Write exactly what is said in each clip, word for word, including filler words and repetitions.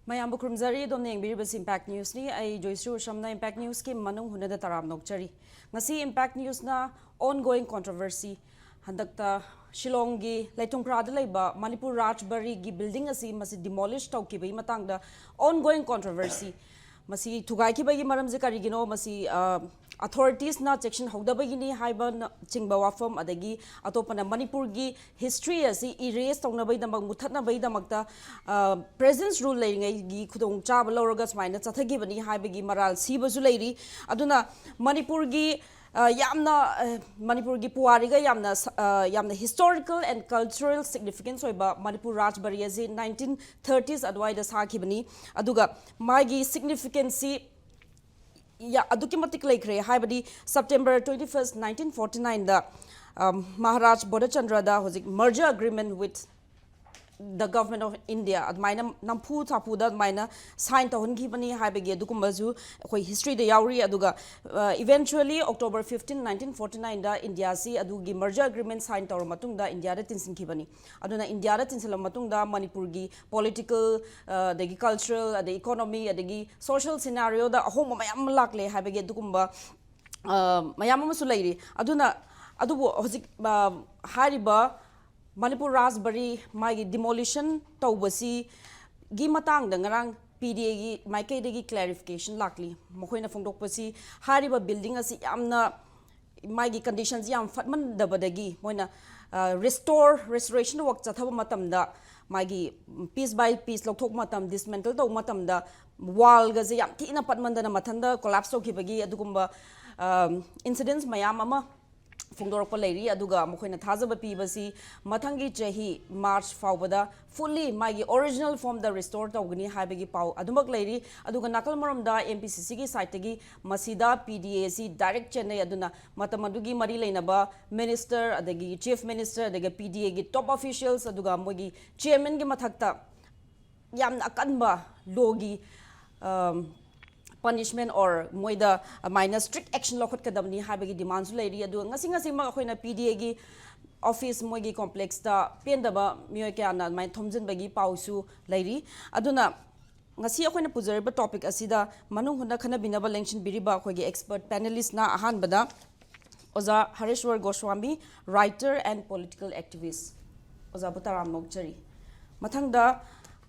ꯃꯌꯥꯝꯕꯨ ꯈꯨꯔꯨꯝꯖꯔꯤ꯫ ꯑꯗꯣꯝꯅ ꯌꯦꯡꯕꯤꯔꯤꯕꯁꯤ Impact Newsꯅꯤ꯫ ꯑꯩ ꯖꯣꯏꯁ꯭ꯔꯤ ꯎꯁꯝꯅ Impact Newsꯀꯤ ꯃꯅꯨꯡ ꯍꯨꯠꯅꯗ ꯇꯔꯥꯝꯅ ꯑꯣꯛꯆꯔꯤ꯫ ꯉꯁꯤ Impact Newsꯅ ongoing controversy, ꯍꯟꯗꯛꯇ ꯁꯤꯂꯣꯡꯒꯤ ꯂꯩꯇꯨꯝꯈ꯭ꯔꯥꯗ ꯂꯩꯕ ꯃꯅꯤꯄꯨꯔ ꯔꯥꯖꯕꯔꯤꯒꯤ building ꯑꯁꯤ ꯃꯁꯤ demolish ꯇꯧꯈꯤꯕꯒꯤ ꯃꯇꯥꯡꯗ ongoing controversy, ꯃꯁꯤ ꯊꯨꯒꯥꯏꯈꯤꯕꯒꯤ ꯃꯔꯝꯁꯦ ꯀꯔꯤꯒꯤꯅꯣ, ꯃꯁꯤ ꯑ, authoritiesꯅ ꯆꯦꯛꯁꯤꯟꯍꯧꯗꯕꯒꯤꯅꯤ ꯍꯥꯏꯕꯅꯆꯤꯡꯕ ꯋꯥꯐꯝ, ꯑꯗꯒꯤ ꯑꯇꯣꯞꯄꯅ ꯃꯅꯤꯄꯨꯔꯒꯤ history ꯑꯁꯤ erase ꯇꯧꯅꯕꯒꯤꯗꯃꯛ, ꯃꯨꯊꯠꯅꯕꯒꯤꯗꯃꯛꯇ presence rule ꯂꯩꯔꯤꯉꯩꯒꯤ ꯈꯨꯗꯣꯡꯆꯥꯕ ꯂꯧꯔꯒ ꯁꯨꯃꯥꯏꯅ ꯆꯠꯊꯈꯤꯕꯅꯤ ꯍꯥꯏꯕꯒꯤ ꯃꯔꯥꯜ ꯁꯤꯕꯁꯨ ꯂꯩꯔꯤ꯫ ꯑꯗꯨꯅ ꯃꯅꯤꯄꯨꯔꯒꯤ ꯑ, ꯌꯥꯝꯅ ꯑ, ꯃꯅꯤꯄꯨꯔꯒꯤ ꯄꯨꯋꯥꯔꯤꯒ ꯌꯥꯝꯅ ꯁ- ꯑ, ꯌꯥꯝꯅ historical and cultural significance ꯑꯣꯏꯕ ꯃꯅꯤꯄꯨꯔ ꯔꯥꯖꯕꯔꯤ ꯑꯁꯤ nineteen thirties ꯑꯗꯨꯋꯥꯏꯗ ꯁꯥꯈꯤꯕꯅꯤ꯫ ꯑꯗꯨꯒ ꯃꯥꯒꯤ significanceꯁꯤ ꯌꯥ- ꯑꯗꯨꯛꯀꯤ ꯃꯇꯤꯛ ꯂꯩꯈ꯭ꯔꯦ꯫ ꯍꯥꯏꯕꯗꯤ September twenty first, nineteen forty nineꯗ Maharaj ꯕꯣꯙꯆꯟꯗ꯭ꯔꯗ ꯍꯧꯖꯤꯛ merger agreement with the Government of India ꯑꯗꯨꯃꯥꯏꯅ ꯅꯝꯐꯨ ꯁꯥꯐꯨꯗ ꯑꯗꯨꯃꯥꯏꯅ sign ꯇꯧꯍꯟꯈꯤꯕꯅꯤ ꯍꯥꯏꯕꯒꯤ ꯑꯗꯨꯒꯨꯝꯕꯁꯨ ꯑꯩꯈꯣꯏ historyꯗ ꯌꯥꯎꯔꯤ꯫ ꯑꯗꯨꯒ eventually October fifteen, nineteen forty nineꯗ Indiaꯁꯤ ꯑꯗꯨꯒꯤ merger agreement sign ꯇꯧꯔ ꯃꯇꯨꯡꯗ Indiaꯗ ꯇꯤꯟꯁꯤꯟꯈꯤꯕꯅꯤ꯫ ꯑꯗꯨꯅ Indiaꯗ ꯇꯤꯟꯁꯤꯜꯂꯕ ꯃꯇꯨꯡꯗ ꯃꯅꯤꯄꯨꯔꯒꯤ political, ꯑ, ꯑꯗꯒꯤ cultural, ꯑꯗꯒꯤ economy, ꯑꯗꯒꯤ social scenarioꯗ ꯑꯍꯣꯡꯕ ꯃꯌꯥꯝ ꯑꯃ ꯂꯥꯛꯂꯦ ꯍꯥꯏꯕꯒꯤ ꯑꯗꯨꯒꯨꯝꯕ ꯑ, ꯃꯌꯥꯝ ꯑꯃꯁꯨ ꯂꯩꯔꯤ꯫ ꯑꯗꯨꯅ ꯑꯗꯨꯕꯨ ꯍꯧꯖꯤꯛ ꯑ, ꯍꯥꯏꯔꯤꯕ ꯃꯅꯤꯄꯨꯔ ꯔꯥꯖꯕꯔꯤ ꯃꯥꯒꯤ demolition ꯇꯧꯕꯁꯤꯒꯤ ꯃꯇꯥꯡꯗ ꯉꯔꯥꯡ PDAꯒꯤ ꯃꯥꯏꯀꯩꯗꯒꯤ clarification ꯂꯥꯛꯂꯤ꯫ ꯃꯈꯣꯏꯅ ꯐꯣꯡꯗꯣꯛꯄꯁꯤ ꯍꯥꯏꯔꯤꯕ building ꯑꯁꯤ ꯌꯥꯝꯅ ꯃꯥꯒꯤ conditionꯁꯤ ꯌꯥꯝ ꯐꯠꯃꯟꯗꯕꯗꯒꯤ ꯃꯣꯏꯅ restore, restoration work ꯆꯠꯊꯕ ꯃꯇꯝꯗ ꯃꯥꯒꯤ piece by piece ꯂꯧꯊꯣꯛꯄ ꯃꯇꯝ, dismantle ꯇꯧꯕ ꯃꯇꯝꯗ wallꯒꯁꯦ ꯌꯥꯝ ꯊꯤꯅ ꯄꯠꯃꯟꯗꯅ ꯃꯊꯟꯇ collapse ꯇꯧꯈꯤꯕꯒꯤ ꯑꯗꯨꯒꯨꯝꯕ incidents ꯃꯌꯥꯝ ꯑꯃ ꯐꯣꯡꯗꯣꯔꯛꯄ ꯂꯩꯔꯤ꯫ ꯑꯗꯨꯒ ꯃꯈꯣꯏꯅ ꯊꯥꯖꯕ ꯄꯤꯕꯁꯤ ꯃꯊꯪꯒꯤ ꯆꯍꯤ March ꯐꯥꯎꯕꯗ fully ꯃꯥꯒꯤ original formꯗ restore ꯇꯧꯒꯅꯤ ꯍꯥꯏꯕꯒꯤ ꯄꯥꯎ ꯑꯗꯨꯃꯛ ꯂꯩꯔꯤ꯫ ꯑꯗꯨꯒ ꯅꯥꯀꯜ ꯃꯔꯣꯝꯗ MPCCꯒꯤ sideꯇꯒꯤ ꯃꯁꯤꯗ PDAꯁꯤ direct ꯆꯦꯟꯅꯩ꯫ ꯑꯗꯨꯅ ꯃꯇꯝ ꯑꯗꯨꯒꯤ ꯃꯔꯤ ꯂꯩꯅꯕ minister, ꯑꯗꯒꯤ chief minister, ꯑꯗꯒꯤ PDAꯒꯤ top officials, ꯑꯗꯨꯒ ꯃꯣꯏꯒꯤ chairmanꯒꯤ ꯃꯊꯛꯇ ꯌꯥꯝꯅ ꯑꯀꯟꯕ lawꯒꯤ punishment or ꯃꯣꯏꯗ ꯑꯗꯨꯃꯥꯏꯅ strict action ꯂꯧꯈꯠꯀꯗꯕꯅꯤ ꯍꯥꯏꯕꯒꯤ demandꯁꯨ ꯂꯩꯔꯤ꯫ ꯑꯗꯨꯒ ꯉꯁꯤ ꯉꯁꯤꯃꯛ ꯑꯩꯈꯣꯏꯅ PDAꯒꯤ office ꯃꯣꯏꯒꯤ complexꯇ ꯄꯦꯟꯗꯕ ꯃꯤꯑꯣꯏ ꯀꯌꯥꯅ ꯑꯗꯨꯃꯥꯏꯅ ꯊꯣꯝꯖꯤꯟꯕꯒꯤ ꯄꯥꯎꯁꯨ ꯂꯩꯔꯤ꯫ ꯑꯗꯨꯅ ꯉꯁꯤ ꯑꯩꯈꯣꯏꯅ ꯄꯨꯖꯔꯤꯕ ꯇꯣꯄꯤꯛ ꯑꯁꯤꯗ ꯃꯅꯨꯡ ꯍꯨꯠꯅ ꯈꯟꯅꯕꯤꯅꯕ ꯂꯦꯡꯁꯤꯟꯕꯤꯔꯤꯕ ꯑꯩꯈꯣꯏꯒꯤ ꯑꯦꯛꯁꯄꯔꯠ ꯄꯦꯅꯦꯂꯤꯁꯅ ꯑꯍꯥꯟꯕꯗ ꯑꯣꯖꯥ ꯍꯔꯦꯁ꯭ꯋꯔ Goswami, writer and political activist, ꯑꯣꯖꯥꯕꯨ ꯇꯔꯥꯝꯅ ꯑꯣꯛꯆꯔꯤ꯫ ꯃꯊꯪꯗ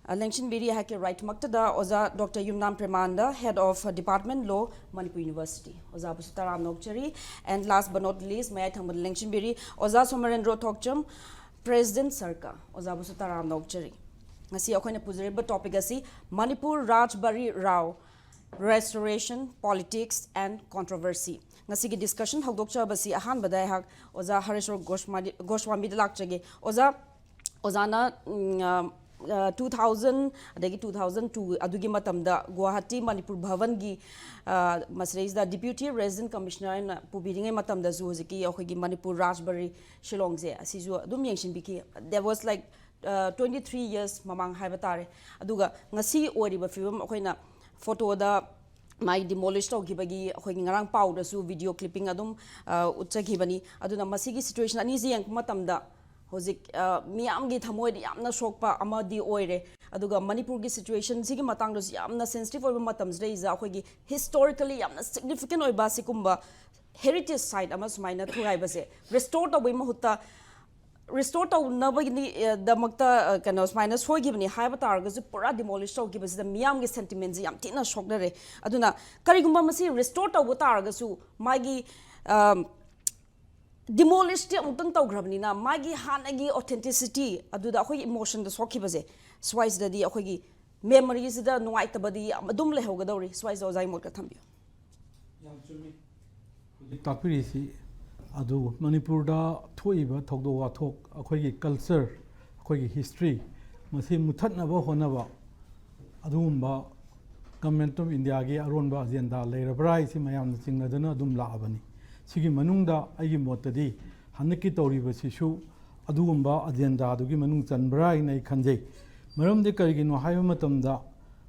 ꯑ, ꯂꯦꯡꯁꯤꯟꯕꯤꯔꯤ ꯑꯩꯍꯥꯛꯀꯤ ꯔꯥꯏꯠꯃꯛꯇꯗ ꯑꯣꯖꯥ doctor Yumnam Premananda, Head of Department Law, Manipur University, ꯑꯣꯖꯥꯕꯨꯁꯨ ꯇꯔꯥꯝꯅ ꯑꯣꯛꯆꯔꯤ꯫ And last but not least, ꯃꯌꯥꯏ ꯊꯪꯕꯗ ꯂꯦꯡꯁꯤꯟꯕꯤꯔꯤ ꯑꯣꯖꯥ ꯁꯣꯃꯔꯦꯟꯗ꯭ꯔꯣ ꯊꯣꯛꯆꯝ, President ꯁꯔꯀꯥ, ꯑꯣꯖꯥꯕꯨꯁꯨ ꯇꯔꯥꯝꯅ ꯑꯣꯛꯆꯔꯤ꯫ ꯉꯁꯤ ꯑꯩꯈꯣꯏꯅ ꯄꯨꯖꯔꯤꯕ ꯇꯣꯄꯤꯛ ꯑꯁꯤ Manipur Rajbari row, Restoration, Politics and Controversy꯫ ꯉꯁꯤꯒꯤ ꯗꯤꯁꯀꯁꯟ ꯍꯧꯗꯣꯛꯆꯕꯁꯤ ꯑꯍꯥꯟꯕꯗ ꯑꯩꯍꯥꯛ ꯑꯣꯖꯥ ꯍꯔꯦꯁ꯭ꯋꯔ ꯒꯣꯁ꯭ꯋꯥꯃꯤ-, ꯒꯣꯁ꯭ꯋꯥꯃꯤꯗ ꯂꯥꯛꯆꯒꯦ꯫ ꯑꯣꯖꯥ, ꯑꯣꯖꯥꯅ, ꯎꯝ, ꯑ, ꯑ, two thousand ꯑꯗꯒꯤ two thousand two ꯑꯗꯨꯒꯤ ꯃꯇꯝꯗ ꯒꯨꯋꯥꯍꯥꯇꯤ ꯃꯅꯤꯄꯨꯔ ꯚꯕꯟꯒꯤ, ꯑ, ꯃꯁꯤꯗꯩꯁꯤꯗ Deputy Resident Commissioner ꯍꯥꯏꯅ ꯄꯨꯕꯤꯔꯤꯉꯩ ꯃꯇꯝꯗꯁꯨ ꯍꯧꯖꯤꯛꯀꯤ ꯑꯩꯈꯣꯏꯒꯤ ꯃꯅꯤꯄꯨꯔ ꯔꯥꯖꯕꯥꯔꯤ ꯁꯤꯂꯣꯡꯁꯦ ꯑꯁꯤꯁꯨ ꯑꯗꯨꯝ ꯌꯦꯡꯁꯤꯟꯕꯤꯈꯤ꯫ There was like, uh, twenty three years ꯃꯃꯥꯡ ꯍꯥꯏꯕ ꯇꯥꯔꯦ꯫ ꯑꯗꯨꯒ ꯉꯁꯤ ꯑꯣꯏꯔꯤꯕ ꯐꯤꯕꯝ ꯑꯩꯈꯣꯏꯅ ꯐꯣꯇꯣꯗ ꯃꯥꯏ ꯗꯤꯃꯣꯂꯤꯁ ꯇꯧꯈꯤꯕꯒꯤ ꯑꯩꯈꯣꯏꯒꯤ ꯉꯔꯥꯡ ꯄꯥꯎꯗꯁꯨ ꯚꯤꯗꯤꯑꯣ ꯀ꯭ꯂꯤꯞꯄꯤꯡ ꯑꯗꯨꯝ, ꯑ, ꯎꯠꯆꯈꯤꯕꯅꯤ꯫ ꯑꯗꯨꯅ ꯃꯁꯤꯒꯤ ꯁꯤꯆꯨꯋꯦꯁꯟ ꯑꯅꯤꯁꯤ ꯌꯦꯡꯉꯛꯄ ꯃꯇꯝꯗ ꯍꯧꯖꯤꯛ, ꯑ, ꯃꯤꯌꯥꯝꯒꯤ ꯊꯃꯣꯏꯗ ꯌꯥꯝꯅ ꯁꯣꯛꯄ ꯑꯃꯗꯤ ꯑꯣꯏꯔꯦ꯫ ꯑꯗꯨꯒ ꯃꯅꯤꯄꯨꯔꯒꯤ ꯁꯤꯆꯨꯋꯦꯁꯟꯁꯤꯒꯤ ꯃꯇꯥꯡꯗꯁꯨ ꯌꯥꯝꯅ ꯁꯦꯟꯁꯤꯇꯤꯚ ꯑꯣꯏꯕ ꯃꯇꯝꯁꯤꯗꯩꯁꯤꯗ ꯑꯩꯈꯣꯏꯒꯤ ꯍꯤꯁꯇꯣꯔꯤꯀꯦꯜꯂꯤ ꯌꯥꯝꯅ ꯁꯤꯒꯅꯤꯐꯤꯀꯦꯟ ꯑꯣꯏꯕ ꯑꯁꯤꯒꯨꯝꯕ ꯍꯦꯔꯤꯇꯦꯖ ꯁꯥꯏꯠ ꯑꯃ ꯁꯨꯃꯥꯏꯅ ꯊꯨꯒꯥꯏꯕꯁꯦ ꯔꯤꯁꯇꯣꯔ ꯇꯧꯕꯒꯤ ꯃꯍꯨꯠꯇ, ꯔꯤꯁꯇꯣꯔ ꯇꯧꯅꯕꯒꯤ, ꯑ, ꯗꯃꯛꯇ, ꯑ, ꯀꯩꯅꯣ ꯁꯨꯃꯥꯏꯅ ꯁꯣꯏꯈꯤꯕꯅꯤ ꯍꯥꯏꯕ ꯇꯥꯔꯒꯁꯨ ꯄꯨꯔꯥ ꯗꯤꯃꯣꯂꯤꯁ ꯇꯧꯈꯤꯕꯁꯤꯗ ꯃꯤꯌꯥꯝꯒꯤ ꯁꯦꯟꯇꯤꯃꯦꯟꯁꯦ ꯌꯥꯝ ꯊꯤꯅ ꯁꯣꯛꯅꯔꯦ꯫ ꯑꯗꯨꯅ ꯀꯔꯤꯒꯨꯝꯕ ꯃꯁꯤ ꯔꯤꯁꯇꯣꯔ ꯇꯧꯕ ꯇꯥꯔꯒꯁꯨ ꯃꯥꯒꯤ, ꯑ, ꯗꯤꯃꯣꯂꯤꯁꯇꯤ ꯑꯃꯨꯛꯇꯪ ꯇꯧꯈ꯭ꯔꯕꯅꯤꯅ ꯃꯥꯒꯤ ꯍꯥꯟꯅꯒꯤ ꯑꯣꯊꯦꯟꯇꯤꯁꯤꯇꯤ ꯑꯗꯨꯗ ꯑꯩꯈꯣꯏꯒꯤ ꯏꯃꯣꯁꯟꯗ ꯁꯣꯛꯈꯤꯕꯁꯦ ꯁ꯭ꯋꯥꯏꯁꯤꯗꯗꯤ ꯑꯩꯈꯣꯏꯒꯤ ꯃꯦꯃꯣꯔꯤꯁꯤꯗ ꯅꯨꯡꯉꯥꯏꯇꯕꯗꯤ ꯌꯥꯝ ꯑꯗꯨꯝ ꯂꯩꯍꯧꯒꯗꯧꯔꯤ꯫ ꯁ꯭ꯋꯥꯏꯁꯤꯗ ꯑꯣꯖꯥꯒꯤ ꯃꯣꯠꯀ ꯊꯝꯕꯤꯌꯨ꯫ ꯌꯥꯝ ꯆꯨꯝꯃꯤ꯫ ꯍꯧꯖꯤꯛ ꯇꯥꯛꯄꯤꯔꯤꯁꯤ ꯑꯗꯨ ꯃꯅꯤꯄꯨꯔꯗ ꯊꯣꯛꯏꯕ ꯊꯧꯗꯣꯛ ꯋꯥꯊꯣꯛ, ꯑꯩꯈꯣꯏꯒꯤ ꯀꯜꯆꯔ, ꯑꯩꯈꯣꯏꯒꯤ ꯍꯤꯁꯇ꯭ꯔꯤ, ꯃꯁꯤ ꯃꯨꯊꯠꯅꯕ ꯍꯣꯠꯅꯕ ꯑꯗꯨꯒꯨꯝꯕ Government of Indiaꯒꯤ ꯑꯔꯣꯟꯕ ꯑꯖꯦꯟꯗꯥ ꯂꯩꯔꯕ꯭ꯔꯥ ꯍꯥꯏꯁꯤ ꯃꯌꯥꯝꯅ ꯆꯤꯡꯅꯗꯨꯅ ꯑꯗꯨꯝ ꯂꯥꯛꯑꯕꯅꯤ꯫ ꯁꯤꯒꯤ ꯃꯅꯨꯡꯗ ꯑꯩꯒꯤ ꯃꯣꯠꯇꯗꯤ ꯍꯟꯗꯛꯀꯤ ꯇꯧꯔꯤꯕꯁꯤꯁꯨ ꯑꯗꯨꯒꯨꯝꯕ ꯑꯖꯦꯟꯗꯥꯗꯨꯒꯤ ꯃꯅꯨꯡ ꯆꯟꯕ꯭ꯔꯥ ꯍꯥꯏꯅ ꯑꯩ ꯈꯟꯖꯩ꯫ ꯃꯔꯝꯗꯤ ꯀꯔꯤꯒꯤꯅꯣ ꯍꯥꯏꯕ ꯃꯇꯝꯗ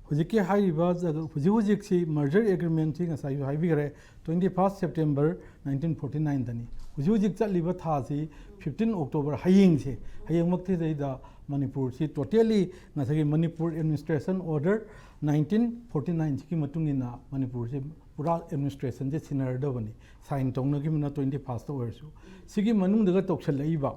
ꯍꯧꯖꯤꯛꯀꯤ ꯍꯥꯏꯔꯤꯕ ꯖꯒ-, ꯍꯧꯖꯤꯛ ꯍꯧꯖꯤꯛꯁꯤ merger agreementꯁꯤ ꯉꯁꯥꯏꯁꯨ ꯍꯥꯏꯕꯤꯈ꯭ꯔꯦ, twenty first September nineteen forty nineꯗꯅꯤ꯫ ꯍꯧꯖꯤꯛ ꯍꯧꯖꯤꯛ ꯆꯠꯂꯤꯕ ꯊꯥꯁꯤ ꯐꯤꯐꯇꯤꯟ ꯑꯣꯛꯇꯣꯕꯔ, ꯍꯌꯦꯡꯁꯦ, ꯍꯌꯦꯡꯃꯛꯁꯤꯗꯩꯗ ꯃꯅꯤꯄꯨꯔꯁꯤ ꯇꯣꯇꯦꯜꯂꯤ ꯉꯁꯥꯏꯒꯤ Manipur administration order nineteen forty ꯅꯥꯏꯟꯁꯤꯒꯤ ꯃꯇꯨꯡ ꯏꯟꯅ ꯃꯅꯤꯄꯨꯔꯁꯤ ꯄꯨꯔꯥ ꯑꯦꯗꯃꯤꯅꯤꯁꯇ꯭ꯔꯦꯁꯟꯁꯦ ꯁꯤꯟꯅꯔꯗꯕꯅꯤ, ꯁꯥꯏꯟ ꯇꯧꯅꯈꯤꯕꯅ ꯇ꯭ꯋꯦꯟꯇꯤ ꯐꯥꯔꯁꯇ ꯑꯣꯏꯔꯁꯨ꯫ ꯁꯤꯒꯤ ꯃꯅꯨꯡꯗꯒ ꯇꯧꯁꯜꯂꯛꯏꯕ,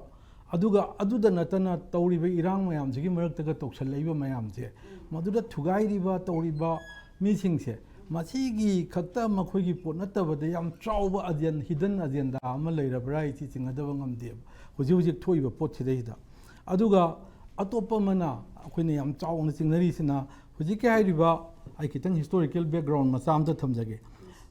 ꯑꯗꯨꯒ ꯑꯗꯨꯗ ꯅꯠꯇꯅ ꯇꯧꯔꯤꯕ ꯏꯔꯥꯡ ꯃꯌꯥꯝꯁꯤꯒꯤ ꯃꯔꯛꯇꯒ ꯇꯧꯁꯜꯂꯛꯏꯕ ꯃꯌꯥꯝꯁꯦ, ꯃꯗꯨꯗ ꯊꯨꯒꯥꯏꯔꯤꯕ, ꯇꯧꯔꯤꯕ ꯃꯤꯁꯤꯡꯁꯦ, ꯃꯁꯤꯒꯤ ꯈꯛꯇ ꯃꯈꯣꯏꯒꯤ ꯄꯣꯠ ꯅꯠꯇꯕꯗ ꯌꯥꯝ ꯆꯥꯎꯕ ꯑꯖꯦꯟ-, ꯍꯤꯗꯟ ꯑꯖꯦꯟꯗꯥ ꯑꯃ ꯂꯩꯔꯕ꯭ꯔꯥ ꯍꯥꯏꯁꯤ ꯆꯤꯡꯅꯗꯕ ꯉꯝꯗꯦꯕ, ꯍꯧꯖꯤꯛ ꯍꯧꯖꯤꯛ ꯊꯣꯛꯏꯕ ꯄꯣꯠꯁꯤꯗꯩꯗ꯫ ꯑꯗꯨꯒ ꯑꯇꯣꯞꯄ ꯑꯃꯅ ꯑꯩꯈꯣꯏꯅ ꯌꯥꯝ ꯆꯥꯎꯅ ꯆꯤꯡꯅꯔꯤꯁꯤꯅ, ꯍꯧꯖꯤꯛꯀꯤ ꯍꯥꯏꯔꯤꯕ, ꯑꯩ ꯈꯤꯇꯪ ꯍꯤꯁꯇꯣꯔꯤꯀꯦꯜ ꯕꯦꯛꯒ꯭ꯔꯥꯎꯟ ꯃꯆꯥ ꯑꯃꯇ ꯊꯝꯖꯒꯦ꯫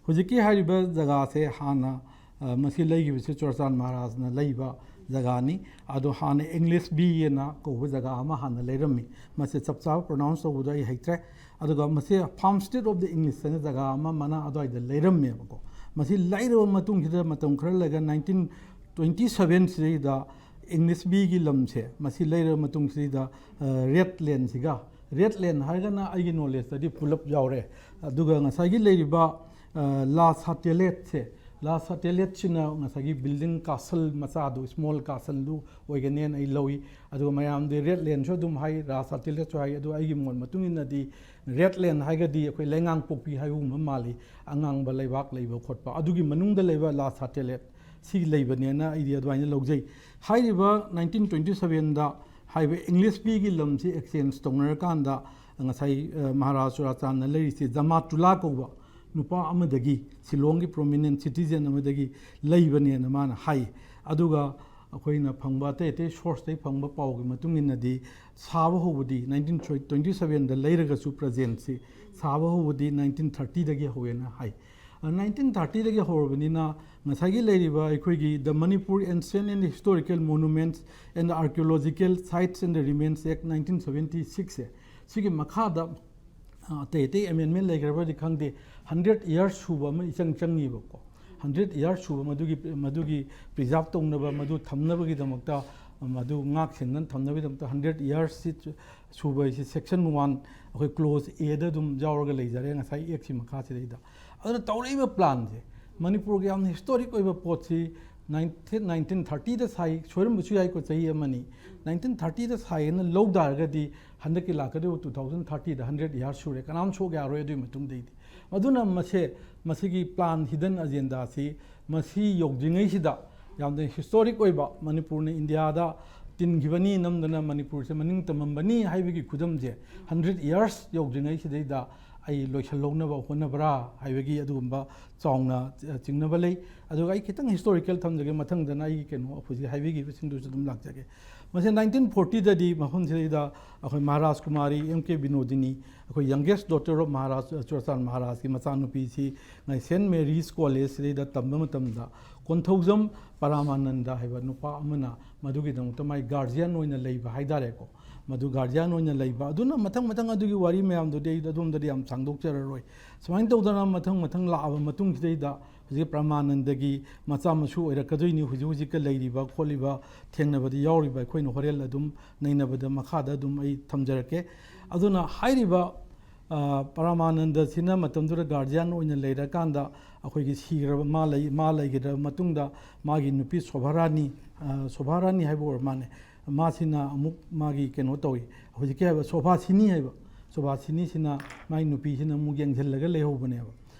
ꯍꯧꯖꯤꯛꯀꯤ ꯍꯥꯏꯔꯤꯕ ꯖꯒꯥꯁꯦ ꯍꯥꯟꯅ, ꯑ, ꯃꯁꯤ ꯂꯩꯈꯤꯕꯁꯦ ꯆꯨꯔꯆꯥꯟ ꯃꯍꯥꯔꯥꯖꯅ ꯂꯩꯕ ꯖꯒꯥꯅꯤ꯫ ꯑꯗꯣ ꯍꯥꯟꯅ ꯏꯪꯂꯤꯁ ꯕꯤ ꯑꯅ ꯀꯧꯕ ꯖꯒꯥ ꯑꯃ ꯍꯥꯟꯅ ꯂꯩꯔꯝꯃꯤ꯫ ꯃꯁꯤ ꯆꯞ ꯆꯥꯕ ꯄ꯭ꯔꯣꯅꯥꯎꯟꯁ ꯇꯧꯕꯗꯣ ꯑꯩ ꯍꯩꯇ꯭ꯔꯦ꯫ ꯑꯗꯨꯒ ꯃꯁꯤ farm state of the English ꯍꯥꯏꯅ ꯖꯒꯥ ꯑꯃ ꯃꯅꯥ ꯑꯗꯨꯋꯥꯏꯗ ꯂꯩꯔꯝꯃꯦꯕꯀꯣ꯫ ꯃꯁꯤ ꯂꯩꯔꯕ ꯃꯇꯨꯡꯁꯤꯗ ꯃꯇꯝ ꯈꯔ ꯂꯩꯔꯒ ꯅꯥꯏꯟꯇꯤꯟ ꯇ꯭ꯋꯦꯟꯇꯤ ꯁꯕꯦꯟꯁꯤꯗꯩꯗ ꯏꯪꯂꯤꯁ ꯕꯤꯒꯤ ꯂꯝꯁꯦ ꯃꯁꯤ ꯂꯩꯔꯕ ꯃꯇꯨꯡꯁꯤꯗ, ꯑ, ꯔꯦꯗ ꯂꯦꯟꯁꯤꯒ, ꯔꯦꯗ ꯂꯦꯟ ꯍꯥꯏꯔꯒꯅ ꯑꯩꯒꯤ ꯅꯣꯂꯦꯖꯇꯗꯤ ꯄꯨꯂꯞ ꯌꯥꯎꯔꯦ꯫ ꯑꯗꯨꯒ ꯉꯁꯥꯏꯒꯤ ꯂꯩꯔꯤꯕ, ꯑ, ꯂꯥ ꯁꯥꯇꯦꯂꯦꯠꯁꯦ, ꯂꯥ ꯁꯥꯇꯦꯂꯦꯠꯁꯤꯅ ꯉꯁꯥꯏꯒꯤ ꯕꯤꯜꯗꯤꯡ ꯀꯥꯁꯜ ꯃꯆꯥꯗꯨ, ꯁ꯭ꯃꯣꯜ ꯀꯥꯁꯜꯗꯨ ꯑꯣꯏꯒꯅꯦꯅ ꯑꯩ ꯂꯧꯏ꯫ ꯑꯗꯨꯒ ꯃꯌꯥꯝꯗꯤ ꯔꯦꯗ ꯂꯦꯟꯁꯨ ꯑꯗꯨꯝ ꯍꯥꯏ, ꯂꯥ ꯁꯥꯇꯦꯂꯦꯠꯁꯨ ꯍꯥꯏ꯫ ꯑꯗꯨ ꯑꯩꯒꯤ ꯃꯣꯠ ꯃꯇꯨꯡ ꯏꯟꯅꯗꯤ ꯔꯦꯗ ꯂꯦꯟ ꯍꯥꯏꯔꯒꯗꯤ ꯑꯩꯈꯣꯏ ꯂꯩꯉꯥꯡꯄꯣꯛꯄꯤ ꯍꯥꯏꯕꯒꯨꯝꯕ ꯃꯥꯜꯂꯤ, ꯑꯉꯥꯡꯕ ꯂꯩꯕꯥꯛ ꯂꯩꯕ ꯈꯣꯠꯄ꯫ ꯑꯗꯨꯒꯤ ꯃꯅꯨꯡꯗ ꯂꯩꯕ ꯂꯥ ꯁꯥꯇꯦꯂꯦꯠ ꯁꯤ ꯂꯩꯕꯅꯦꯅ ꯑꯩꯗꯤ ꯑꯗꯨꯃꯥꯏꯅ ꯂꯧꯖꯩ꯫ ꯍꯥꯏꯔꯤꯕ ꯅꯥꯏꯟꯇꯤꯟ ꯇ꯭ꯋꯦꯟꯇꯤ ꯁꯕꯦꯟꯗ ꯍꯥꯏꯔꯤꯕ ꯏꯪꯂꯤꯁ ꯕꯤꯒꯤ ꯂꯝꯁꯤ ꯑꯦꯛꯁꯆꯦꯟꯖ ꯇꯧꯅꯔꯀꯥꯟꯗ ꯉꯁꯥꯏ, ꯑ, ꯃꯍꯥꯔꯥꯖ ꯆꯨꯔꯥꯆꯥꯟꯗꯅ ꯂꯩꯔꯤꯁꯤ ꯖꯃꯥꯇꯨꯂꯥ ꯀꯧꯕ ꯅꯨꯄꯥ ꯑꯃꯗꯒꯤ, ꯁꯤꯂꯣꯡꯒꯤ ꯄ꯭ꯔꯣꯃꯤꯅꯦꯟ ꯁꯤꯇꯤꯖꯦꯟ ꯑꯃꯗꯒꯤ ꯂꯩꯕꯅꯦꯅ ꯃꯥꯅ ꯍꯥꯏ꯫ ꯑꯗꯨꯒ ꯑꯩꯈꯣꯏꯅ ꯐꯪꯕ ꯑꯇꯩ ꯑꯇꯩ ꯁꯣꯔꯁꯇꯒꯤ ꯐꯪꯕ ꯄꯥꯎꯒꯤ ꯃꯇꯨꯡ ꯏꯟꯅꯗꯤ ꯁꯥꯕ ꯍꯧꯕꯗꯤ ꯅꯥꯏꯟꯇꯤꯟ ꯇ꯭ꯋꯦꯟꯇꯤ ꯁꯕꯦꯟꯗ ꯂꯩꯔꯒꯁꯨ ꯄ꯭ꯔꯖꯦꯟꯁꯤ ꯁꯥꯕ ꯍꯧꯕꯗꯤ ꯅꯥꯏꯟꯇꯤꯟ ꯊꯥꯔꯇꯤꯗꯒꯤ ꯍꯧꯋꯦꯅ ꯍꯥꯏ꯫ ꯅꯥꯏꯟꯇꯤꯟ ꯊꯥꯔꯇꯤꯗꯒꯤ ꯍꯧꯔꯕꯅꯤꯅ ꯉꯁꯥꯏꯒꯤ ꯂꯩꯔꯤꯕ ꯑꯩꯈꯣꯏꯒꯤ The Manipur Ancient and Historical Monuments and Archaeological Sites and Remains Act nineteen seventy six ꯁꯦ, ꯁꯤꯒꯤ ꯃꯈꯥꯗ, ꯑ, ꯑꯇꯩ ꯑꯇꯩ ꯑꯦꯃꯦꯟꯃꯦꯟ ꯂꯩꯈ꯭ꯔꯕꯗꯤ ꯈꯪꯗꯦ, ꯍꯟꯗ꯭ꯔꯦꯠ ꯏꯌꯥꯔꯁ ꯁꯨꯕ ꯑꯃ ꯏꯆꯪ ꯆꯪꯉꯤꯕꯀꯣ꯫ ꯍꯟꯗ꯭ꯔꯦꯠ ꯏꯌꯥꯔꯁ ꯁꯨꯕ ꯃꯗꯨꯒꯤ, ꯃꯗꯨꯒꯤ ꯄ꯭ꯔꯤꯖꯥꯔꯚ ꯇꯧꯅꯕ, ꯃꯗꯨ ꯊꯝꯅꯕꯒꯤꯗꯃꯛꯇ, ꯃꯗꯨ ꯉꯥꯛ ꯁꯦꯟꯗꯅ ꯊꯝꯅꯕꯒꯤꯗꯃꯛꯇ ꯍꯟꯗ꯭ꯔꯦꯠ ꯏꯌꯥꯔꯁꯁꯤ ꯁꯨꯕ ꯍꯥꯏꯁꯤ ꯁꯦꯛꯁꯟ ꯋꯥꯟ, ꯑꯩꯈꯣꯏ ꯀ꯭ꯂꯣꯖ ꯑꯦꯗ ꯑꯗꯨꯝ ꯌꯥꯎꯔꯒ ꯂꯩꯖꯔꯦ ꯉꯁꯥꯏ ꯑꯦꯛꯁꯤ ꯃꯈꯥꯁꯤꯗꯩꯗ꯫ ꯑꯗꯨꯅ ꯇꯧꯔꯛꯏꯕ ꯄ꯭ꯂꯥꯟꯁꯦ, ꯃꯅꯤꯄꯨꯔꯒꯤ ꯌꯥꯝꯅ ꯍꯤꯁꯇꯣꯔꯤꯛ ꯑꯣꯏꯕ ꯄꯣꯠꯁꯤ ꯅꯥꯏꯟꯇꯤꯟ ꯅꯥꯏꯟꯇꯤꯟ ꯊꯥꯔꯇꯤꯗ ꯁꯥꯏ, ꯁꯣꯏꯔꯝꯕꯁꯨ ꯌꯥꯏꯀꯣ, ꯆꯍꯤ ꯑꯃꯅꯤ꯫ ꯅꯥꯏꯟꯇꯤꯟ ꯊꯥꯔꯇꯤꯗ ꯁꯥꯏꯌꯦꯅ ꯂꯧ ꯇꯥꯔꯒꯗꯤ ꯍꯟꯗꯛꯀꯤ ꯂꯥꯛꯀꯗꯧꯕ ꯇꯨ ꯊꯥꯎꯖꯟ ꯊꯥꯔꯇꯤꯗ ꯍꯟꯗ꯭ꯔꯦꯠ ꯏꯌꯥꯔ ꯁꯨꯔꯦ, ꯀꯅꯥꯝ ꯁꯣꯛ ꯌꯥꯔꯣꯏ ꯑꯗꯨꯒꯤ ꯃꯇꯨꯡꯗꯩꯗꯤ꯫ ꯑꯗꯨꯅ ꯃꯁꯦ, ꯃꯁꯤꯒꯤ ꯄ꯭ꯂꯥꯟ ꯍꯤꯗꯟ ꯑꯖꯦꯟꯗꯥꯁꯤ ꯃꯁꯤ ꯌꯧꯗ꯭ꯔꯤꯉꯩꯁꯤꯗ ꯌꯥꯝꯅ ꯍꯤꯁꯇꯣꯔꯤꯛ ꯑꯣꯏꯕ, ꯃꯅꯤꯄꯨꯔꯅ ꯏꯟꯗꯤꯌꯥꯗ ꯇꯤꯟꯈꯤꯕꯅꯤ ꯅꯝꯗꯅ ꯃꯅꯤꯄꯨꯔꯁꯦ ꯃꯅꯤꯡ ꯇꯝꯃꯝꯕꯅꯤ ꯍꯥꯏꯕꯒꯤ ꯈꯨꯗꯝꯁꯦ ꯍꯟꯗ꯭ꯔꯦꯠ ꯏꯌꯥꯔꯁ ꯌꯧꯗ꯭ꯔꯤꯉꯩꯁꯤꯗꯩꯗ ꯑꯩ ꯂꯣꯏꯁꯤꯜꯍꯧꯅꯕ ꯍꯣꯠꯅꯕ꯭ꯔꯥ ꯍꯥꯏꯕꯒꯤ ꯑꯗꯨꯒꯨꯝꯕ ꯆꯥꯎꯅ, ꯑ, ꯆꯤꯡꯅꯕ ꯂꯩ꯫ ꯑꯗꯨꯒ ꯑꯩ ꯈꯤꯇꯪ ꯍꯤꯁꯇꯣꯔꯤꯀꯦꯜ ꯊꯝꯖꯒꯦ, ꯃꯊꯪꯗꯅ ꯑꯩꯒꯤ ꯀꯩꯅꯣ ꯍꯧꯖꯤꯛ ꯍꯥꯏꯕꯤꯈꯤꯕꯁꯤꯡꯗꯨꯁꯨ ꯑꯗꯨꯝ ꯂꯥꯛꯆꯒꯦ꯫ ꯃꯁꯤ ꯅꯥꯏꯟꯇꯤꯟ ꯐꯣꯔꯇꯤꯗꯗꯤ ꯃꯐꯝꯁꯤꯗꯩꯗ ꯑꯩꯈꯣꯏ ꯃꯍꯥꯔꯥꯖ ꯀꯨꯃꯥꯔꯤ ꯑꯦꯝ ꯀꯦ ꯕꯤꯅꯣꯗꯤꯅꯤ, ꯑꯩꯈꯣꯏ ꯌꯪꯒꯦꯁ ꯗꯣꯇꯔ ꯑꯣꯐ ꯃꯍꯥꯔꯥꯖ ꯆꯨꯔꯆꯥꯟ ꯃꯍꯥꯔꯥꯖꯀꯤ ꯃꯆꯥꯅꯨꯄꯤꯁꯤ ꯉꯥꯏ ꯁꯦꯟꯠ ꯃꯦꯔꯤꯁ ꯀꯣꯂꯦꯖꯁꯤꯗꯩꯗ ꯇꯝꯕ ꯃꯇꯝꯗ ꯀꯣꯟꯊꯧꯖꯝ ꯄꯔꯥꯃꯥꯅꯟꯗ ꯍꯥꯏꯕ ꯅꯨꯄꯥ ꯑꯃꯅ ꯃꯗꯨꯒꯤꯗꯃꯛꯇ ꯃꯥꯏ ꯒꯥꯔꯖꯤꯌꯟ ꯑꯣꯏꯅ ꯂꯩꯕ ꯍꯥꯏꯇꯥꯔꯦꯀꯣ꯫ ꯃꯗꯨ ꯒꯥꯔꯖꯤꯌꯟ ꯑꯣꯏꯅ ꯂꯩꯕ꯫ ꯑꯗꯨꯅ ꯃꯊꯪ ꯃꯊꯪ ꯑꯗꯨꯒꯤ ꯋꯥꯔꯤ ꯃꯌꯥꯝꯗꯨꯗꯤ ꯑꯩ ꯑꯗꯣꯝꯗꯗꯤ ꯌꯥꯝ ꯁꯥꯡꯗꯣꯛꯆꯔꯔꯣꯏ꯫ ꯁꯨꯃꯥꯏꯅ ꯇꯧꯗꯅ ꯃꯊꯪ ꯃꯊꯪ ꯂꯥꯛꯑꯕ ꯃꯇꯨꯡꯁꯤꯗꯩꯗ ꯍꯧꯖꯤꯛ ꯄ꯭ꯔꯃꯥꯅꯟꯗꯒꯤ ꯃꯆꯥ ꯃꯁꯨ ꯑꯣꯏꯔꯛꯀꯗꯣꯏꯅꯤ ꯍꯧꯖꯤꯛ ꯍꯧꯖꯤꯛꯀ ꯂꯩꯔꯤꯕ ꯈꯣꯠꯂꯤꯕ ꯊꯦꯡꯅꯕꯗ ꯌꯥꯎꯔꯤꯕ꯫ ꯑꯩꯈꯣꯏꯅ ꯍꯣꯔꯦꯟ ꯑꯗꯨꯝ ꯅꯩꯅꯕꯗ ꯃꯈꯥꯗ ꯑꯗꯨꯝ ꯑꯩ ꯊꯝꯖꯔꯛꯀꯦ꯫ ꯑꯗꯨꯅ ꯍꯥꯏꯔꯤꯕ, ꯑ, ꯄꯔꯃꯥꯅꯟꯗꯁꯤꯅ ꯃꯇꯝꯗꯨꯗ ꯒꯥꯔꯖꯤꯌꯟ ꯑꯣꯏꯅ ꯂꯩꯔꯀꯥꯟꯗ ꯑꯩꯈꯣꯏꯒꯤ ꯁꯤꯈ꯭ꯔꯕ, ꯃꯥ ꯂꯩ-, ꯃꯥ ꯂꯩꯈꯤꯗ꯭ꯔꯕ ꯃꯇꯨꯡꯗ ꯃꯥꯒꯤ ꯅꯨꯄꯤ ꯁꯣꯚꯥꯔꯥꯅꯤ, ꯑ, ꯁꯣꯚꯥꯔꯥꯅꯤ ꯍꯥꯏꯕ ꯑꯣꯏꯔ ꯃꯥꯜꯂꯦ, ꯃꯥꯁꯤꯅ ꯑꯃꯨꯛ ꯃꯥꯒꯤ ꯀꯩꯅꯣ ꯇꯧꯏ, ꯍꯧꯖꯤꯛꯀꯤ ꯍꯥꯏꯕ ꯁꯣꯚꯥꯁꯤꯅꯤ ꯍꯥꯏꯕ, ꯁꯣꯚꯥꯁꯤꯅꯤꯁꯤꯅ ꯃꯥꯒꯤ ꯅꯨꯄꯤꯁꯤꯅ ꯑꯃꯨꯛ ꯌꯦꯡꯁꯤꯜꯂꯒ ꯂꯩꯍꯧꯕꯅꯦꯕ꯫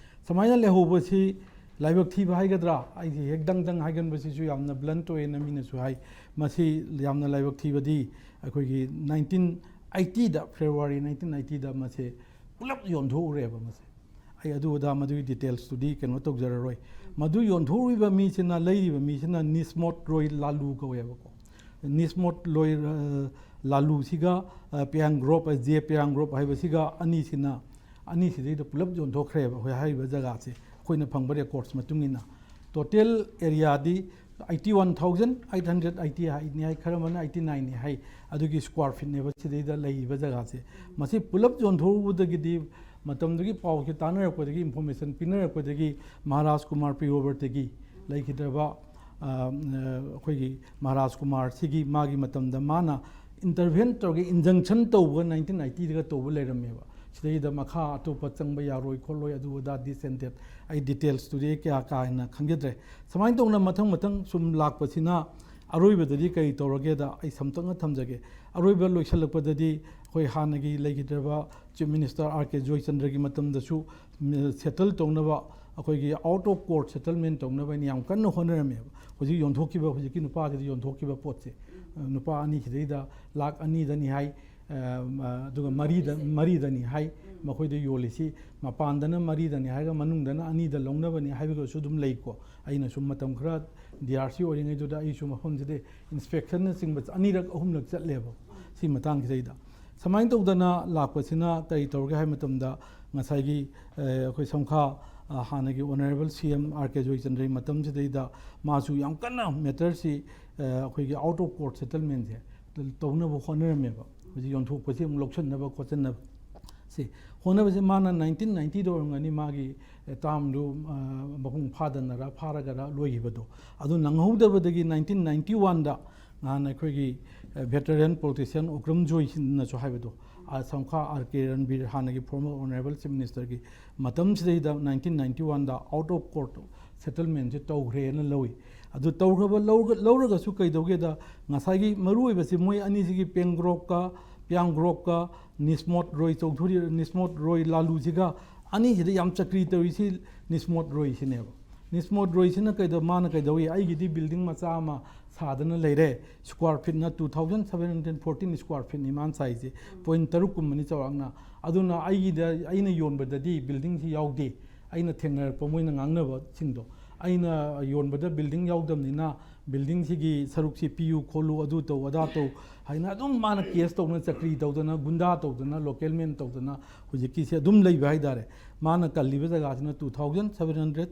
ꯁꯨꯃꯥꯏꯅ ꯂꯩꯍꯧꯕꯁꯤ ꯂꯥꯏꯕꯛ ꯊꯤꯕ ꯍꯥꯏꯒꯗ꯭ꯔꯥ, ꯑꯩꯁꯦ ꯍꯦꯛ ꯗꯪ ꯗꯪ ꯍꯥꯏꯒꯟꯕꯁꯤꯁꯨ ꯌꯥꯝꯅ ꯕ꯭ꯂꯟꯠ ꯑꯣꯏꯌꯦꯅ ꯃꯤꯅꯁꯨ ꯍꯥꯏ꯫ ꯃꯁꯤ ꯌꯥꯝꯅ ꯂꯥꯏꯕꯛ ꯊꯤꯕꯗꯤ ꯑꯩꯈꯣꯏꯒꯤ ꯅꯥꯏꯟꯇꯤꯟ ꯑꯩꯠꯇꯤꯗ, ꯐꯦꯕ꯭ꯔꯨꯋꯥꯔꯤ ꯅꯥꯏꯟꯇꯤꯟ ꯑꯩꯠꯇꯤꯗ ꯃꯁꯦ ꯄꯨꯂꯞ ꯌꯣꯟꯊꯣꯛꯎꯔꯦꯕ꯫ ꯃꯁꯦ ꯑꯩ ꯑꯗꯨ ꯑꯗꯥ ꯃꯗꯨꯒꯤ ꯗꯤꯇꯦꯜꯁꯇꯨꯗꯤ ꯀꯩꯅꯣ ꯇꯧꯖꯔꯔꯣꯏ꯫ ꯃꯗꯨ ꯌꯣꯟꯊꯣꯛꯎꯔꯤꯕ ꯃꯤꯁꯤꯅ, ꯂꯩꯔꯤꯕ ꯃꯤꯁꯤꯅ ꯅꯤꯁꯃꯣꯠ ꯔꯣꯏ ꯂꯥꯂꯨ ꯀꯧꯋꯦꯕꯀꯣ꯫ ꯅꯤꯁꯃꯣꯠ ꯂꯣꯏ, ꯑ, ꯂꯥꯂꯨꯁꯤꯒ, ꯑ, ꯄꯤꯌꯥꯡ ꯒ꯭ꯔꯣꯞ, ꯑ, ꯖꯦ ꯄꯤꯌꯥꯡ ꯒ꯭ꯔꯣꯞ ꯍꯥꯏꯕꯁꯤꯒ ꯑꯅꯤꯁꯤꯅ, ꯑꯅꯤꯁꯤꯗꯩꯗ ꯄꯨꯂꯞ ꯌꯣꯟꯊꯣꯛꯈ꯭ꯔꯦꯕ ꯑꯩꯈꯣꯏ ꯍꯥꯏꯔꯤꯕ ꯖꯒꯥꯁꯦ꯫ ꯑꯩꯈꯣꯏꯅ ꯐꯪꯕ ꯔꯦꯀꯣꯔꯠꯁ ꯃꯇꯨꯡ ꯏꯟꯅ ꯇꯣꯇꯦꯜ ꯑꯦꯔꯤꯌꯥꯗꯤ eighty one thousand eight hundred eighty ꯍꯥꯏꯅꯤ ꯍꯥꯏ, ꯈꯔ ꯑꯃꯅ ꯑꯩꯠꯇꯤ ꯅꯥꯏꯟꯅꯤ ꯍꯥꯏ꯫ ꯑꯗꯨꯒꯤ ꯁ꯭ꯀ꯭ꯋꯥꯔ ꯐꯤꯠꯅꯦꯕ ꯁꯤꯗꯩꯗ ꯂꯩꯔꯤꯕ ꯖꯒꯥꯁꯦ꯫ ꯃꯁꯤ ꯄꯨꯂꯞ ꯌꯣꯟꯊꯣꯛꯎꯕꯗꯒꯤꯗꯤ ꯃꯇꯝꯗꯨꯒꯤ ꯄꯥꯎꯁꯦ ꯇꯥꯟꯅꯔꯛꯄꯗꯒꯤ, ꯏꯟꯐꯣꯔꯃꯦꯁꯟ ꯄꯤꯅꯔꯛꯄꯗꯒꯤ ꯃꯍꯥꯔꯥꯖ ꯀꯨꯃꯥꯔ ꯄꯤꯌꯣꯕꯔꯇꯒꯤ ꯂꯩꯈꯤꯗ꯭ꯔꯕ, ꯑ, ꯑ, ꯑꯩꯈꯣꯏꯒꯤ ꯃꯍꯥꯔꯥꯖ ꯀꯨꯃꯥꯔꯁꯤꯒꯤ ꯃꯥꯒꯤ ꯃꯇꯝꯗ ꯃꯥꯅ ꯏꯟꯇꯔꯚꯦꯟ ꯇꯧꯔꯒ ꯏꯟꯖꯪꯁꯟ ꯇꯧꯕ ꯅꯥꯏꯟꯇꯤꯟ ꯑꯩꯠꯇꯤꯗꯒ ꯇꯧꯕ ꯂꯩꯔꯝꯃꯦꯕ꯫ ꯁꯤꯗꯩꯗ ꯃꯈꯥ ꯑꯇꯣꯞꯄ ꯆꯪꯕ ꯌꯥꯔꯣꯏ ꯈꯣꯠꯂꯣꯏ, ꯑꯗꯨ ꯑꯗꯥ, this and that, ꯑꯩ ꯗꯤꯇꯦꯜꯁꯇꯨꯗꯤ ꯑꯩ ꯀꯌꯥ ꯀꯥ ꯍꯦꯟꯅ ꯈꯪꯖꯗ꯭ꯔꯦ꯫ ꯁꯨꯃꯥꯏꯅ ꯇꯧꯅ ꯃꯊꯪ ꯃꯊꯪ ꯁꯨꯝ ꯂꯥꯛꯄꯁꯤꯅ ꯑꯔꯣꯏꯕꯗꯗꯤ ꯀꯔꯤ ꯇꯧꯔꯒꯦꯗ ꯑꯩ ꯁꯝꯇꯛꯅ ꯊꯝꯖꯒꯦ꯫ ꯑꯔꯣꯏꯕ ꯂꯣꯏꯁꯤꯜꯂꯛꯄꯗꯗꯤ ꯑꯩꯈꯣꯏ ꯍꯥꯟꯅꯒꯤ ꯂꯩꯈꯤꯗ꯭ꯔꯕ Chief Minister R K ꯖꯣꯏꯆꯟꯗ꯭ꯔꯒꯤ ꯃꯇꯝꯗꯁꯨ ꯁꯦꯇꯜ ꯇꯧꯅꯕ, ꯑꯩꯈꯣꯏꯒꯤ out of court settlement ꯇꯧꯅꯕ ꯑꯩꯅ ꯌꯥꯝ ꯀꯟꯅ ꯍꯣꯠꯅꯔꯝꯃꯦꯕ꯫ ꯍꯧꯖꯤꯛ ꯌꯣꯟꯊꯣꯛꯈꯤꯕ, ꯍꯧꯖꯤꯛꯀꯤ ꯅꯨꯄꯥꯁꯤꯗ ꯌꯣꯟꯊꯣꯛꯈꯤꯕ ꯄꯣꯠꯁꯦ, ꯅꯨꯄꯥ ꯑꯅꯤꯁꯤꯗꯩꯗ ꯂꯥꯛ ꯑꯅꯤꯗꯅꯤ ꯍꯥꯏ, ꯑ, ꯑꯗꯨꯒ ꯃꯔꯤꯗ, ꯃꯔꯤꯗꯅꯤ ꯍꯥꯏ ꯃꯈꯣꯏꯗ ꯌꯣꯜꯂꯤꯁꯤ꯫ ꯃꯄꯥꯟꯗꯅ ꯃꯔꯤꯗꯅꯤ ꯍꯥꯏꯔꯒ ꯃꯅꯨꯡꯗꯅ ꯑꯅꯤꯗ ꯂꯧꯅꯕꯅꯤ ꯍꯥꯏꯕꯒꯁꯨ ꯑꯗꯨꯝ ꯂꯩꯀꯣ꯫ ꯑꯩꯅꯁꯨ ꯃꯇꯝ ꯈꯔ D R C ꯑꯣꯏꯔꯤꯉꯩꯗꯨꯗ ꯑꯩꯁꯨ ꯃꯐꯝꯁꯤꯗ inspection ꯅꯆꯤꯡꯕ ꯑꯅꯤꯔꯛ ꯑꯍꯨꯝꯂꯛ ꯆꯠꯂꯦꯕ ꯁꯤ ꯃꯇꯥꯡꯁꯤꯗꯩꯗ꯫ ꯁꯨꯃꯥꯏꯅ ꯇꯧꯗꯅ ꯂꯥꯛꯄꯁꯤꯅ ꯀꯔꯤ ꯇꯧꯔꯒꯦ ꯍꯥꯏꯕ ꯃꯇꯝꯗ, ꯉꯁꯥꯏꯒꯤ, ꯑ, ꯑꯩꯈꯣꯏ ꯁꯝꯈꯥ, ꯑ, ꯍꯥꯟꯅꯒꯤ Honourable C M R K ꯖꯣꯏꯆꯟꯗ꯭ꯔꯒꯤ ꯃꯇꯝꯁꯤꯗꯩꯗ ꯃꯥꯁꯨ ꯌꯥꯝ ꯀꯟꯅ ꯃꯦꯇꯔꯁꯤ, ꯑ, ꯑꯩꯈꯣꯏꯒꯤ out of court settlement ꯁꯦ ꯇꯧꯅꯕ ꯍꯣꯠꯅꯔꯝꯃꯦꯕ꯫ ꯍꯧꯖꯤꯛ ꯌꯣꯟꯊꯣꯛꯄꯁꯤ ꯑꯃꯨꯛ ꯂꯧꯁꯤꯟꯅꯕ ꯈꯣꯠꯆꯟꯅꯕ꯫ ꯁꯤ ꯍꯣꯠꯅꯕꯁꯦ ꯃꯥꯅ nineteen ninety ꯗ ꯑꯣꯏꯔꯝꯒꯅꯤ ꯃꯥꯒꯤ, ꯑ, ꯇꯥꯝꯗꯨ, ꯑ, ꯃꯄꯨꯡ ꯐꯥꯗꯅꯔ ꯐꯥꯔꯒꯔ ꯂꯣꯏꯈꯤꯕꯗꯣ꯫ ꯑꯗꯨ ꯅꯪꯍꯧꯗꯕꯗꯒꯤ nineteen ninety one ꯗ ꯅꯍꯥꯟ ꯑꯩꯈꯣꯏꯒꯤ, ꯑ, veteran politician ꯑꯣꯀ꯭ꯔꯝ ꯖꯣꯏꯁꯤꯅꯁꯨ ꯍꯥꯏꯕꯗꯣ, ꯑ, ꯁꯝꯈꯥ R K ꯔꯟꯕꯤꯔ, ꯍꯥꯟꯅꯒꯤ former Honourable Chief Minister ꯒꯤ ꯃꯇꯝꯁꯤꯗꯩꯗ nineteen ninety one the out of court settlement ꯁꯦ ꯇꯧꯈ꯭ꯔꯦꯅ ꯂꯧꯏ꯫ ꯑꯗꯨ ꯇꯧꯈ꯭ꯔꯕ, ꯂꯧꯔꯒ-, ꯂꯧꯔꯒꯁꯨ ꯀꯩꯗꯧꯒꯦꯗ, ꯉꯁꯥꯏꯒꯤ ꯃꯔꯨꯑꯣꯏꯕꯁꯤ ꯃꯣꯏ ꯑꯅꯤꯁꯤꯒꯤ ꯄꯦꯡꯒ꯭ꯔꯣꯛꯀ, ꯄꯤꯌꯥꯡꯒ꯭ꯔꯣꯛꯀ, ꯅꯤꯁꯃꯣꯠ ꯔꯣꯏ ꯆꯧꯙꯨꯔꯤ, ꯅꯤꯁꯃꯣꯠ ꯔꯣꯏ ꯂꯥꯂꯨꯁꯤꯒ ꯑꯅꯤꯁꯤꯗ ꯌꯥꯝ ꯆꯀ꯭ꯔꯤ ꯇꯧꯔꯤꯁꯤ ꯅꯤꯁꯃꯣꯠ ꯔꯣꯏꯁꯤꯅꯦꯕ꯫ ꯅꯤꯁꯃꯣꯠ ꯔꯣꯏꯁꯤꯅ ꯀꯩꯗꯧ-, ꯃꯥꯅ ꯀꯩꯗꯧꯏ, "ꯑꯩꯒꯤꯗꯤ building ꯃꯆꯥ ꯑꯃ ꯁꯥꯗꯅ ꯂꯩꯔꯦ, square feet ꯅ two thousand seven hundred fourteen square feet ꯅꯤ ꯃꯥꯅ ꯁꯥꯏꯁꯦ, point ꯇꯔꯨꯛ ꯀꯨꯝꯕꯅꯤ ꯆꯥꯎꯔꯥꯛꯅ꯫ ꯑꯗꯨꯅ ꯑꯩꯒꯤꯗ, ꯑꯩꯅ ꯌꯣꯟꯕꯗꯗꯤ building ꯁꯤ ꯌꯥꯎꯗꯦ, ꯑꯩꯅ ꯊꯦꯡꯅꯔꯛꯄ ꯃꯣꯏꯅ ꯉꯥꯡꯅꯕꯁꯤꯡꯗꯣ꯫ ꯑꯩꯅ ꯌꯣꯟꯕꯗ building ꯌꯥꯎꯗꯕꯅꯤꯅ building ꯁꯤꯒꯤ ꯁꯔꯨꯛꯁꯤ ꯄꯤꯌꯨ ꯈꯣꯠꯂꯨ, ꯑꯗꯨ ꯇꯧ ꯑꯗꯥ ꯇꯧ" ꯍꯥꯏꯅ ꯑꯗꯨꯝ ꯃꯥꯅ case ꯇꯧꯗꯅ, ꯆꯀ꯭ꯔꯤ ꯇꯧꯗꯅ, ꯒꯨꯟꯗꯥ ꯇꯧꯗꯅ, local man ꯇꯧꯗꯅ ꯍꯧꯖꯤꯛꯀꯤꯁꯦ ꯑꯗꯨꯝ ꯂꯩꯕ ꯍꯥꯏꯇꯥꯔꯦ꯫ ꯃꯥꯅ ꯀꯜꯂꯤꯕ ꯖꯒꯥꯁꯤꯅ two thousand seven hundred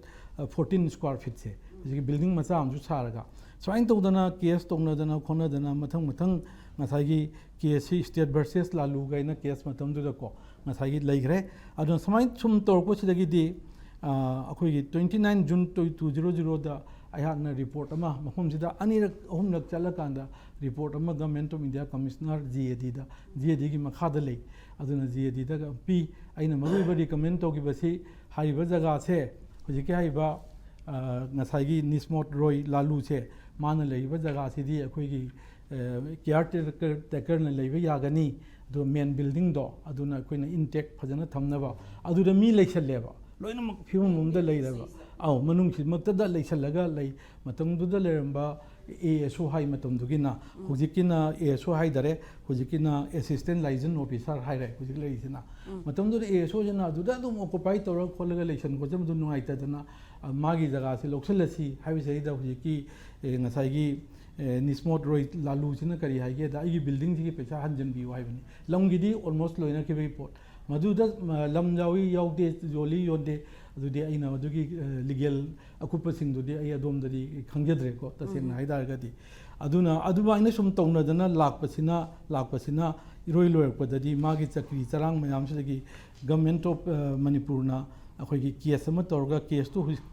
fourteen square feet ꯁꯦ ꯍꯧꯖꯤꯛꯀꯤ building ꯃꯆꯥ ꯑꯃꯁꯨ ꯁꯥꯔꯒ, ꯁꯨꯃꯥꯏꯅ ꯇꯧꯗꯅ case ꯇꯧꯅꯗꯅ ꯈꯣꯠꯅꯗꯅ ꯃꯊꯪ ꯃꯊꯪ ꯉꯁꯥꯏꯒꯤ case ꯁꯤ State versus ꯂꯥꯂꯨ ꯀꯥꯏꯅ case ꯃꯇꯝꯗꯨꯗꯀꯣ ꯉꯁꯥꯏꯒꯤ ꯂꯩꯈ꯭ꯔꯦ꯫ ꯑꯗꯨꯅ ꯁꯨꯃꯥꯏꯅ ꯁꯨꯝ ꯇꯧꯔꯛꯄꯁꯤꯗꯒꯤꯗꯤ, ꯑ, ꯑꯩꯈꯣꯏꯒꯤ twenty nine June two zero zero ꯗ ꯑꯩꯍꯥꯛꯅ ꯔꯤꯄꯣꯔꯠ ꯑꯃ ꯃꯐꯝꯁꯤꯗ ꯑꯅꯤꯔꯛ ꯑꯍꯨꯝꯂꯛ ꯆꯠꯂꯀꯥꯟꯗ ꯔꯤꯄꯣꯔꯠ ꯑꯃ Government of India Commissioner G A D the, G A D ꯒꯤ ꯃꯈꯥꯗ ꯂꯩ, ꯑꯗꯨꯅ G A D ꯗ ꯄꯤ꯫ ꯑꯩꯅ ꯃꯔꯨ ꯑꯣꯏꯕ ꯔꯤꯀꯃꯦꯟ ꯇꯧꯈꯤꯕꯁꯤ ꯍꯥꯏꯔꯤꯕ ꯖꯒꯥꯁꯦ, ꯍꯧꯖꯤꯛꯀꯤ ꯍꯥꯏꯔꯤꯕ, ꯑ, ꯉꯁꯥꯏꯒꯤ ꯅꯤꯁꯃꯣꯠ ꯔꯣꯏ ꯂꯥꯂꯨꯁꯦ, ꯃꯥꯅ ꯂꯩꯔꯤꯕ ꯖꯒꯥꯁꯤꯗꯤ ꯑꯩꯈꯣꯏꯒꯤ, ꯑ, ꯀꯤꯌꯥꯔ ꯇꯦꯀꯔ, ꯇꯦꯀꯔꯅ ꯂꯩꯕ ꯌꯥꯒꯅꯤ꯫ ꯑꯗꯨꯒ ꯃꯦꯟ ꯕꯤꯜꯗꯤꯡꯗꯣ ꯑꯗꯨꯅ ꯑꯩꯈꯣꯏꯅ ꯏꯟꯇꯦꯛ ꯐꯖꯅ ꯊꯝꯅꯕ, ꯑꯗꯨꯗ ꯃꯤ ꯂꯩꯁꯜꯂꯦꯕ, ꯂꯣꯏꯅꯃꯛ ꯐꯤꯕꯝ ꯑꯃꯗ ꯂꯩꯔꯕ꯫ ꯑꯧ, ꯃꯅꯨꯡꯁꯤꯃꯛꯇꯗ ꯂꯩꯁꯜꯂꯒ ꯂꯩ꯫ ꯃꯇꯝꯗꯨꯗ ꯂꯩꯔꯝꯕ A S O high ꯃꯇꯝꯗꯨꯒꯤꯅ, ꯍꯧꯖꯤꯛꯀꯤꯅ A S O ꯍꯥꯏꯗꯔꯦ, ꯍꯧꯖꯤꯛꯀꯤꯅ Assistant Liaison Officer ꯍꯥꯏꯔꯦ ꯍꯧꯖꯤꯛ ꯂꯩꯔꯤꯁꯤꯅ꯫ ꯃꯇꯝꯗꯨꯗ A S O ꯁꯤꯅ ꯑꯗꯨꯗ ꯑꯗꯨꯝ ꯑꯣꯀꯨꯄꯥꯏ ꯇꯧꯔꯒ ꯈꯣꯠꯂꯒ ꯂꯩꯁꯟ ꯈꯣꯠꯆꯟꯕꯗꯨ ꯅꯨꯡꯉꯥꯏꯇꯗꯅ, ꯑ, ꯃꯥꯒꯤ ꯖꯒꯥꯁꯤ ꯂꯧꯁꯤꯜꯂꯁꯤ ꯍꯥꯏꯕꯁꯤꯗꯩꯗ ꯍꯧꯖꯤꯛꯀꯤ, ꯑꯦ, ꯉꯁꯥꯏꯒꯤ, ꯑꯦ, ꯅꯤꯁꯃꯣꯠ ꯔꯣꯏ ꯂꯥꯂꯨꯁꯤꯅ ꯀꯔꯤ ꯍꯥꯏꯒꯦꯗ, "ꯑꯩꯒꯤ ꯕꯤꯜꯗꯤꯡꯁꯤꯒꯤ ꯄꯩꯁꯥ ꯍꯟꯖꯤꯟꯕꯤꯌꯨ" ꯍꯥꯏꯕꯅꯤ꯫ ꯂꯝꯒꯤꯗꯤ ꯑꯣꯜꯃꯣꯁ ꯂꯣꯏꯅꯈꯤꯕꯒꯤ ꯄꯣꯠ꯫ ꯃꯗꯨꯗ, ꯃ, ꯂꯝ ꯌꯥꯎꯏ ꯌꯥꯎꯗꯦ, ꯌꯣꯜꯂꯤ ꯌꯣꯟꯗꯦ, ꯑꯗꯨꯗꯤ ꯑꯩꯅ ꯃꯗꯨꯒꯤ, ꯑ, ꯂꯤꯒꯦꯜ ꯑꯀꯨꯞꯄꯁꯤꯡꯗꯨꯗꯤ ꯑꯩ ꯑꯗꯣꯝꯗꯗꯤ ꯈꯪꯖꯗ꯭ꯔꯦꯀꯣ, ꯇꯁꯦꯡꯅ ꯍꯥꯏꯇꯥꯔꯒꯗꯤ꯫ ꯑꯗꯨꯅ ꯑꯗꯨꯃꯥꯏꯅ ꯁꯨꯝ ꯇꯧꯅꯗꯅ ꯂꯥꯛꯄꯁꯤꯅ, ꯂꯥꯛꯄꯁꯤꯅ ꯏꯔꯣꯏ ꯂꯣꯏꯔꯛꯄꯗꯗꯤ ꯃꯥꯒꯤ ꯆꯀ꯭ꯔꯤ ꯆꯔꯥꯡ ꯃꯌꯥꯝꯁꯤꯗꯒꯤ Government of, ꯑ, ꯃꯅꯤꯄꯨꯔꯅ ꯑꯩꯈꯣꯏꯒꯤ ꯀꯦꯁ ꯑꯃ ꯇꯧꯔꯒ, ꯀꯦꯁꯇꯨ ꯍꯧꯖꯤꯛ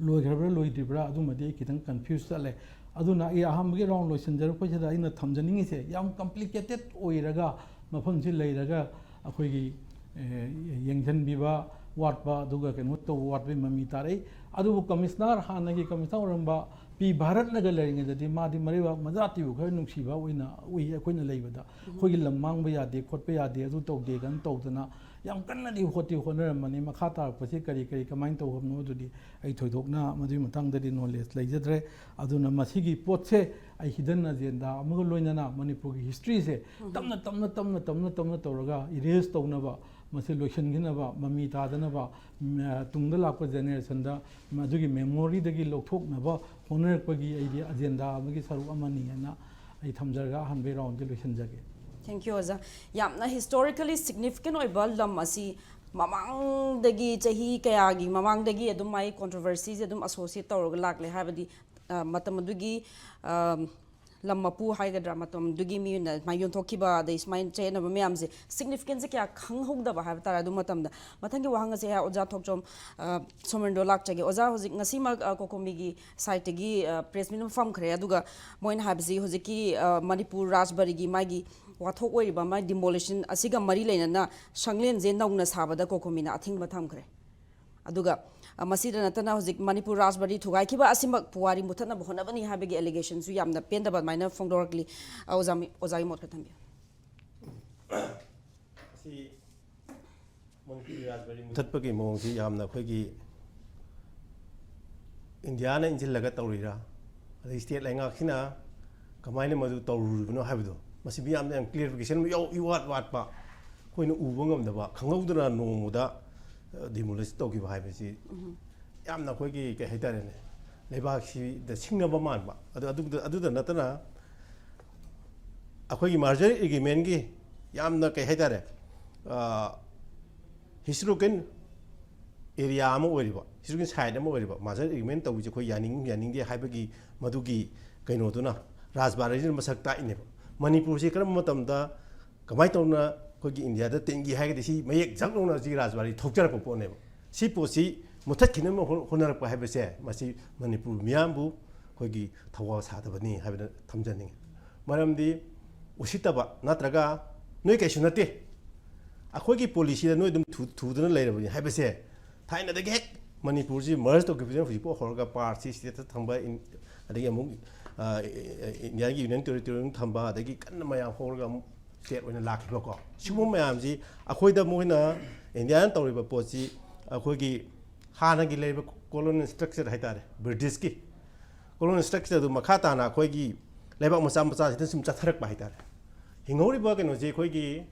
ꯂꯣꯏꯈ꯭ꯔꯕ꯭ꯔꯥ ꯂꯣꯏꯗ꯭ꯔꯤꯕ꯭ꯔꯥ, ꯑꯗꯨꯃꯗꯤ ꯑꯩ ꯈꯤꯇꯪ ꯀꯟꯐ꯭ꯌꯨꯁ ꯆꯠꯂꯦ꯫ ꯑꯗꯨꯅ ꯑꯩ ꯑꯍꯥꯟꯕꯒꯤ ꯔꯥꯎꯟ ꯂꯣꯏꯁꯤꯟꯖꯔꯛꯄꯁꯤꯗ ꯑꯩꯅ ꯊꯝꯖꯅꯤꯡꯉꯤꯁꯦ, ꯌꯥꯝ ꯀꯝꯄ꯭ꯂꯤꯀꯦꯇꯦꯠ ꯑꯣꯏꯔꯒ, ꯃꯐꯝꯁꯤ ꯂꯩꯔꯒ ꯑꯩꯈꯣꯏꯒꯤ, ꯑꯦ, ꯌꯦꯡꯁꯤꯟꯕꯤꯕ ꯋꯥꯠꯄ, ꯑꯗꯨꯒ ꯀꯩꯅꯣ ꯇꯧꯕ ꯋꯥꯠꯄꯒꯤ ꯃꯃꯤ ꯇꯥꯔꯛꯏ꯫ ꯑꯗꯨꯕꯨ ꯀꯃꯤꯁꯅꯔ, ꯍꯥꯟꯅꯒꯤ ꯀꯃꯤꯁꯅꯔ ꯑꯣꯏꯔꯝꯕ ꯄꯤ ꯚꯥꯔꯠꯅꯒ ꯂꯩꯔꯤꯉꯩꯗꯗꯤ ꯃꯥꯗꯤ ꯃꯔꯩꯕꯥꯛ ꯃꯖꯥꯇꯤꯕꯨ ꯈꯔ ꯅꯨꯡꯁꯤꯕ ꯑꯣꯏꯅ ꯎꯏ꯫ ꯑꯩꯈꯣꯏꯅ ꯂꯩꯕꯗ ꯑꯩꯈꯣꯏꯒꯤ ꯂꯝ ꯃꯥꯡꯕ ꯌꯥꯗꯦ, ꯈꯣꯠꯄ ꯌꯥꯗꯦ, ꯑꯗꯨ ꯇꯧꯗꯦ ꯀꯥꯏꯅ ꯇꯧꯗꯅ ꯌꯥꯝ ꯀꯟꯅꯗꯤ ꯍꯣꯠꯇꯤ ꯍꯣꯠꯅꯔꯝꯕꯅꯤ꯫ ꯃꯈꯥ ꯇꯥꯔꯛꯄꯁꯤ ꯀꯔꯤ ꯀꯔꯤ ꯀꯃꯥꯏꯅ ꯇꯧꯕꯅꯣ, ꯑꯗꯨꯗꯤ ꯑꯩ ꯊꯣꯏꯗꯣꯛꯅ ꯃꯗꯨꯒꯤ ꯃꯇꯥꯡꯗꯗꯤ ꯅꯣꯂꯦꯖ ꯂꯩꯖꯗ꯭ꯔꯦ꯫ ꯑꯗꯨꯅ ꯃꯁꯤꯒꯤ ꯄꯣꯠꯁꯦ ꯑꯩ ꯍꯤꯗꯟ ꯑꯖꯦꯟꯗꯥ ꯑꯃꯒ ꯂꯣꯏꯅꯅ ꯃꯅꯤꯄꯨꯔꯒꯤ ꯍꯤꯁꯇ꯭ꯔꯤꯁꯦ ꯇꯞꯅ ꯇꯞꯅ ꯇꯞꯅ ꯇꯞꯅ ꯇꯞꯅ ꯇꯧꯔꯒ ꯏꯔꯦꯖ ꯇꯧꯅꯕ, ꯃꯁꯤ ꯂꯣꯏꯁꯤꯟꯈꯤꯅꯕ, ꯃꯃꯤ ꯇꯥꯗꯅꯕ, ꯎꯝ, ꯑ, ꯇꯨꯡꯗ ꯂꯥꯛꯄ ꯖꯦꯅꯦꯔꯦꯁꯟꯗ ꯃꯗꯨꯒꯤ ꯃꯦꯃꯣꯔꯤꯗꯒꯤ ꯂꯧꯊꯣꯛꯅꯕ ꯍꯣꯠꯅꯔꯛꯄꯒꯤ ꯑꯩꯗꯤ ꯑꯖꯦꯟꯗꯥ ꯑꯃꯒꯤ ꯁꯔꯨꯛ ꯑꯃꯅꯤ ꯍꯥꯏꯅ ꯑꯩ ꯊꯝꯖꯔꯒ ꯑꯍꯥꯟꯕꯒꯤ ꯔꯥꯎꯟꯁꯦ ꯂꯣꯏꯁꯤꯟꯖꯒꯦ꯫ Thank you, ꯑꯣꯖꯥ꯫ ꯌꯥꯝꯅ ꯍꯤꯁꯇꯣꯔꯤꯀꯦꯂꯤ ꯁꯤꯒꯅꯤꯐꯤꯀꯦꯟ ꯑꯣꯏꯕ ꯂꯝ ꯑꯁꯤ ꯃꯃꯥꯡꯗꯒꯤ, ꯆꯍꯤ ꯀꯌꯥꯒꯤ ꯃꯃꯥꯡꯗꯒꯤ ꯑꯗꯨꯝ ꯃꯥꯒꯤ ꯀꯣꯟꯇ꯭ꯔꯣꯚꯔꯁꯤꯁꯦ ꯑꯗꯨꯝ ꯑꯁꯣꯁꯤꯌꯦꯠ ꯇꯧꯔꯒ ꯂꯥꯛꯂꯦ꯫ ꯍꯥꯏꯕꯗꯤ, ꯑ, ꯃꯇꯝ ꯑꯗꯨꯒꯤ, ꯑ, ꯂꯝ ꯃꯄꯨ ꯍꯥꯏꯒꯗ꯭ꯔꯥ, ꯃꯇꯝꯗꯨꯒꯤ ꯃꯤꯅ ꯁꯨꯃꯥꯏꯅ ꯌꯣꯟꯊꯣꯛꯈꯤꯕ, ꯑꯗꯩ ꯁꯨꯃꯥꯏꯅ ꯆꯌꯦꯠꯅꯕ ꯃꯌꯥꯝꯁꯦ significance ꯁꯦ ꯀꯌꯥ ꯈꯪꯍꯧꯗꯕ ꯍꯥꯏꯕ ꯇꯥꯔꯦ꯫ ꯑꯗꯨ ꯃꯇꯝꯗ ꯃꯊꯪꯒꯤ ꯋꯥꯍꯪ ꯑꯁꯦ ꯑꯩꯍꯥꯛ ꯑꯣꯖꯥ ꯊꯣꯛꯆꯣꯝ, ꯑ, ꯁꯣꯃꯦꯟꯗꯣ ꯂꯥꯛꯆꯒꯦ꯫ ꯑꯣꯖꯥ, ꯍꯧꯖꯤꯛ ꯉꯁꯤꯃꯛ, ꯑ, COCOMI ꯒꯤ side ꯇꯒꯤ, ꯑ, press meet ꯑꯃ ꯐꯝꯈ꯭ꯔꯦ, ꯑꯗꯨꯒ ꯃꯣꯏꯅ ꯍꯥꯏꯕꯁꯤ ꯍꯧꯖꯤꯛꯀꯤ, ꯑ, ꯃꯅꯤꯄꯨꯔ ꯔꯥꯖꯕꯥꯔꯤꯒꯤ ꯃꯥꯒꯤ ꯋꯥꯊꯣꯛ ꯑꯣꯏꯔꯤꯕ ꯃꯥꯒꯤ demolition ꯑꯁꯤꯒ ꯃꯔꯤ ꯂꯩꯅꯅ ꯁꯪꯂꯦꯟꯁꯦ ꯅꯧꯅ ꯁꯥꯕꯗ COCOMI ꯅ ꯑꯊꯤꯡꯕ ꯊꯝꯈ꯭ꯔꯦ꯫ ꯑꯗꯨꯒ, ꯑ, ꯃꯁꯤꯗ ꯅꯠꯇꯅ ꯍꯧꯖꯤꯛ ꯃꯅꯤꯄꯨꯔ ꯔꯥꯖꯕꯥꯔꯤ ꯊꯨꯒꯥꯏꯈꯤꯕ ꯑꯁꯤꯃꯛ ꯄꯨꯋꯥꯔꯤ ꯃꯨꯊꯠꯅꯕ ꯍꯣꯠꯅꯕꯅꯤ ꯍꯥꯏꯕꯒꯤ allegation ꯁꯨ ꯌꯥꯝꯅ ꯄꯦꯟꯗꯕ ꯑꯗꯨꯃꯥꯏꯅ ꯐꯣꯡꯗꯣꯔꯛꯂꯤ꯫ ꯑ, ꯑꯣꯖꯥ ꯃꯤ-, ꯑꯣꯖꯥꯒꯤ ꯃꯣꯠ ꯈꯔ ꯊꯝꯕꯤꯌꯨ꯫ ꯑꯁꯤ ꯃꯅꯤꯄꯨꯔꯤ ꯔꯥꯖꯕꯥꯔꯤ ꯃꯨꯊꯠꯄꯒꯤ ꯃꯑꯣꯡꯁꯤ ꯌꯥꯝꯅ ꯑꯩꯈꯣꯏꯒꯤ ꯏꯟꯗꯤꯌꯥꯅ ꯏꯟꯁꯤꯜꯂꯒ ꯇꯧꯔꯤꯔꯥ, ꯑꯗꯩ state ꯂꯩꯉꯥꯛꯁꯤꯅ ꯀꯃꯥꯏꯅ ꯃꯗꯨ ꯇꯧꯔꯨꯔꯤꯕꯅꯣ ꯍꯥꯏꯕꯗꯣ, ꯃꯁꯤ ꯃꯤꯌꯥꯝꯗ ꯌꯥꯝ clarification ꯑꯃ ꯌꯥꯎ-, ꯏꯋꯥꯠ ꯋꯥꯠꯄ, ꯑꯩꯈꯣꯏꯅ ꯎꯕ ꯉꯝꯗꯕ, ꯈꯪꯍꯧꯗꯅ ꯅꯣꯡꯃꯗ, ꯑ, demolish ꯇꯧꯈꯤꯕ ꯍꯥꯏꯕꯁꯤ ꯌꯥꯝꯅ ꯑꯩꯈꯣꯏꯒꯤ, ꯀꯩ ꯍꯥꯏꯇꯥꯔꯦꯅꯦ, ꯂꯩꯕꯥꯛꯁꯤꯗ ꯁꯤꯡꯅꯕ ꯃꯥꯟꯕ꯫ ꯑꯗꯨ, ꯑꯗꯨꯗ, ꯑꯗꯨꯗ ꯅꯠꯇꯅ ꯑꯩꯈꯣꯏꯒꯤ merger agreement ꯀꯤ ꯌꯥꯝꯅ, ꯀꯩ ꯍꯥꯏꯇꯥꯔꯦ, ꯑ, historical area ꯑꯃ ꯑꯣꯏꯔꯤꯕ, historical site ꯑꯃ ꯑꯣꯏꯔꯤꯕ merger agreement ꯇꯧꯕꯁꯦ ꯑꯩꯈꯣꯏ ꯌꯥꯅꯤꯡ-, ꯌꯥꯅꯤꯡꯗꯦ ꯍꯥꯏꯕꯒꯤ ꯃꯗꯨꯒꯤ ꯀꯩꯅꯣꯗꯨꯅ ꯔꯥꯖꯕꯥꯔꯤꯁꯤꯅ ꯃꯁꯛ ꯇꯥꯛꯏꯅꯦꯕ꯫ ꯃꯅꯤꯄꯨꯔꯁꯤ ꯀꯔꯝꯕ ꯃꯇꯝꯗ ꯀꯃꯥꯏꯅ ꯇꯧꯅ ꯑꯩꯈꯣꯏꯒꯤ ꯏꯟꯗꯤꯌꯥꯗ ꯇꯤꯟꯒꯦ ꯍꯥꯏꯔꯒꯗꯤ ꯁꯤ ꯃꯌꯦꯛ ꯖꯛ ꯂꯥꯎꯅ ꯁꯤ ꯔꯥꯖꯕꯥꯔꯤ ꯊꯣꯛꯆꯔꯛꯄ ꯄꯣꯠꯅꯦꯕ꯫ ꯁꯤ ꯄꯣꯠꯁꯤ ꯃꯨꯊꯠꯈꯤꯅꯕ ꯍꯣ-, ꯍꯣꯠꯅꯔꯛꯄ ꯍꯥꯏꯕꯁꯦ, ꯃꯁꯤ ꯃꯅꯤꯄꯨꯔ ꯃꯤꯌꯥꯝꯕꯨ ꯑꯩꯈꯣꯏꯒꯤ ꯊꯧꯒꯜ ꯁꯥꯗꯕꯅꯤ ꯍꯥꯏꯕꯗ ꯊꯝꯖꯅꯤꯡꯉꯤ꯫ ꯃꯔꯝꯗꯤ ꯎꯁꯤꯠꯇꯕ ꯅꯠꯇ꯭ꯔꯒ ꯅꯣꯏ ꯀꯩꯁꯨ ꯅꯠꯇꯦ, ꯑꯩꯈꯣꯏꯒꯤ policy ꯗ ꯅꯣꯏ ꯑꯗꯨꯝ ꯊꯨ-, ꯊꯨꯗꯨꯅ ꯂꯩꯔꯕꯅꯤ ꯍꯥꯏꯕꯁꯦ ꯊꯥꯏꯅꯗꯒꯤ ꯍꯦꯛ ꯃꯅꯤꯄꯨꯔꯁꯤ merge ꯇꯧꯈꯤꯕꯁꯤꯅ ꯍꯧꯖꯤꯛꯐꯥꯎ ꯍꯧꯔꯒ parts ꯁꯤ state ꯇ ꯊꯝꯕ, ꯏꯟ-, ꯑꯗꯒꯤ ꯑꯃꯨꯛ, ꯑ, ꯏꯟꯗꯤꯌꯥꯒꯤ union territory ꯑꯃꯨꯛ ꯊꯝꯕ, ꯑꯗꯒꯤ ꯀꯟꯅ ꯃꯌꯥꯝ ꯍꯧꯔꯒ ꯑꯃꯨꯛ state ꯑꯣꯏꯅ ꯂꯥꯛꯈꯤꯕꯀꯣ꯫ ꯁꯤꯒꯨꯝꯕ ꯃꯌꯥꯝꯁꯤ ꯑꯩꯈꯣꯏꯗ ꯃꯣꯏꯅ ꯏꯟꯗꯤꯌꯥꯅ ꯇꯧꯔꯤꯕ ꯄꯣꯠꯁꯤ ꯑꯩꯈꯣꯏꯒꯤ ꯍꯥꯟꯅꯒꯤ ꯂꯩꯔꯤꯕ colonial structure ꯍꯥꯏꯇꯥꯔꯦ, British ꯀꯤ colonial structure ꯑꯗꯨ ꯃꯈꯥ ꯇꯥꯅ ꯑꯩꯈꯣꯏꯒꯤ ꯂꯩꯕꯥꯛ ꯃꯆꯥ ꯃꯆꯥꯁꯤꯗ ꯁꯨꯝ ꯆꯠꯊꯔꯛꯄ ꯍꯥꯏꯇꯥꯔꯦ꯫ ꯍꯤꯡꯍꯧꯔꯤꯕ ꯀꯩꯅꯣꯁꯦ ꯑꯩꯈꯣꯏꯒꯤ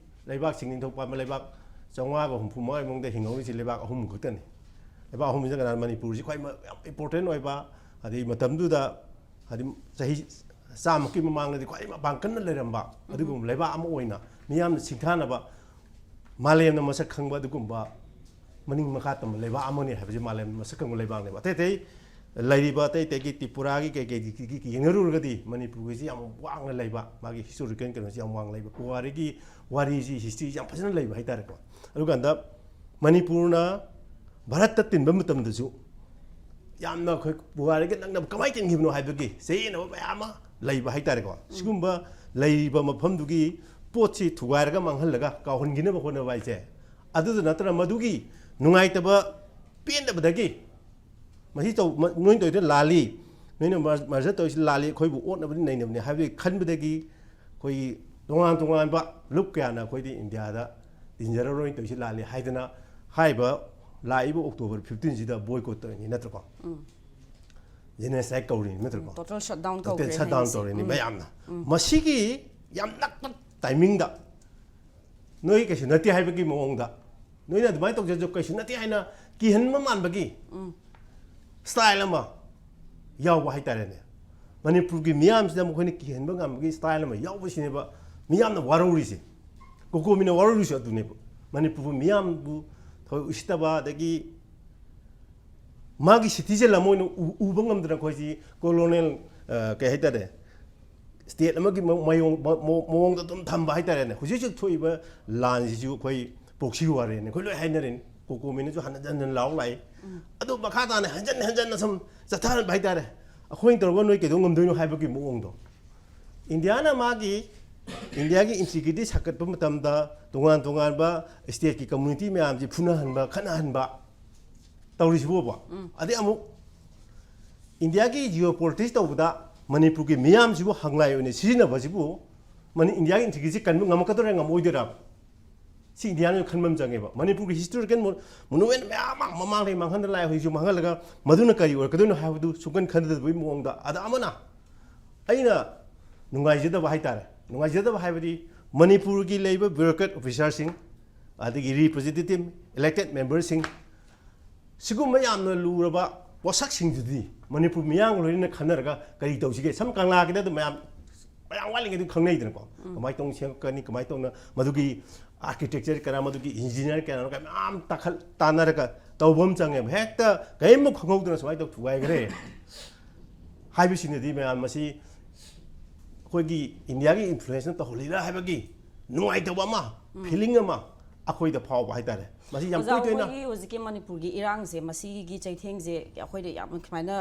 ꯂꯩꯕꯥꯛꯁꯤꯡ ꯅꯤꯡꯊꯧ ꯄꯥꯟꯕ ꯂꯩꯕꯥꯛ ꯆꯥꯝꯃꯉꯥꯒ ꯍꯨꯝꯐꯨ ꯃꯉꯥꯒꯤ ꯃꯅꯨꯡꯗ ꯍꯤꯡꯍꯧꯔꯤꯁꯤ ꯂꯩꯕꯥꯛ ꯑꯍꯨꯝ ꯈꯛꯇꯅꯤ꯫ ꯂꯩꯕꯥꯛ ꯑꯍꯨꯝꯁꯤꯗ ꯀꯅꯥ? ꯃꯅꯤꯄꯨꯔꯁꯤ ꯈ꯭ꯋꯥꯏ ꯃ-, ꯌꯥꯝ important ꯑꯣꯏꯕ, ꯑꯗꯩ ꯃꯇꯝꯗꯨꯗ ꯍꯥꯏꯗꯤ ꯆꯍꯤ ꯆꯥꯝꯃꯨꯛꯀꯤ ꯃꯃꯥꯡꯗꯗꯤ ꯈ꯭ꯋꯥꯏ ꯃꯄꯥꯡꯒꯜꯅ ꯂꯩꯔꯝꯕ ꯑꯗꯨꯒꯨꯝꯕ ꯂꯩꯕꯥꯛ ꯑꯃ ꯑꯣꯏꯅ ꯃꯤꯌꯥꯝꯅ ꯁꯤꯡꯊꯥꯅꯕ ꯃꯥꯂꯦꯝꯅ ꯃꯁꯛ ꯈꯪꯕ ꯑꯗꯨꯒꯨꯝꯕ ꯃꯅꯤꯡ ꯃꯈꯥ ꯇꯝꯕ ꯂꯩꯕꯥꯛ ꯑꯃꯅꯤ ꯍꯥꯏꯕꯁꯤ ꯃꯥꯂꯦꯝꯅ ꯃꯁꯛ ꯈꯪꯕ ꯂꯩꯕꯥꯛꯅꯦꯕ꯫ ꯑꯇꯩ ꯑꯇꯩ ꯂꯩꯔꯤꯕ ꯑꯇꯩ ꯑꯇꯩꯒꯤ ꯇ꯭ꯔꯤꯄꯨꯔꯥꯒꯤ ꯀꯩꯀꯩꯒꯤ ꯌꯦꯡꯅꯔꯨꯔꯒꯗꯤ ꯃꯅꯤꯄꯨꯔꯒꯤꯁꯤ ꯌꯥꯝ ꯋꯥꯡꯅ ꯂꯩꯕ, ꯃꯥꯒꯤ ꯍꯤꯁꯇꯣꯔꯤꯀꯦꯜ ꯀꯩꯅꯣꯁꯤ ꯌꯥꯝ ꯋꯥꯡꯅ ꯂꯩꯕ, ꯄꯨꯋꯥꯔꯤꯒꯤ ꯋꯥꯔꯤꯁꯤ, ꯍꯤꯁꯇ꯭ꯔꯤꯁꯤ ꯌꯥꯝ ꯐꯖꯅ ꯂꯩꯕ ꯍꯥꯏꯇꯥꯔꯦꯀꯣ꯫ ꯑꯗꯨꯀꯥꯟꯗ ꯃꯅꯤꯄꯨꯔꯅ ꯚꯥꯔꯠꯇ ꯇꯤꯟꯕ ꯃꯇꯝꯗꯁꯨ ꯌꯥꯝꯅ ꯑꯩꯈꯣꯏ ꯄꯨꯋꯥꯔꯤꯒ ꯅꯛꯅꯕ, ꯀꯃꯥꯏꯅ ꯇꯤꯟꯈꯤꯕꯅꯣ ꯍꯥꯏꯕꯒꯤ ꯆꯌꯦꯠꯅꯕ ꯃꯌꯥꯝ ꯑꯃ ꯂꯩꯕ ꯍꯥꯏꯇꯥꯔꯦꯀꯣ꯫ ꯁꯤꯒꯨꯝꯕ ꯂꯩꯔꯤꯕ ꯃꯐꯝꯗꯨꯒꯤ ꯄꯣꯠꯁꯤ ꯊꯨꯒꯥꯏꯔꯒ ꯃꯥꯡꯍꯜꯂꯒ ꯀꯥꯎꯍꯟꯈꯤꯅꯕ ꯍꯣꯠꯅꯕ ꯍꯥꯏꯁꯦ, ꯑꯗꯨꯗ ꯅꯠꯇꯅ ꯃꯗꯨꯒꯤ ꯅꯨꯡꯉꯥꯏꯇꯕ, ꯄꯦꯟꯗꯕꯗꯒꯤ ꯃꯁꯤ ꯇꯧ-, ꯃ-, ꯅꯣꯏꯅ ꯇꯧꯔꯤꯗꯣ ꯂꯥꯜꯂꯤ, ꯅꯣꯏꯅ ꯃꯔ-, ꯃꯔꯖꯔ ꯇꯧꯔꯤꯁꯤ ꯂꯥꯜꯂꯤ, ꯑꯩꯈꯣꯏꯕꯨ ꯑꯣꯠꯅꯕꯅꯤ ꯅꯩꯅꯕꯅꯤ ꯍꯥꯏꯕꯒꯤ ꯈꯟꯕꯗꯒꯤ ꯑꯩꯈꯣꯏꯒꯤ ꯇꯣꯉꯥꯟ ꯇꯣꯉꯥꯟꯕ ꯂꯨꯞ ꯀꯌꯥꯅ ꯑꯩꯈꯣꯏꯗꯤ ꯏꯟꯗꯤꯌꯥꯗ ꯇꯤꯟꯖꯔꯔꯣꯏ, ꯇꯧꯔꯤꯁꯤ ꯂꯥꯜꯂꯤ ꯍꯥꯏꯗꯅ ꯍꯥꯏꯔꯤꯕ ꯂꯥꯛꯏꯕ ꯑꯣꯛꯇꯣꯕꯔ ꯐꯤꯐꯇꯤꯟꯁꯤꯗ ꯕꯣꯏꯀꯣꯠ ꯇꯧꯔꯤꯅꯤ ꯅꯠꯇ꯭ꯔꯀꯣ? ꯖꯦꯅꯣꯁꯥꯏꯠ ꯀꯧꯔꯤꯅꯤ ꯅꯠꯇ꯭ꯔꯀꯣ? ꯇꯣꯇꯦꯜ ꯁꯠꯗꯥꯎꯟ ꯇꯣꯇꯦꯜ ꯀꯧꯈ꯭ꯔꯦ ꯁꯠꯗꯥꯎꯟ ꯍꯥꯏꯁꯦ꯫ ꯇꯧꯔꯤꯅꯤ ꯎꯝ. ꯃꯌꯥꯝꯅ꯫ ꯃꯁꯤꯒꯤ ꯌꯥꯝ ꯅꯛꯄ ꯇꯥꯏꯃꯤꯡꯗ ꯅꯣꯏ ꯀꯩꯁꯨ ꯅꯠꯇꯦ ꯍꯥꯏꯕꯒꯤ ꯃꯑꯣꯡꯗ, ꯅꯣꯏꯅ ꯑꯗꯨꯃꯥꯏꯅ ꯇꯧꯖꯔꯁꯨ ꯀꯩꯁꯨ ꯅꯠꯇꯦ ꯍꯥꯏꯅ ꯀꯤꯍꯟꯕ ꯃꯥꯟꯕꯒꯤ ꯁ꯭ꯇꯥꯏꯜ ꯑꯃ ꯌꯥꯎꯕ ꯍꯥꯏꯇꯥꯔꯦꯅꯦ꯫ ꯃꯅꯤꯄꯨꯔꯒꯤ ꯃꯤꯌꯥꯝꯁꯤꯗ ꯃꯈꯣꯏꯅ ꯀꯤꯍꯟꯕ ꯉꯝꯕꯒꯤ ꯁ꯭ꯇꯥꯏꯜ ꯑꯃ ꯌꯥꯎꯕꯁꯤꯅꯦꯕ ꯃꯤꯌꯥꯝꯅ ꯋꯥꯔꯧꯔꯤꯁꯦ꯫ ꯀꯣꯀꯣꯃꯤꯅ ꯋꯥꯔꯧꯔꯤꯁꯦ ꯑꯗꯨꯅꯦꯕ꯫ ꯃꯅꯤꯄꯨꯔꯕꯨ ꯃꯤꯌꯥꯝꯕꯨ ꯊꯑꯣꯏ ꯎꯁꯤꯠꯇꯕ, ꯑꯗꯒꯤ ꯃꯥꯒꯤ ꯁꯤꯇꯤꯖꯦꯟ ꯑꯃ ꯑꯣꯏꯅ ꯎ-, ꯎꯕ ꯉꯝꯗꯅ ꯑꯩꯈꯣꯏꯁꯤ ꯀꯣꯂꯣꯅꯦꯜ, ꯑ, ꯀꯩ ꯍꯥꯏꯇꯥꯔꯦ, ꯁ꯭ꯇꯦꯠ ꯑꯃꯒꯤ ꯃ-, ꯃꯌꯣꯡ-, ꯃ-, ꯃ-, ꯃꯑꯣꯡꯗ ꯑꯗꯨꯝ ꯊꯝꯕ ꯍꯥꯏꯇꯥꯔꯦꯅꯦ꯫ ꯍꯧꯖꯤꯛ ꯍꯧꯖꯤꯛ ꯊꯣꯛꯏꯕ ꯂꯥꯟꯁꯤꯁꯨ ꯑꯩꯈꯣꯏ ꯄ꯭ꯔꯣꯛꯁꯤ ꯋꯥꯔꯅꯦ, ꯑꯩꯈꯣꯏ ꯂꯣꯏ ꯍꯥꯏꯅꯔꯤꯅꯤ꯫ ꯀꯣꯀꯣꯃꯤꯅꯁꯨ ꯍꯟꯖꯟ ꯍꯟꯖꯟ ꯂꯥꯎ ꯂꯥꯛꯏ꯫ ꯑꯗꯨ ꯃꯈꯥ ꯇꯥꯅ ꯍꯟꯖꯟ ꯍꯟꯖꯟꯅ ꯁꯨꯝ ꯆꯠꯊꯍꯟꯕ ꯍꯥꯏꯇꯥꯔꯦ꯫ ꯑꯩꯈꯣꯏꯅ ꯇꯧꯔꯒ ꯅꯣꯏ ꯀꯩꯗꯧ ꯉꯝꯗꯣꯏꯅꯣ ꯍꯥꯏꯕꯒꯤ ꯃꯑꯣꯡꯗꯣ꯫ ꯏꯟꯗꯤꯌꯥꯅ ꯃꯥꯒꯤ, ꯏꯟꯗꯤꯌꯥꯒꯤ ꯏꯟꯇꯤꯒ꯭ꯔꯤꯇꯤ ꯁꯥꯒꯠꯄ ꯃꯇꯝꯗ ꯇꯣꯉꯥꯟ ꯇꯣꯉꯥꯟꯕ ꯁ꯭ꯇꯦꯠꯀꯤ ꯀꯝꯃ꯭ꯌꯨꯅꯤꯇꯤ ꯃꯌꯥꯝꯁꯤ ꯐꯨꯅꯍꯟꯕ, ꯈꯠꯅꯍꯟꯕ ꯇꯧꯔꯤꯁꯤꯕꯨꯕ꯫ ꯑꯗꯩ ꯑꯃꯨꯛ ꯏꯟꯗꯤꯌꯥꯒꯤ ꯖꯤꯑꯣ ꯄꯣꯂꯤꯇꯤꯛꯁ ꯇꯧꯕꯗ ꯃꯅꯤꯄꯨꯔꯒꯤ ꯃꯤꯌꯥꯝꯁꯤꯕꯨ ꯍꯪꯂꯥꯏ ꯑꯣꯏꯅ ꯁꯤꯖꯤꯟꯅꯕꯁꯤꯕꯨ ꯃꯅꯤ-, ꯏꯟꯗꯤꯌꯥꯒꯤ ꯏꯟꯇꯤꯒ꯭ꯔꯤꯇꯤ ꯀꯟꯕ ꯉꯝꯃꯛꯀꯗꯣꯏꯔꯥ ꯉꯝꯃꯛꯑꯣꯏꯗꯣꯏꯔꯥ? ꯁꯤ ꯏꯟꯗꯤꯌꯥꯅ ꯈꯟꯕ ꯑꯃ ꯆꯪꯉꯦꯕ꯫ ꯃꯅꯤꯄꯨꯔꯒꯤ ꯍꯤꯁꯇꯣꯔꯤꯀꯦꯜ ꯃꯣ-, ꯃꯣꯅꯨꯃꯦꯟ ꯃꯌꯥꯝ ꯑꯃ ꯃꯃꯥꯡꯗꯒꯤ ꯃꯥꯡꯍꯟꯗ ꯂꯥꯛꯑꯦ, ꯍꯧꯖꯤꯛꯁꯨ ꯃꯥꯡꯍꯜꯂꯒ ꯃꯗꯨꯅ ꯀꯔꯤ ꯑꯣꯏꯔꯛꯀꯗꯣꯏꯅꯣ ꯍꯥꯏꯕꯗꯨ ꯁꯨꯡꯈꯟ ꯈꯟꯗꯕꯒꯤ ꯃꯑꯣꯡꯗ꯫ ꯑꯗ ꯑꯃꯅ ꯑꯩꯅ ꯅꯨꯡꯉꯥꯏꯖꯗꯕ ꯍꯥꯏꯇꯥꯔꯦ, ꯅꯨꯡꯉꯥꯏꯖꯗꯕ ꯍꯥꯏꯕꯗꯤ ꯃꯅꯤꯄꯨꯔꯒꯤ ꯂꯩꯕ ꯕ꯭ꯌꯨꯔꯣꯀ꯭ꯔꯦꯠ ꯑꯣꯐꯤꯁꯥꯔꯁꯤꯡ, ꯑꯗꯒꯤ ꯔꯤꯄ꯭ꯔꯖꯦꯟꯇꯦꯇꯤꯚ ꯏꯂꯦꯛꯇꯦꯠ ꯃꯦꯝꯕꯔꯁꯤꯡ, ꯁꯤꯒꯨꯝꯕ ꯌꯥꯝꯅ ꯂꯨꯔꯕ ꯄꯣꯠꯁꯛꯁꯤꯡꯗꯨꯗꯤ ꯃꯅꯤꯄꯨꯔ ꯃꯤꯌꯥꯝꯒ ꯂꯣꯏꯅꯅ ꯈꯟꯅꯔꯒ ꯀꯔꯤ ꯇꯧꯁꯤꯒꯦ? ꯁꯝ ꯀꯪꯂꯥꯒꯤꯗ ꯑꯗꯨꯝ ꯃꯌꯥꯝ, ꯃꯌꯥꯝ ꯋꯥꯠꯂꯤꯉꯩꯗ ꯈꯪꯅꯩꯗꯅꯀꯣ꯫ ꯀꯃꯥꯏꯅ ꯇꯧꯅ ꯁꯦꯝꯒꯠꯀꯅꯤ, ꯀꯃꯥꯏꯅ ꯇꯧꯅ ꯃꯗꯨꯒꯤ ꯑꯥꯔꯀꯤꯇꯦꯛꯆꯔ ꯀꯅꯥ, ꯃꯗꯨꯒꯤ ꯏꯟꯖꯤꯅꯤꯌꯔ ꯀꯅꯥꯅꯣ, ꯀ ꯃꯌꯥꯝ ꯇꯥꯈꯠ-, ꯇꯥꯟꯅꯔꯒ ꯇꯧꯕ ꯑꯃ ꯆꯪꯉꯦꯕ꯫ ꯍꯦꯛꯇ ꯀꯔꯤꯝ ꯈꯪꯍꯧꯗꯅ ꯁꯨꯃꯥꯏꯅ ꯇꯧ ꯊꯨꯒꯥꯏꯈ꯭ꯔꯦ ꯍꯥꯏꯕꯁꯤꯅꯗꯤ ꯃꯌꯥꯝ ꯃꯁꯤ ꯑꯩꯈꯣꯏꯒꯤ ꯏꯟꯗꯤꯌꯥꯒꯤ ꯏꯟꯐ꯭ꯂꯨꯌꯦꯟꯁꯅ ꯇꯧꯍꯜꯂꯤꯔꯥ ꯍꯥꯏꯕꯒꯤ ꯅꯨꯡꯉꯥꯏꯇꯕ ꯑꯃ, ꯐꯤꯂꯤꯡ ꯑꯃ ꯑꯩꯈꯣꯏꯗ ꯐꯥꯎꯕ ꯍꯥꯏꯇꯥꯔꯦ꯫ ꯃꯁꯤ ꯌꯥꯝ ꯑꯣꯖꯥ, ꯇꯣꯏ ꯇꯣꯏꯅ ꯑꯩꯈꯣꯏꯒꯤ ꯍꯧꯖꯤꯛꯀꯤ ꯃꯅꯤꯄꯨꯔꯒꯤ ꯏꯔꯥꯡꯁꯦ, ꯃꯁꯤꯒꯤ ꯆꯩꯊꯦꯡꯁꯦ ꯑꯩꯈꯣꯏꯗ ꯌꯥꯝ ꯁꯨꯃꯥꯏꯅ,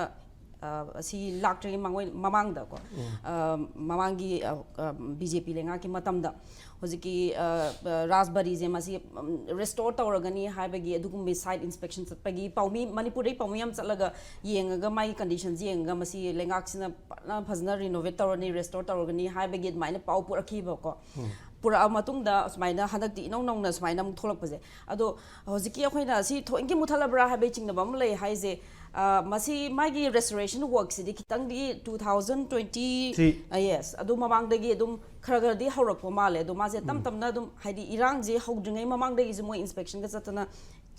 ꯑ, ꯑꯁꯤ ꯂꯥꯛꯇ꯭ꯔꯤꯉꯩ ꯃꯥꯡꯑꯣꯏ-, ꯃꯃꯥꯡꯗꯀꯣ, ꯑ, ꯃꯃꯥꯡꯒꯤ, ꯑ, ꯑ, ꯕꯤ ꯖꯦ ꯄꯤ ꯂꯩꯉꯥꯛꯀꯤ ꯃꯇꯝꯗ ꯍꯧꯖꯤꯛꯀꯤ, ꯑ, ꯑ, ꯔꯥꯖꯕꯥꯔꯤꯁꯦ ꯃꯁꯤ, ꯎꯝ, ꯔꯦꯁꯇꯣꯔ ꯇꯧꯔꯒꯅꯤ ꯍꯥꯏꯕꯒꯤ ꯑꯗꯨꯒꯨꯝꯕꯒꯤ ꯁꯥꯏꯠ ꯏꯟꯁꯄꯦꯛꯁꯟ ꯆꯠꯄꯒꯤ ꯄꯥꯎꯃꯤ, ꯃꯅꯤꯄꯨꯔꯗꯩ ꯄꯥꯎꯃꯤ ꯌꯥꯝ ꯆꯠꯂꯒ ꯌꯦꯡꯉꯒ ꯃꯥꯒꯤ ꯀꯟꯗꯤꯁꯟꯁꯦ ꯌꯦꯡꯉꯒ ꯃꯁꯤ ꯂꯩꯉꯥꯛꯁꯤꯅ ꯐꯖꯅ, ꯐꯖꯅ ꯔꯤꯅꯣꯚꯦꯠ ꯇꯧꯔꯅꯤ, ꯔꯦꯁꯇꯣꯔ ꯇꯧꯔꯒꯅꯤ ꯍꯥꯏꯕꯒꯤ ꯑꯗꯨꯃꯥꯏꯅ ꯄꯥꯎ ꯄꯨꯔꯛꯈꯤꯕꯀꯣ꯫ ꯄꯨꯔꯛꯑ ꯃꯇꯨꯡꯗ ꯁꯨꯃꯥꯏꯅ ꯍꯟꯗꯛꯇꯤ ꯏꯅꯧ ꯅꯧꯅ ꯁꯨꯃꯥꯏꯅ ꯑꯃꯨꯛ ꯊꯣꯛꯂꯛꯄꯁꯦ꯫ ꯑꯗꯣ ꯍꯧꯖꯤꯛꯀꯤ ꯑꯩꯈꯣꯏꯅ ꯁꯤ ꯊꯑꯣꯏꯀꯤ ꯃꯨꯠꯊꯠꯂꯕ꯭ꯔꯥ ꯍꯥꯏꯕꯒꯤ ꯆꯤꯡꯅꯕ ꯑꯃ ꯂꯩ ꯍꯥꯏꯁꯦ, ꯑ, ꯃꯁꯤ ꯃꯥꯒꯤ ꯔꯦꯁꯇꯣꯔꯦꯁꯟ ꯋꯥꯔꯛꯁꯤꯗꯤ ꯈꯤꯇꯪꯗꯤ two thousand twenty, Three. ꯑ, yes, ꯑꯗꯨ ꯃꯃꯥꯡꯗꯒꯤ ꯑꯗꯨꯝ ꯈꯔ ꯈꯔꯗꯤ ꯍꯧꯔꯛꯄ ꯃꯥꯜꯂꯦ꯫ ꯑꯗꯣ ꯃꯥꯁꯦ ꯇꯞ ꯇꯞꯅ ꯑꯗꯨꯝ, ꯍꯥꯏꯗꯤ ꯏꯔꯥꯡꯁꯦ ꯍꯧꯗ꯭ꯔꯤꯉꯩ ꯃꯃꯥꯡꯗꯒꯤꯁꯨ ꯃꯣꯏ ꯏꯟꯁꯄꯦꯛꯁꯟꯒ ꯆꯠꯇꯅ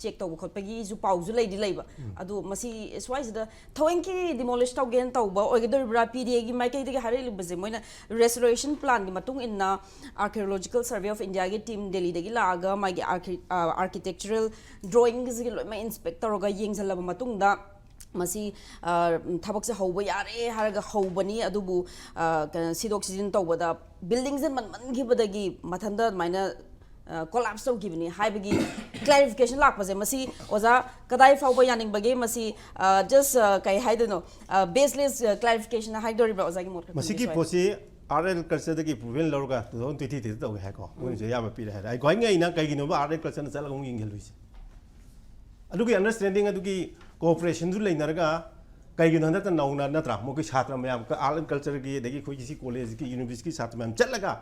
ꯆꯦꯛ ꯇꯧꯕ ꯈꯣꯠꯄꯒꯤꯁꯨ ꯄꯥꯎꯁꯨ ꯂꯩꯗꯤ ꯂꯩꯕ꯫ ꯑꯗꯣ ꯃꯁꯤ ꯁ꯭ꯋꯥꯏꯁꯤꯗ ꯊꯑꯣꯏꯀꯤ ꯗꯤꯃꯣꯂꯤꯁ ꯇꯧꯒꯦꯅ ꯇꯧꯕ ꯑꯣꯏꯒꯗꯣꯔꯤꯕ꯭ꯔꯥ? ꯄꯤ ꯗꯤ ꯑꯦꯒꯤ ꯃꯥꯏꯀꯩꯗꯒꯤ ꯍꯥꯏꯔꯛꯂꯤꯕꯁꯦ, ꯃꯣꯏꯅ ꯔꯦꯁꯇꯣꯔꯦꯁꯟ ꯄ꯭ꯂꯥꯟꯒꯤ ꯃꯇꯨꯡ ꯏꯟꯅ Archaeological Survey of Indiaꯒꯤ ꯇꯤꯝ ꯗꯦꯜꯂꯤꯗꯒꯤ ꯂꯥꯛꯑꯒ ꯃꯥꯒꯤ archi-, ꯑ, architectural drawingꯁꯤꯒꯤ ꯂꯣꯏꯅꯃꯛ ꯏꯟꯁꯄꯦꯛ ꯇꯧꯔꯒ ꯌꯦꯡꯁꯤꯜꯂꯕ ꯃꯇꯨꯡꯗ ꯃꯁꯤ, ꯑ, ꯊꯕꯛꯁꯦ ꯍꯧꯕ ꯌꯥꯔꯦ ꯍꯥꯏꯔꯒ ꯍꯧꯕꯅꯤ꯫ ꯑꯗꯨꯕꯨ, ꯑ, ꯀꯩꯅꯣ, ꯁꯤꯗꯣꯛ ꯁꯤꯖꯤꯟ ꯇꯧꯕꯗ ꯕꯤꯜꯗꯤꯡꯁꯦ ꯃꯟꯃꯟꯈꯤꯕꯗꯒꯤ ꯃꯊꯟꯇ ꯑꯗꯨꯃꯥꯏꯅ, ꯑ, ꯀꯣꯂꯥꯞꯁ ꯇꯧꯈꯤꯕꯅꯤ ꯍꯥꯏꯕꯒꯤ ꯀ꯭ꯂꯦꯔꯤꯐꯤꯀꯦꯁꯟ ꯂꯥꯛꯄꯁꯦ, ꯃꯁꯤ ꯑꯣꯖꯥ ꯀꯗꯥꯏ ꯐꯥꯎꯕ ꯌꯥꯅꯤꯡꯕꯒꯦ? ꯃꯁꯤ, ꯑ, just, ꯑ, ꯀꯩ ꯍꯥꯏꯗꯣꯏꯅꯣ, ꯑ, baseless, ꯑ, clarification ꯍꯥꯏꯗꯣꯔꯤꯕ꯭ꯔꯥ ꯑꯣꯖꯥꯒꯤ ꯃꯣꯠ ꯈꯛꯇꯪꯒꯤ ꯃꯁꯤꯒꯤ ꯁ꯭ꯋꯥꯏꯗ? ꯄꯣꯠꯁꯤ ꯑꯥꯔꯠ ꯑꯦꯟ ꯀꯜꯆꯔꯗꯒꯤ ꯑꯦꯄ꯭ꯔꯨꯚꯦꯜ ꯂꯧꯔꯒ two thousand twenty three ꯇꯧꯋꯦ ꯍꯥꯏꯀꯣ, ꯃꯣꯏꯅꯁꯨ ꯑꯌꯥꯝꯕ ꯄꯤꯔꯦ ꯍꯥꯏꯔꯦ꯫ ꯑꯩꯈꯣꯏ ꯑꯩꯅ ꯀꯩꯒꯤꯅꯣꯕ ꯑꯥꯔꯠ ꯑꯦꯟ ꯀꯜꯆꯔꯅ ꯆꯠꯂꯒ ꯑꯃꯨꯛ ꯌꯦꯡꯁꯤꯜꯂꯨꯏꯁꯦ? ꯑꯗꯨꯒꯤ ꯑꯟꯗꯔꯁꯇꯦꯟꯗꯤꯡ, ꯑꯗꯨꯒꯤ ꯀꯣꯑꯣꯄꯔꯦꯁꯟꯁꯨ ꯂꯩꯅꯔꯒ, ꯀꯩꯒꯤꯅꯣ ꯍꯟꯗꯛꯇ ꯅꯧꯅ, ꯅꯠꯇ꯭ꯔꯥ, ꯃꯈꯣꯏ ꯁꯥꯇ꯭ꯔ ꯃꯌꯥꯝ, ꯑꯥꯔꯠ ꯑꯦꯟ ꯀꯜꯆꯔꯒꯤ, ꯑꯗꯒꯤ ꯑꯩꯈꯣꯏꯒꯤ ꯁꯤ ꯀꯣꯂꯦꯖꯀꯤ, ꯌꯨꯅꯤꯚꯔꯁꯤꯇꯤꯒꯤ ꯁꯥꯇ꯭ꯔ ꯃꯌꯥꯝ ꯆꯠꯂꯒ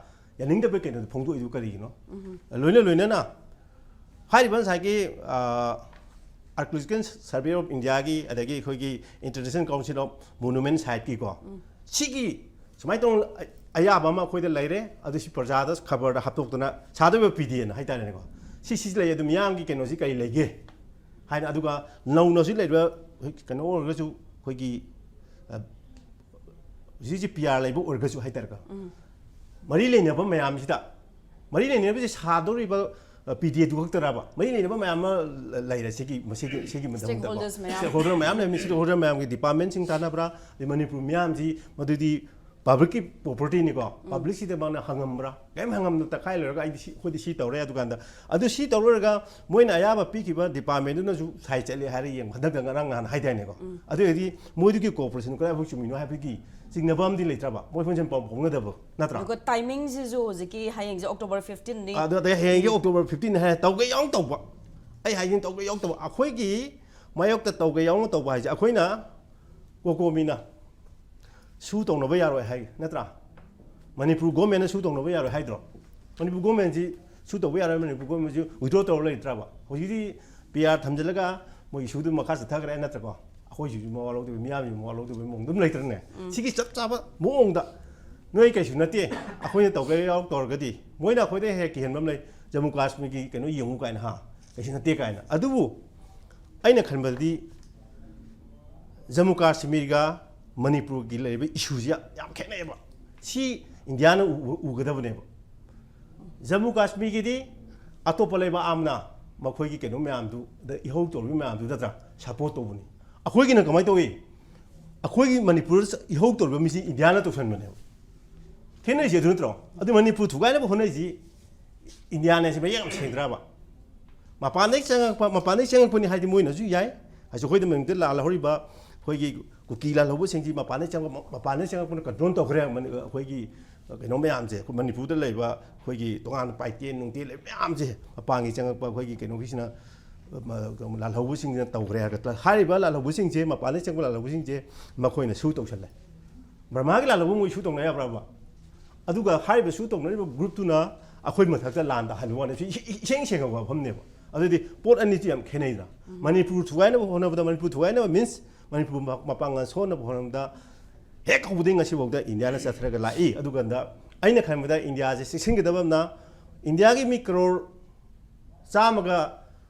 ꯌꯥꯅꯤꯡꯗꯕ ꯀꯩꯅꯣꯗꯣ ꯐꯣꯡꯗꯣꯛꯏꯗꯨ ꯀꯔꯤꯒꯤꯅꯣ? ꯂꯣꯏꯅ ꯂꯣꯏꯅꯅ ꯍꯥꯏꯔꯤꯕ ꯉꯁꯥꯏꯒꯤ, ꯑ, Archaeological Survey of Indiaꯒꯤ, ꯑꯗꯒꯤ ꯑꯩꯈꯣꯏꯒꯤ International Council of Monument Siteꯀꯤꯀꯣ, ꯁꯤꯒꯤ ꯁꯨꯃꯥꯏꯅ ꯇꯧꯅ ꯑ-, ꯑꯌꯥꯕ ꯑꯃ ꯑꯩꯈꯣꯏꯗ ꯂꯩꯔꯦ, ꯑꯗꯨ ꯁꯤ ꯄ꯭ꯔꯖꯥꯗ ꯈꯕꯔꯗ ꯍꯥꯞꯇꯣꯛꯇꯅ ꯁꯥꯗꯣꯏꯕ ꯄꯤ ꯗꯤ ꯑꯦꯅ ꯍꯥꯏꯇꯥꯔꯦꯅꯦꯀꯣ꯫ ꯁꯤ, ꯁꯤ ꯂꯩ, ꯑꯗꯨ ꯃꯤꯌꯥꯝꯒꯤ ꯀꯩꯅꯣꯁꯤ ꯀꯔꯤ ꯂꯩꯒꯦ ꯍꯥꯏꯅ, ꯑꯗꯨꯒ ꯅꯧꯅ ꯍꯧꯖꯤꯛ ꯂꯩꯔꯤꯕ ꯀꯩꯅꯣ ꯑꯣꯏꯔꯒꯁꯨ, ꯑꯩꯈꯣꯏꯒꯤ, ꯑ, ꯍꯧꯖꯤꯛ ꯍꯧꯖꯤꯛ ꯄꯤ ꯑꯥꯔ ꯂꯩꯕ ꯑꯣꯏꯔꯒꯁꯨ ꯍꯥꯏꯇꯥꯔꯦꯀꯣ, ꯃꯔꯤ ꯂꯩꯅꯕ ꯃꯌꯥꯝꯁꯤꯗ, ꯃꯔꯤ ꯂꯩꯅꯕꯁꯤ ꯁꯥꯗꯧꯔꯤꯕ, ꯄꯤ ꯗꯤ ꯑꯦꯗꯨ ꯈꯛꯇꯔꯕ? ꯃꯔꯤ ꯂꯩꯅꯕ ꯃꯌꯥꯝ ꯑꯃ ꯂꯩꯔꯦ ꯁꯤꯒꯤ, ꯃꯁꯤꯒꯤ, ꯁꯤꯒꯤ ꯃꯇꯝꯗꯀꯣ꯫ Stakeholders ꯃꯌꯥꯝ꯫ Stakeholder ꯃꯌꯥꯝ ꯂꯩꯕꯅꯤ꯫ Stakeholder ꯃꯌꯥꯝꯒꯤ departmentꯁꯤꯡ ꯇꯥꯟꯅꯕ꯭ꯔꯥ? ꯑꯗꯩ ꯃꯅꯤꯄꯨꯔ ꯃꯤꯌꯥꯝꯁꯤ ꯃꯗꯨꯗꯤ publicꯀꯤ propertyꯅꯤꯀꯣ꯫ Publicꯁꯤꯗ ꯃꯥꯅ ꯍꯪꯉꯝꯕ꯭ꯔꯥ? ꯀꯔꯤꯝ ꯍꯪꯉꯝꯗ ꯇꯛꯈꯥꯏ ꯂꯣꯏꯔꯒ ꯑꯩꯗꯤ ꯁꯤ, ꯑꯩꯈꯣꯏꯗꯤ ꯁꯤ ꯇꯧꯔꯦ꯫ ꯑꯗꯨꯀꯥꯟꯗ ꯑꯗꯨ ꯁꯤ ꯇꯧꯔꯒ ꯃꯣꯏꯅ ꯑꯌꯥꯕ ꯄꯤꯈꯤꯕ departmentꯗꯨꯅꯁꯨ ꯁꯥꯏ ꯆꯠꯂꯦ ꯍꯥꯏꯔ ꯌꯦꯡꯕ꯫ ꯍꯟꯗꯛꯇ ꯉꯔꯥꯡ ꯅꯍꯥꯟ ꯍꯥꯏꯗꯥꯏꯅꯦꯀꯣ꯫ ꯑꯗꯨ ꯑꯣꯏꯔꯗꯤ ꯃꯣꯏꯗꯨꯒꯤ cooperation ꯀꯗꯥꯏꯐꯥꯎ ꯆꯨꯝꯃꯤꯅꯣ ꯍꯥꯏꯕꯒꯤ ꯆꯤꯡꯅꯕ ꯑꯃꯗꯤ ꯂꯩꯇ꯭ꯔꯕ? ꯃꯣꯏ ꯐꯣꯟꯁꯦ ꯄꯥꯎ ꯐꯥꯎꯅꯗꯕ ꯅꯠꯇ꯭ꯔꯥ? ꯑꯗꯨꯒ timingꯁꯤꯁꯨ ꯍꯧꯖꯤꯛꯀꯤ ꯍꯌꯦꯡꯁꯦ October fifteenꯅꯤ꯫ ꯑꯗꯣ ꯑꯗꯩ ꯍꯌꯦꯡꯒꯤ October fifteen ꯍꯥꯏ ꯇꯧꯒꯦ ꯌꯥꯎꯅ ꯇꯧꯕ꯫ ꯑꯩ ꯍꯥꯏꯁꯤꯅ ꯇꯧꯒꯦ ꯌꯥꯎꯅ ꯇꯧꯕ꯫ ꯑꯩꯈꯣꯏꯒꯤ ꯃꯥꯌꯣꯛꯇ ꯇꯧꯒꯦ ꯌꯥꯎꯅ ꯇꯧꯕ ꯍꯥꯏꯁꯦ ꯑꯩꯈꯣꯏꯅ COCOMIꯅ sue ꯇꯧꯅꯕ ꯌꯥꯔꯣꯏ ꯍꯥꯏ ꯅꯠꯇ꯭ꯔꯥ? ꯃꯅꯤꯄꯨꯔ governmentꯅ sue ꯇꯧꯅꯕ ꯌꯥꯔꯣꯏ ꯍꯥꯏꯗ꯭ꯔꯣ? ꯃꯅꯤꯄꯨꯔ governmentꯁꯤ sue ꯇꯧꯕ ꯌꯥꯔꯣꯏ, ꯃꯅꯤꯄꯨꯔ governmentꯁꯤ withdraw ꯇꯧꯔ ꯂꯩꯇ꯭ꯔꯕ? ꯍꯧꯖꯤꯛꯇꯤ P R ꯊꯝꯖꯤꯜꯂꯒ ꯃꯣꯏꯒꯤ sueꯗꯨ ꯃꯈꯥ ꯆꯠꯊꯈ꯭ꯔꯦ ꯅꯠꯇ꯭ꯔꯀꯣ? ꯑꯩꯈꯣꯏꯁꯤꯁꯨ ꯃꯋꯥ ꯂꯧꯗꯕ, ꯃꯤꯌꯥꯝꯁꯤꯁꯨ ꯃꯋꯥ ꯂꯧꯗꯕ ꯃꯑꯣꯡꯗ ꯑꯗꯨꯝ ꯂꯩꯇ꯭ꯔꯅꯦ? ꯁꯤꯒꯤ ꯆꯞ ꯆꯥꯕ ꯃꯑꯣꯡꯗ ꯅꯣꯏ ꯀꯩꯁꯨ ꯅꯠꯇꯦ, ꯑꯩꯈꯣꯏꯅ ꯇꯧꯒꯦ ꯌꯥꯎ ꯇꯧꯔꯒꯗꯤ ꯃꯣꯏꯅ ꯑꯩꯈꯣꯏꯗ ꯍꯦꯛ ꯀꯤꯍꯟꯕ ꯑꯃ ꯂꯩ꯫ ꯖꯃꯨ ꯀꯥꯁꯃꯤꯔꯒꯤ ꯀꯩꯅꯣ ꯌꯦꯡꯉꯨ ꯀꯥꯏꯅ, ꯍꯥ, ꯀꯩꯁꯨ ꯅꯠꯇꯦ ꯀꯥꯏꯅ꯫ ꯑꯗꯨꯕꯨ ꯑꯩꯅ ꯈꯟꯕꯗꯗꯤ ꯖꯃꯨ ꯀꯥꯁꯃꯤꯔꯒ ꯃꯅꯤꯄꯨꯔꯒꯤ ꯂꯩꯔꯤꯕ issueꯁꯤ ꯌꯥꯝ, ꯌꯥꯝ ꯈꯦꯠꯅꯩꯌꯦꯕ꯫ ꯁꯤ ꯏꯟꯗꯤꯌꯥꯅ ꯎ-, ꯎ-, ꯎꯒꯗꯕꯅꯦꯕ꯫ ꯖꯃꯨ ꯀꯥꯁꯃꯤꯔꯒꯤꯗꯤ ꯑꯇꯣꯞꯄ ꯂꯩꯕꯥꯛ ꯑꯃꯅ ꯃꯈꯣꯏꯒꯤ ꯀꯩꯅꯣ ꯃꯌꯥꯝꯗꯨꯗ, ꯏꯍꯧ ꯇꯧꯔꯤꯕ ꯃꯌꯥꯝꯗꯨ ꯅꯠꯇ꯭ꯔꯥ, support ꯇꯧꯕꯅꯤ꯫ ꯑꯩꯈꯣꯏꯒꯤꯅ ꯀꯃꯥꯏꯅ ꯇꯧꯏ? ꯑꯩꯈꯣꯏꯒꯤ ꯃꯅꯤꯄꯨꯔꯗ ꯏꯍꯧ ꯇꯧꯔꯤꯕ ꯃꯤꯁꯤ ꯏꯟꯗꯤꯌꯥꯅ ꯇꯧꯁꯟꯕꯅꯦꯕ꯫ ꯈꯦꯠꯅꯔꯤꯁꯦ ꯑꯗꯨ ꯅꯠꯇ꯭ꯔꯣ? ꯑꯗꯨ ꯃꯅꯤꯄꯨꯔ ꯊꯨꯒꯥꯏꯅꯕ ꯍꯣꯠꯅꯔꯤꯁꯤ ꯏꯟꯗꯤꯌꯥꯅ ꯁꯤ ꯃꯌꯦꯛ ꯌꯥꯝ ꯁꯦꯡꯗ꯭ꯔꯕ? ꯃꯄꯥꯟꯗꯒꯤ ꯆꯪꯉꯛꯄ, ꯃꯄꯥꯟꯗꯒꯤ ꯆꯪꯉꯛꯄꯅꯤ ꯍꯥꯏꯗꯤ ꯃꯣꯏꯅꯁꯨ ꯌꯥꯏ꯫ ꯍꯧꯖꯤꯛ ꯑꯩꯈꯣꯏꯗ ꯃꯅꯤꯄꯨꯔꯗ ꯂꯥꯜꯍꯧꯔꯤꯕ ꯑꯩꯈꯣꯏꯒꯤ ꯀꯨꯀꯤ ꯂꯥꯜꯍꯧꯕꯁꯤꯡꯁꯤ ꯃꯄꯥꯟꯗꯒꯤ ꯆꯪꯉꯛꯄ, ꯃꯄꯥꯟꯗꯒꯤ ꯆꯪꯉꯛꯄꯅ control ꯇꯧꯈ꯭ꯔꯦ꯫ ꯃꯅꯤ-, ꯑꯩꯈꯣꯏꯒꯤ ꯀꯩꯅꯣ ꯃꯌꯥꯝꯁꯦ, ꯑꯩꯈꯣꯏ ꯃꯅꯤꯄꯨꯔꯗ ꯂꯩꯕ ꯑꯩꯈꯣꯏꯒꯤ ꯇꯣꯉꯥꯟꯅ ꯄꯥꯏꯇꯦꯟ ꯅꯨꯡꯇꯦꯟ ꯂꯩꯕ ꯃꯌꯥꯝꯁꯦ ꯃꯄꯥꯟꯒꯤ ꯆꯪꯉꯛꯄ ꯑꯩꯈꯣꯏꯒꯤ ꯀꯩꯅꯣꯒꯤꯁꯤꯅ, ꯃ-, ꯂꯥꯜꯍꯧꯕꯁꯤꯡꯁꯤꯅ ꯇꯧꯈ꯭ꯔꯦ ꯍꯥꯏꯔꯒ, ꯍꯥꯏꯔꯤꯕ ꯂꯥꯜꯍꯧꯕꯁꯤꯡꯁꯦ, ꯃꯄꯥꯟꯗꯒꯤ ꯆꯪꯕ ꯂꯥꯜꯍꯧꯕꯁꯤꯡꯁꯦ ꯃꯈꯣꯏꯅ sue ꯇꯧꯁꯜꯂꯦ꯫ ꯕꯔꯃꯥꯒꯤ ꯂꯥꯜꯍꯧꯕ ꯃꯣꯏ sue ꯇꯧꯅ ꯌꯥꯕ꯭ꯔꯕ? ꯑꯗꯨꯒ ꯍꯥꯏꯔꯤꯕ sue ꯇꯧꯅꯔꯤꯕ groupꯇꯨꯅ ꯑꯩꯈꯣꯏ ꯃꯊꯛꯇ ꯂꯥꯟ ꯇꯥꯍꯟꯕ ꯋꯥꯅꯤ꯫ ꯁꯤ ꯏ-, ꯏ-, ꯏꯁꯦꯡ ꯁꯦꯡꯉꯕ ꯋꯥꯐꯝꯅꯦꯕ꯫ ꯑꯗꯨꯗꯤ ꯄꯣꯠ ꯑꯅꯤꯁꯤ ꯌꯥꯝ ꯈꯦꯠꯅꯩꯗꯅ꯫ ꯃꯅꯤꯄꯨꯔ ꯊꯨꯒꯥꯏꯅꯕ ꯍꯣꯠꯅꯕꯗ, ꯃꯅꯤꯄꯨꯔ ꯊꯨꯒꯥꯏꯅꯕ means ꯃꯅꯤꯄꯨꯔ ꯃ-, ꯃꯄꯥꯡꯒꯜ ꯁꯣꯟꯅꯕ ꯍꯣꯠꯅꯕꯗ ꯍꯦꯛ ꯍꯧꯕꯗꯒꯤ ꯉꯁꯤꯐꯥꯎꯗ ꯏꯟꯗꯤꯌꯥꯅ ꯆꯠꯊꯔꯒ ꯂꯥꯛꯏ꯫ ꯑꯗꯨꯀꯥꯟꯗ ꯑꯩꯅ ꯈꯟꯕꯗ ꯏꯟꯗꯤꯌꯥꯁꯦ ꯆꯦꯛꯁꯤꯟꯒꯗꯕ ꯑꯃꯅ, ꯏꯟꯗꯤꯌꯥꯒꯤ ꯃꯤ ꯀꯔꯣꯔ ꯆꯥꯝꯃꯒ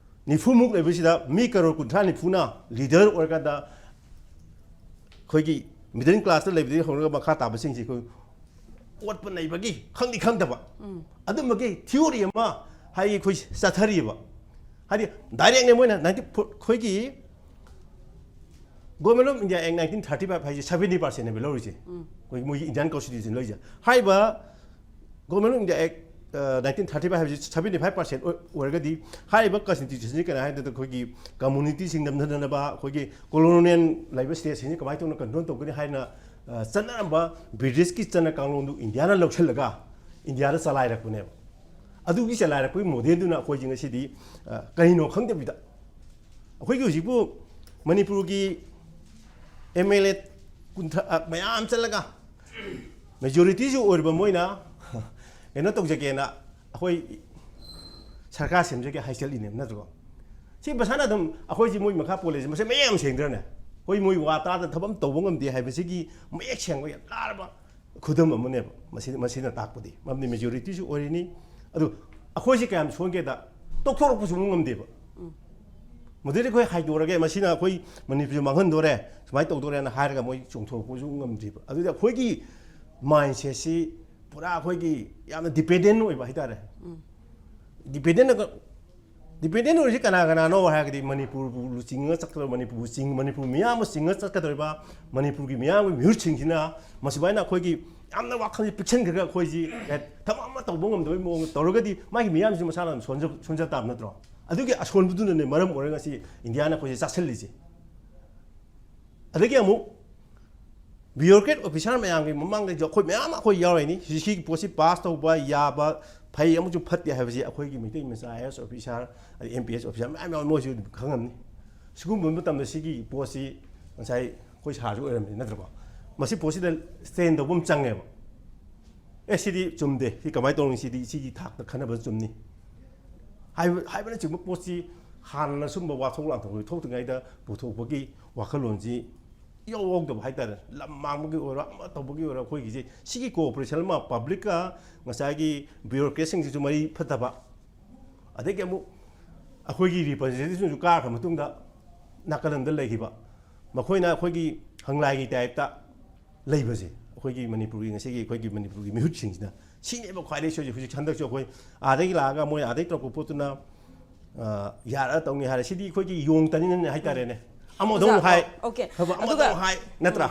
ꯅꯤꯐꯨꯃꯨꯛ ꯂꯩꯕꯁꯤꯗ ꯃꯤ ꯀꯔꯣꯔ ꯀꯨꯟꯊ꯭ꯔꯥ ꯅꯤꯐꯨꯅ leader ꯑꯣꯏꯔꯀꯥꯟꯗ, ꯑꯩꯈꯣꯏꯒꯤ middle classꯇ ꯂꯩꯕꯗꯒꯤ ꯍꯧꯔꯒ ꯃꯈꯥ ꯇꯥꯕꯁꯤꯡꯁꯤ ꯑꯩꯈꯣꯏ ꯑꯣꯠꯄ ꯅꯩꯕꯒꯤ ꯈꯪꯗꯤ ꯈꯪꯗꯕ, ꯑꯗꯨꯝꯕꯒꯤ theory ꯑꯃ ꯍꯥꯏꯗꯤ ꯑꯩꯈꯣꯏ ꯆꯠꯊꯔꯤꯕ, ꯍꯥꯏꯗꯤ ꯗꯥꯏꯔꯦꯛꯅꯦ ꯃꯣꯏꯅ ꯅꯥꯏꯟꯇꯤ ꯑꯩꯈꯣꯏꯒꯤ Government of India Act nineteen thirty five ꯍꯥꯏꯁꯦ seventy percent ꯅꯦꯕ ꯂꯧꯔꯤꯁꯦ, ꯑꯩꯈꯣꯏ ꯃꯣꯏꯒꯤ Indian Constitution ꯂꯧꯔꯤꯁꯦ꯫ ꯍꯥꯏꯔꯤꯕ Government of India Act nineteen thirty five ꯍꯥꯏꯕꯁꯤ seventy five percent ꯑꯣꯏꯔꯒꯗꯤ, ꯍꯥꯏꯔꯤꯕ Constitution ꯁꯤ ꯀꯩꯅꯣ ꯍꯥꯏ ꯃꯇꯝꯗ ꯑꯩꯈꯣꯏꯒꯤ community ꯁꯤꯡ ꯅꯝꯊꯅꯅꯕ, ꯑꯩꯈꯣꯏꯒꯤ colonial ꯂꯩꯕ state ꯁꯤꯡꯁꯤ ꯀꯃꯥꯏꯅ ꯇꯧꯅ control ꯇꯧꯒꯅꯤ ꯍꯥꯏꯅ ꯆꯠꯅꯔꯝꯕ British ꯀꯤ ꯆꯠꯅ ꯀꯥꯡꯂꯣꯟꯗꯨ India ꯅ ꯂꯧꯁꯤꯜꯂꯒ India ꯗ ꯆꯂꯥꯏꯔꯛꯄꯅꯦꯕ꯫ ꯑꯗꯨꯒꯤ ꯆꯂꯥꯏꯔꯛꯄꯒꯤ model ꯗꯨꯅ ꯑꯩꯈꯣꯏꯁꯤ ꯉꯁꯤꯗꯤ ꯀꯔꯤꯅꯣ ꯈꯪꯗꯕꯤꯗ, ꯑꯩꯈꯣꯏꯒꯤ ꯍꯧꯖꯤꯛꯄꯨ ꯃꯅꯤꯄꯨꯔꯒꯤ MLA ꯀꯨꯟꯊ꯭ꯔꯥ ꯃꯌꯥꯝ ꯆꯠꯂꯒ majority ꯁꯨ ꯑꯣꯏꯔꯤꯕ ꯃꯣꯏꯅ ꯀꯩꯅꯣ ꯇꯧꯖꯒꯦꯅ ꯑꯩꯈꯣꯏ ꯁꯔꯀꯥꯔ ꯁꯦꯝꯖꯒꯦ ꯍꯥꯏ ꯆꯠꯂꯤꯅꯦꯕ, ꯅꯠꯇ꯭ꯔꯣ? ꯁꯤ ꯃꯁꯥꯅ ꯑꯗꯨꯝ ꯑꯩꯈꯣꯏꯁꯤ ꯃꯣꯏ ꯃꯈꯥ ꯄꯣꯜꯂꯤꯁꯦ ꯃꯁꯤ ꯃꯌꯦꯛ ꯌꯥꯝ ꯁꯦꯡꯗ꯭ꯔꯅꯦ? ꯑꯩꯈꯣꯏ ꯃꯣꯏ ꯋꯥ ꯇꯥꯗ ꯊꯕꯛ ꯑꯃ ꯇꯧꯕ ꯉꯝꯗꯦ ꯍꯥꯏꯕꯁꯤꯒꯤ ꯃꯌꯦꯛ ꯁꯦꯡꯕ ꯌꯥꯝ ꯂꯥꯔꯕ ꯈꯨꯗꯝ ꯑꯃꯅꯦꯕ꯫ ꯃꯁꯤ, ꯃꯁꯤꯅ ꯇꯥꯛꯄꯗꯤ, ꯃꯔꯝꯗꯤ majority ꯁꯨ ꯑꯣꯏꯔꯤꯅꯤ꯫ ꯑꯗꯨ ꯑꯩꯈꯣꯏꯁꯤ ꯀꯌꯥꯝ ꯁꯣꯟꯒꯦꯗ, ꯇꯣꯛꯊꯣꯔꯛꯄꯁꯨ ꯑꯃꯨꯛ ꯉꯝꯗꯦꯕ꯫ ꯃꯗꯨꯗꯤ ꯑꯩꯈꯣꯏ ꯍꯥꯏꯗꯣꯔꯒꯦ, ꯃꯁꯤꯅ ꯑꯩꯈꯣꯏ ꯃꯅꯤꯄꯨꯔꯁꯦ ꯃꯥꯡꯍꯟꯗꯣꯔꯦ, ꯁꯨꯃꯥꯏꯅ ꯇꯧꯗꯣꯔꯦꯅ ꯍꯥꯏꯔꯒ ꯃꯣꯏ ꯆꯣꯡꯊꯣꯔꯛꯄꯁꯨ ꯉꯝꯗ꯭ꯔꯤꯕ꯫ ꯑꯗꯨꯗꯤ ꯑꯩꯈꯣꯏꯒꯤ mindset ꯁꯤ ꯄꯨꯔꯥ ꯑꯩꯈꯣꯏꯒꯤ ꯌꯥꯝꯅ dependent ꯑꯣꯏꯕ ꯍꯥꯏꯇꯥꯔꯦ꯫ Dependent, dependent ꯑꯣꯏꯔꯤꯁꯤ ꯀꯅꯥ ꯀꯅꯥꯅꯣ ꯍꯥꯏꯔꯒꯗꯤ, ꯃꯅꯤꯄꯨꯔꯕꯨ ꯂꯨꯆꯤꯡꯉꯒ ꯆꯠꯀꯗꯧꯔꯤꯕ, ꯃꯅꯤꯄꯨꯔꯕꯨ ꯆꯤꯡ-, ꯃꯅꯤꯄꯨꯔ ꯃꯤꯌꯥꯝꯕꯨ ꯆꯤꯡꯉꯒ ꯆꯠꯀꯗꯧꯔꯤꯕ ꯃꯅꯤꯄꯨꯔꯒꯤ ꯃꯤꯌꯥꯝꯒꯤ ꯃꯤꯍꯨꯠꯁꯤꯡꯁꯤꯅ ꯃꯁꯨꯃꯥꯏꯅ ꯑꯩꯈꯣꯏꯒꯤ ꯌꯥꯝꯅ ꯋꯥꯈꯜꯁꯦ ꯄꯤꯛꯁꯟꯈ꯭ꯔꯒ ꯑꯩꯈꯣꯏꯁꯤ ꯊꯕꯛ ꯑꯃ ꯇꯧꯕ ꯉꯝꯗꯕꯒꯤ ꯃꯑꯣꯡꯗ ꯇꯧꯔꯒꯗꯤ, ꯃꯥꯒꯤ ꯃꯤꯌꯥꯝꯁꯤ ꯃꯁꯥꯅ ꯑꯗꯨꯝ ꯁꯣꯟꯖ-, ꯁꯣꯟꯖ ꯇꯥꯕ ꯅꯠꯇ꯭ꯔꯣ? ꯑꯗꯨꯒꯤ ꯑꯁꯣꯟꯕꯗꯨꯅꯅꯦ ꯃꯔꯝ ꯑꯣꯏꯔꯒ ꯉꯁꯤ India ꯅ ꯑꯩꯈꯣꯏꯁꯦ ꯆꯥꯁꯤꯜꯂꯤꯁꯦ꯫ ꯑꯗꯒꯤ ꯑꯃꯨꯛ bureaucrat officer ꯃꯌꯥꯝꯒꯤ ꯃꯃꯥꯡꯗꯁꯨ ꯑꯩꯈꯣꯏ ꯃꯌꯥꯝ ꯑꯃ ꯑꯩꯈꯣꯏ ꯌꯥꯎꯔꯤꯅꯤ꯫ ꯁꯤ-, ꯁꯤꯒꯤ ꯄꯣꯠꯁꯤ pass ꯇꯧꯕ ꯌꯥꯕ, ꯐꯩ ꯑꯃꯁꯨꯡ ꯐꯠꯇꯦ ꯍꯥꯏꯕꯁꯤ ꯑꯩꯈꯣꯏꯒꯤ ꯃꯩꯇꯩ ꯃꯆꯥ IAS officer, ꯑꯗꯩ MPS officer ꯃꯌꯥꯝ ꯌꯥꯎꯔꯤ, ꯃꯣꯏꯁꯨ ꯑꯗꯨꯝ ꯈꯪꯉꯝꯅꯤ꯫ ꯁꯤꯒꯨꯝꯕ ꯃꯇꯝꯗ ꯁꯤꯒꯤ ꯄꯣꯠꯁꯤ ꯉꯁꯥꯏ ꯑꯩꯈꯣꯏ ꯁꯥꯔꯁꯨ ꯑꯣꯏꯔꯝꯃꯤꯅꯤ, ꯅꯠꯇ꯭ꯔꯀꯣ? ꯃꯁꯤ ꯄꯣꯠꯁꯤꯗ stand ꯇꯧꯕ ꯑꯃ ꯆꯪꯉꯦꯕ꯫ ꯑꯦ, ꯁꯤꯗꯤ ꯆꯨꯝꯗꯦ, ꯁꯤ ꯀꯃꯥꯏꯅ ꯇꯧꯅꯤ, ꯁꯤꯗꯤ ꯁꯤꯒꯤ ꯊꯥꯛꯇ ꯈꯟꯅꯕ ꯆꯨꯝꯅꯤ ꯍꯥꯏꯕ, ꯍꯥꯏꯕꯅꯆꯤꯡꯕ ꯄꯣꯠꯁꯤ ꯍꯥꯟꯅ ꯁꯨꯝꯕ ꯋꯥꯊꯣꯛ ꯂꯥꯟꯊꯣꯛ ꯊꯣꯛꯇ꯭ꯔꯤꯉꯩꯗ ꯄꯨꯊꯣꯛꯄꯒꯤ ꯋꯥꯈꯜꯂꯣꯟꯁꯤ ꯏꯌꯧ ꯌꯧꯗꯕ ꯍꯥꯏꯇꯥꯔꯦ꯫ ꯂꯝ ꯃꯥꯡꯕꯒꯤ ꯑꯣꯏꯔꯣ, ꯑꯃ ꯇꯧꯕꯒꯤ ꯑꯣꯏꯔꯣ, ꯑꯩꯈꯣꯏꯒꯤꯁꯦ ꯁꯤꯒꯤ cooperation ꯑꯃ, public ꯀ ꯉꯁꯥꯏꯒꯤ bureaucrat ꯁꯤꯡꯁꯤꯁꯨ ꯃꯔꯤ ꯐꯠꯇꯕ, ꯑꯗꯒꯤ ꯑꯃꯨꯛ ꯑꯩꯈꯣꯏꯒꯤ representative ꯁꯤꯡꯁꯨ ꯀꯥꯈ꯭ꯔ ꯃꯇꯨꯡꯗ ꯅꯥꯀꯜ ꯑꯃꯗ ꯂꯩꯈꯤꯕ, ꯃꯈꯣꯏꯅ ꯑꯩꯈꯣꯏꯒꯤ ꯍꯪꯂꯥꯏꯒꯤ type ꯇ ꯂꯩꯕꯁꯦ, ꯑꯩꯈꯣꯏꯒꯤ ꯃꯅꯤꯄꯨꯔꯒꯤ, ꯉꯁꯤꯒꯤ ꯑꯩꯈꯣꯏꯒꯤ ꯃꯅꯤꯄꯨꯔꯒꯤ ꯃꯤꯍꯨꯠꯁꯤꯡꯁꯤꯅ ꯁꯤꯅꯦꯕ ꯈ꯭ꯋꯥꯏꯗꯒꯤ ꯁꯣꯏꯁꯦ꯫ ꯍꯧꯖꯤꯛ ꯍꯟꯗꯛꯁꯨ ꯑꯩꯈꯣꯏ ꯑꯥꯗꯒꯤ ꯂꯥꯛꯑꯒ ꯃꯣꯏ ꯑꯥꯗꯒꯤ ꯇꯧꯔꯛꯄ ꯄꯣꯠꯇꯨꯅ, ꯑ, ꯌꯥꯔꯒ ꯇꯧꯅꯤ ꯍꯥꯏꯔꯦ꯫ ꯁꯤꯗꯤ ꯑꯩꯈꯣꯏꯒꯤ ꯌꯣꯡ ꯇꯅꯤꯅꯅꯦ ꯍꯥꯏꯇꯥꯔꯦꯅꯦ꯫ ꯑꯃꯗ ꯑꯃꯨꯛ ꯍꯥꯏ, ꯑꯣꯀꯦ꯫ ꯊꯕꯛ ꯑꯃꯗ ꯑꯗꯨꯒ ꯑꯃꯨꯛ ꯍꯥꯏ, ꯅꯠꯇ꯭ꯔꯥ?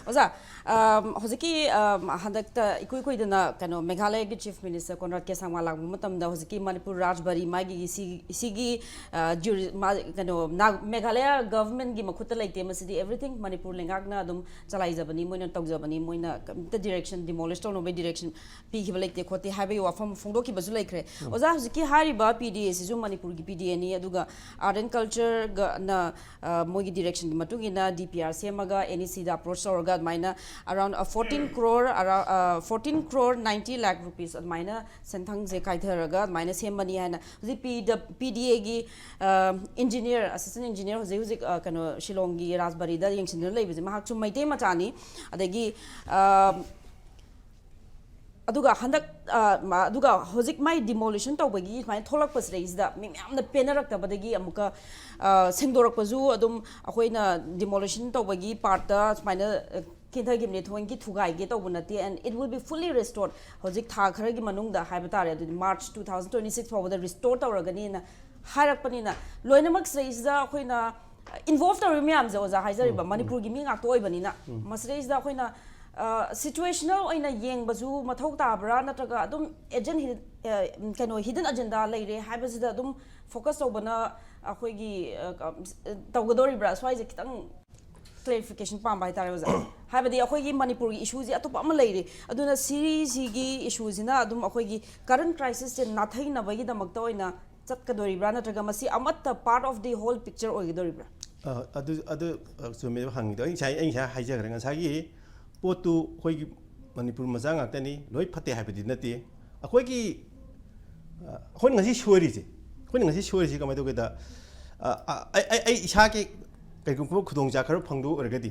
ꯑꯣꯖꯥ, ꯑꯝ, ꯍꯧꯖꯤꯛꯀꯤ, ꯑꯝ, ꯍꯟꯗꯛꯇ ꯏꯀꯨꯏ ꯀꯨꯏꯗꯅ ꯀꯩꯅꯣ ꯃꯦꯘꯥꯂꯌꯒꯤ ꯆꯤꯐ ꯃꯤꯅꯤꯁꯇꯔ ꯀꯣꯟꯔꯥꯗ ꯀꯦ ꯁꯥꯡꯃꯥ ꯂꯥꯛꯄ ꯃꯇꯝꯗ ꯍꯧꯖꯤꯛꯀꯤ ꯃꯅꯤꯄꯨꯔ ꯔꯥꯖꯕꯥꯔꯤ ꯃꯥꯒꯤ ꯁꯤ-, ꯁꯤꯒꯤ, ꯑ, ꯖꯨꯔꯤ-, ꯃꯥ-, ꯀꯩꯅꯣ ꯅꯥ-, ꯃꯦꯘꯥꯂꯌ ꯒꯚꯔꯟꯃꯦꯟꯠꯀꯤ ꯃꯈꯨꯠꯇ ꯂꯩꯇꯦ, ꯃꯁꯤꯗꯤ everything ꯃꯅꯤꯄꯨꯔ ꯂꯩꯉꯥꯛꯅ ꯑꯗꯨꯝ ꯆꯂꯥꯏꯖꯕꯅꯤ, ꯃꯣꯏꯅ ꯇꯧꯖꯕꯅꯤ, ꯃꯣꯏꯅ ꯀꯩꯝꯇ ꯗꯤꯔꯦꯛꯁꯟ, ꯗꯤꯃꯣꯂꯤꯁ ꯇꯧꯅꯕꯒꯤ ꯗꯤꯔꯦꯛꯁꯟ ꯄꯤꯈꯤꯕ ꯂꯩꯇꯦ ꯈꯣꯠꯇꯦ ꯍꯥꯏꯕꯒꯤ ꯋꯥꯐꯝ ꯐꯣꯡꯗꯣꯛꯈꯤꯕꯁꯨ ꯂꯩꯈ꯭ꯔꯦ꯫ ꯑꯣꯖꯥ, ꯍꯧꯖꯤꯛꯀꯤ ꯍꯥꯏꯔꯤꯕ ꯄꯤ ꯗꯤ ꯑꯦꯁꯤꯁꯨ ꯃꯅꯤꯄꯨꯔꯒꯤ ꯄꯤ ꯗꯤ ꯑꯦꯅꯤ, ꯑꯗꯨꯒ ꯑꯥꯔꯠ ꯑꯦꯟ ꯀꯜꯆꯔꯒꯅ, ꯑ, ꯃꯣꯏꯒꯤ ꯗꯤꯔꯦꯛꯁꯟꯒꯤ ꯃꯇꯨꯡ ꯏꯟꯅ ꯗꯤ ꯄꯤ ꯑꯥꯔ ꯁꯦꯝꯃꯒ ꯑꯦꯟ ꯏ ꯁꯤꯗ ꯑꯦꯄ꯭ꯔꯣꯆ ꯇꯧꯔꯒ ꯑꯗꯨꯃꯥꯏꯅ around, ꯑ, fourteen crore, ꯑꯔꯥ-, ꯑ, fourteen crore ninety lakh rupees ꯑꯗꯨꯃꯥꯏꯅ ꯁꯦꯟꯊꯪꯁꯦ ꯀꯥꯏꯊꯔꯒ ꯑꯗꯨꯃꯥꯏꯅ ꯁꯦꯝꯕꯅꯤ ꯍꯥꯏꯅ ꯍꯧꯖꯤꯛ ꯄꯤ ꯗ-, ꯄꯤ ꯗꯤ ꯑꯦꯒꯤ, ꯑ, ꯏꯟꯖꯤꯅꯤꯌꯔ, ꯑꯦꯁꯤꯁꯇꯦꯟ ꯏꯟꯖꯤꯅꯤꯌꯔ ꯍꯧꯖꯤꯛ ꯍꯧꯖꯤꯛ, ꯑ, ꯀꯩꯅꯣ ꯁꯤꯂꯣꯡꯒꯤ ꯔꯥꯖꯕꯥꯔꯤꯗ ꯌꯦꯡꯁꯤꯟꯗꯨꯅ ꯂꯩꯕꯁꯦ, ꯃꯍꯥꯛꯁꯨ ꯃꯩꯇꯩ ꯃꯆꯥꯅꯤ꯫ ꯑꯗꯒꯤ, ꯑ, ꯑꯗꯨꯒ ꯍꯟꯗꯛ, ꯑ, ꯃ-, ꯑꯗꯨꯒ ꯍꯧꯖꯤꯛ ꯃꯥꯏ ꯗꯤꯃꯣꯂꯤꯁꯟ ꯇꯧꯕꯒꯤ ꯁꯨꯃꯥꯏꯅ ꯊꯣꯛꯂꯛꯄꯁꯤꯗꯩꯁꯤꯗ ꯃꯤ ꯃꯌꯥꯝꯅ ꯄꯦꯟꯅꯔꯛꯇꯕꯗꯒꯤ ꯑꯃꯨꯛꯀ, ꯑ, ꯁꯦꯡꯗꯣꯔꯛꯄꯁꯨ ꯑꯗꯨꯝ ꯑꯩꯈꯣꯏꯅ ꯗꯤꯃꯣꯂꯤꯁꯟ ꯇꯧꯕꯒꯤ ꯄꯥꯔꯠꯇ ꯁꯨꯃꯥꯏꯅ, ꯑ, ꯀꯤꯟꯊꯈꯤꯕꯅꯦ, ꯊꯑꯣꯏꯒꯤ ꯊꯨꯒꯥꯏꯒꯦ ꯇꯧꯕ ꯅꯠꯇꯦ, and it will be fully restored, ꯍꯧꯖꯤꯛ ꯊꯥ ꯈꯔꯒꯤ ꯃꯅꯨꯡꯗ ꯍꯥꯏꯕ ꯇꯥꯔꯦ, ꯑꯗꯨꯗꯤ March two thousand twenty six ꯐꯥꯎꯕꯗ ꯔꯤꯁꯇꯣꯔ ꯇꯧꯔꯒꯅꯤꯅ ꯍꯥꯏꯔꯛꯄꯅꯤꯅ, ꯂꯣꯏꯅꯃꯛ ꯁꯤꯗꯩꯁꯤꯗ ꯑꯩꯈꯣꯏꯅ ꯏꯟꯚꯣꯜꯚ ꯇꯧꯔꯤꯕ ꯃꯌꯥꯝꯁꯦ, ꯑꯣꯖꯥ ꯍꯥꯏꯖꯔꯤꯕ ꯃꯅꯤꯄꯨꯔꯒꯤ ꯃꯤ ꯉꯥꯛꯇ ꯑꯣꯏꯕꯅꯤꯅ, ꯃꯁꯤꯗꯩꯁꯤꯗ ꯑꯩꯈꯣꯏꯅ, ꯑ, ꯁꯤꯆꯨꯋꯦꯁꯅꯦꯜ ꯑꯣꯏꯅ ꯌꯦꯡꯕꯁꯨ ꯃꯊꯧ ꯇꯥꯕ꯭ꯔꯥ, ꯅꯠꯇ꯭ꯔꯒ ꯑꯗꯨꯝ ꯑꯦꯖꯦꯟ ꯍꯤ-, ꯑ, ꯀꯩꯅꯣ, ꯍꯤꯗꯟ ꯑꯦꯖꯦꯟꯗꯥ ꯂꯩꯔꯦ ꯍꯥꯏꯕꯁꯤꯗ ꯑꯗꯨꯝ ꯐꯣꯀꯁ ꯇꯧꯕꯅ ꯑꯩꯈꯣꯏꯒꯤ, ꯑ, ꯀ-, ꯇꯧꯒꯗꯧꯔꯤꯕ꯭ꯔꯥ? ꯁ꯭ꯋꯥꯏꯁꯦ ꯈꯤꯇꯪ ꯀ꯭ꯂꯦꯔꯤꯐꯤꯀꯦꯁꯟ ꯄꯥꯝꯕ ꯍꯥꯏꯇꯥꯔꯦ, ꯑꯣꯖꯥ꯫ ꯍꯥꯏꯕꯗꯤ ꯑꯩꯈꯣꯏꯒꯤ ꯃꯅꯤꯄꯨꯔꯒꯤ ꯏꯁꯨꯁꯦ ꯑꯇꯣꯞꯄ ꯑꯃ ꯂꯩꯔꯤ, ꯑꯗꯨꯅ ꯁꯤꯁꯤꯒꯤ ꯏꯁꯨꯁꯤꯅ ꯑꯗꯨꯝ ꯑꯩꯈꯣꯏꯒꯤ ꯀꯔꯦꯟ ꯀ꯭ꯔꯥꯏꯁꯤꯁꯁꯦ ꯅꯥꯊꯩꯅꯕꯒꯤꯗꯃꯛꯇ ꯑꯣꯏꯅ ꯆꯠꯀꯗꯣꯔꯤꯕ꯭ꯔꯥ, ꯅꯠꯇ꯭ꯔꯒ ꯃꯁꯤ ꯑꯃꯠꯇ part of the whole picture ꯑꯣꯏꯒꯗꯧꯔꯤꯕ꯭ꯔꯥ? ꯑ, ꯑꯗꯨ, ꯑꯗꯨ, ꯑ, ꯆꯨꯝꯃꯦꯕ ꯍꯪꯉꯤꯗꯣ꯫ ꯑꯩ ꯉꯁꯥꯏ, ꯑꯩ ꯉꯁꯥꯏ ꯍꯥꯏꯖꯈ꯭ꯔꯦ, ꯉꯁꯥꯏꯒꯤ ꯄꯣꯠꯇꯨ ꯑꯩꯈꯣꯏꯒꯤ ꯃꯅꯤꯄꯨꯔ ꯃꯆꯥ ꯉꯥꯛꯇꯅꯤ, ꯂꯣꯏ ꯐꯠꯇꯦ ꯍꯥꯏꯕꯗꯤ ꯅꯠꯇꯦ꯫ ꯑꯩꯈꯣꯏꯒꯤ, ꯑ, ꯑꯩꯈꯣꯏꯅ ꯉꯁꯤ ꯁꯣꯏꯔꯤꯁꯦ, ꯑꯩꯈꯣꯏꯅ ꯉꯁꯤ ꯁꯣꯏꯔꯤꯁꯦ ꯀꯃꯥꯏꯅ ꯇꯧꯒꯦꯗ, ꯑ, ꯑ, ꯑꯩ, ꯑꯩ, ꯑꯩ ꯏꯁꯥꯒꯤ ꯀꯩꯒꯨꯝꯕ ꯈꯨꯗꯣꯡꯆꯥ ꯈꯔ ꯐꯪꯗꯕ ꯑꯣꯏꯔꯒꯗꯤ,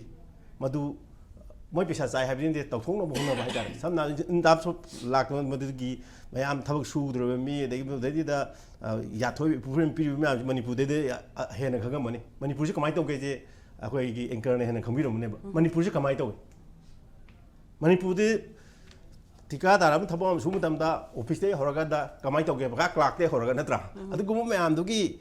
ꯃꯗꯨ ꯃꯣꯏ ꯄꯩꯁꯥ ꯆꯥꯏ ꯍꯥꯏꯕꯗꯤ ꯅꯠꯇꯦ, ꯇꯧꯊꯣꯛꯅꯕ ꯍꯣꯠꯅꯕ ꯍꯥꯏꯇꯥꯔꯦ꯫ ꯁꯝꯅ ꯍꯥꯏꯔꯕꯗ, in terms of ꯂꯥꯛꯇꯕ ꯃꯗꯨꯒꯤ ꯃꯌꯥꯝ ꯊꯕꯛ ꯁꯨꯗ꯭ꯔꯕ ꯃꯤ, ꯑꯗꯒꯤ ꯃꯗꯩꯗꯨꯗ, ꯑ, ꯌꯥꯊꯣꯏ ꯄꯨꯐꯝ ꯄꯤꯔꯤꯕ ꯃꯌꯥꯝꯁꯦ ꯃꯅꯤꯄꯨꯔꯗꯩꯗꯤ, ꯑ, ꯍꯦꯟꯅ ꯈꯪꯉꯝꯃꯅꯤ꯫ ꯃꯅꯤꯄꯨꯔꯁꯦ ꯀꯃꯥꯏꯅ ꯇꯧꯒꯦꯁꯦ ꯑꯩꯈꯣꯏꯒꯤ anchorꯅ ꯍꯦꯟꯅ ꯈꯪꯕꯤꯔꯝꯃꯅꯦꯕ꯫ ꯃꯅꯤꯄꯨꯔꯁꯦ ꯀꯃꯥꯏꯅ ꯇꯧꯏ? ꯃꯅꯤꯄꯨꯔꯗꯤ ꯊꯤꯀꯥꯗꯥꯔ ꯑꯃ ꯊꯕꯛ ꯑꯃ ꯁꯨꯕ ꯃꯇꯝꯗ, ꯑꯣꯐꯤꯁꯇꯒꯤ ꯍꯧꯔꯒ ꯀꯃꯥꯏꯅ ꯇꯧꯒꯦ, ꯀ꯭ꯂꯥꯔꯛꯇꯒꯤ ꯍꯧꯔꯒ, ꯅꯠꯇ꯭ꯔꯥ? ꯑꯗꯨꯒꯨꯝꯕ ꯃꯌꯥꯝꯗꯨꯒꯤ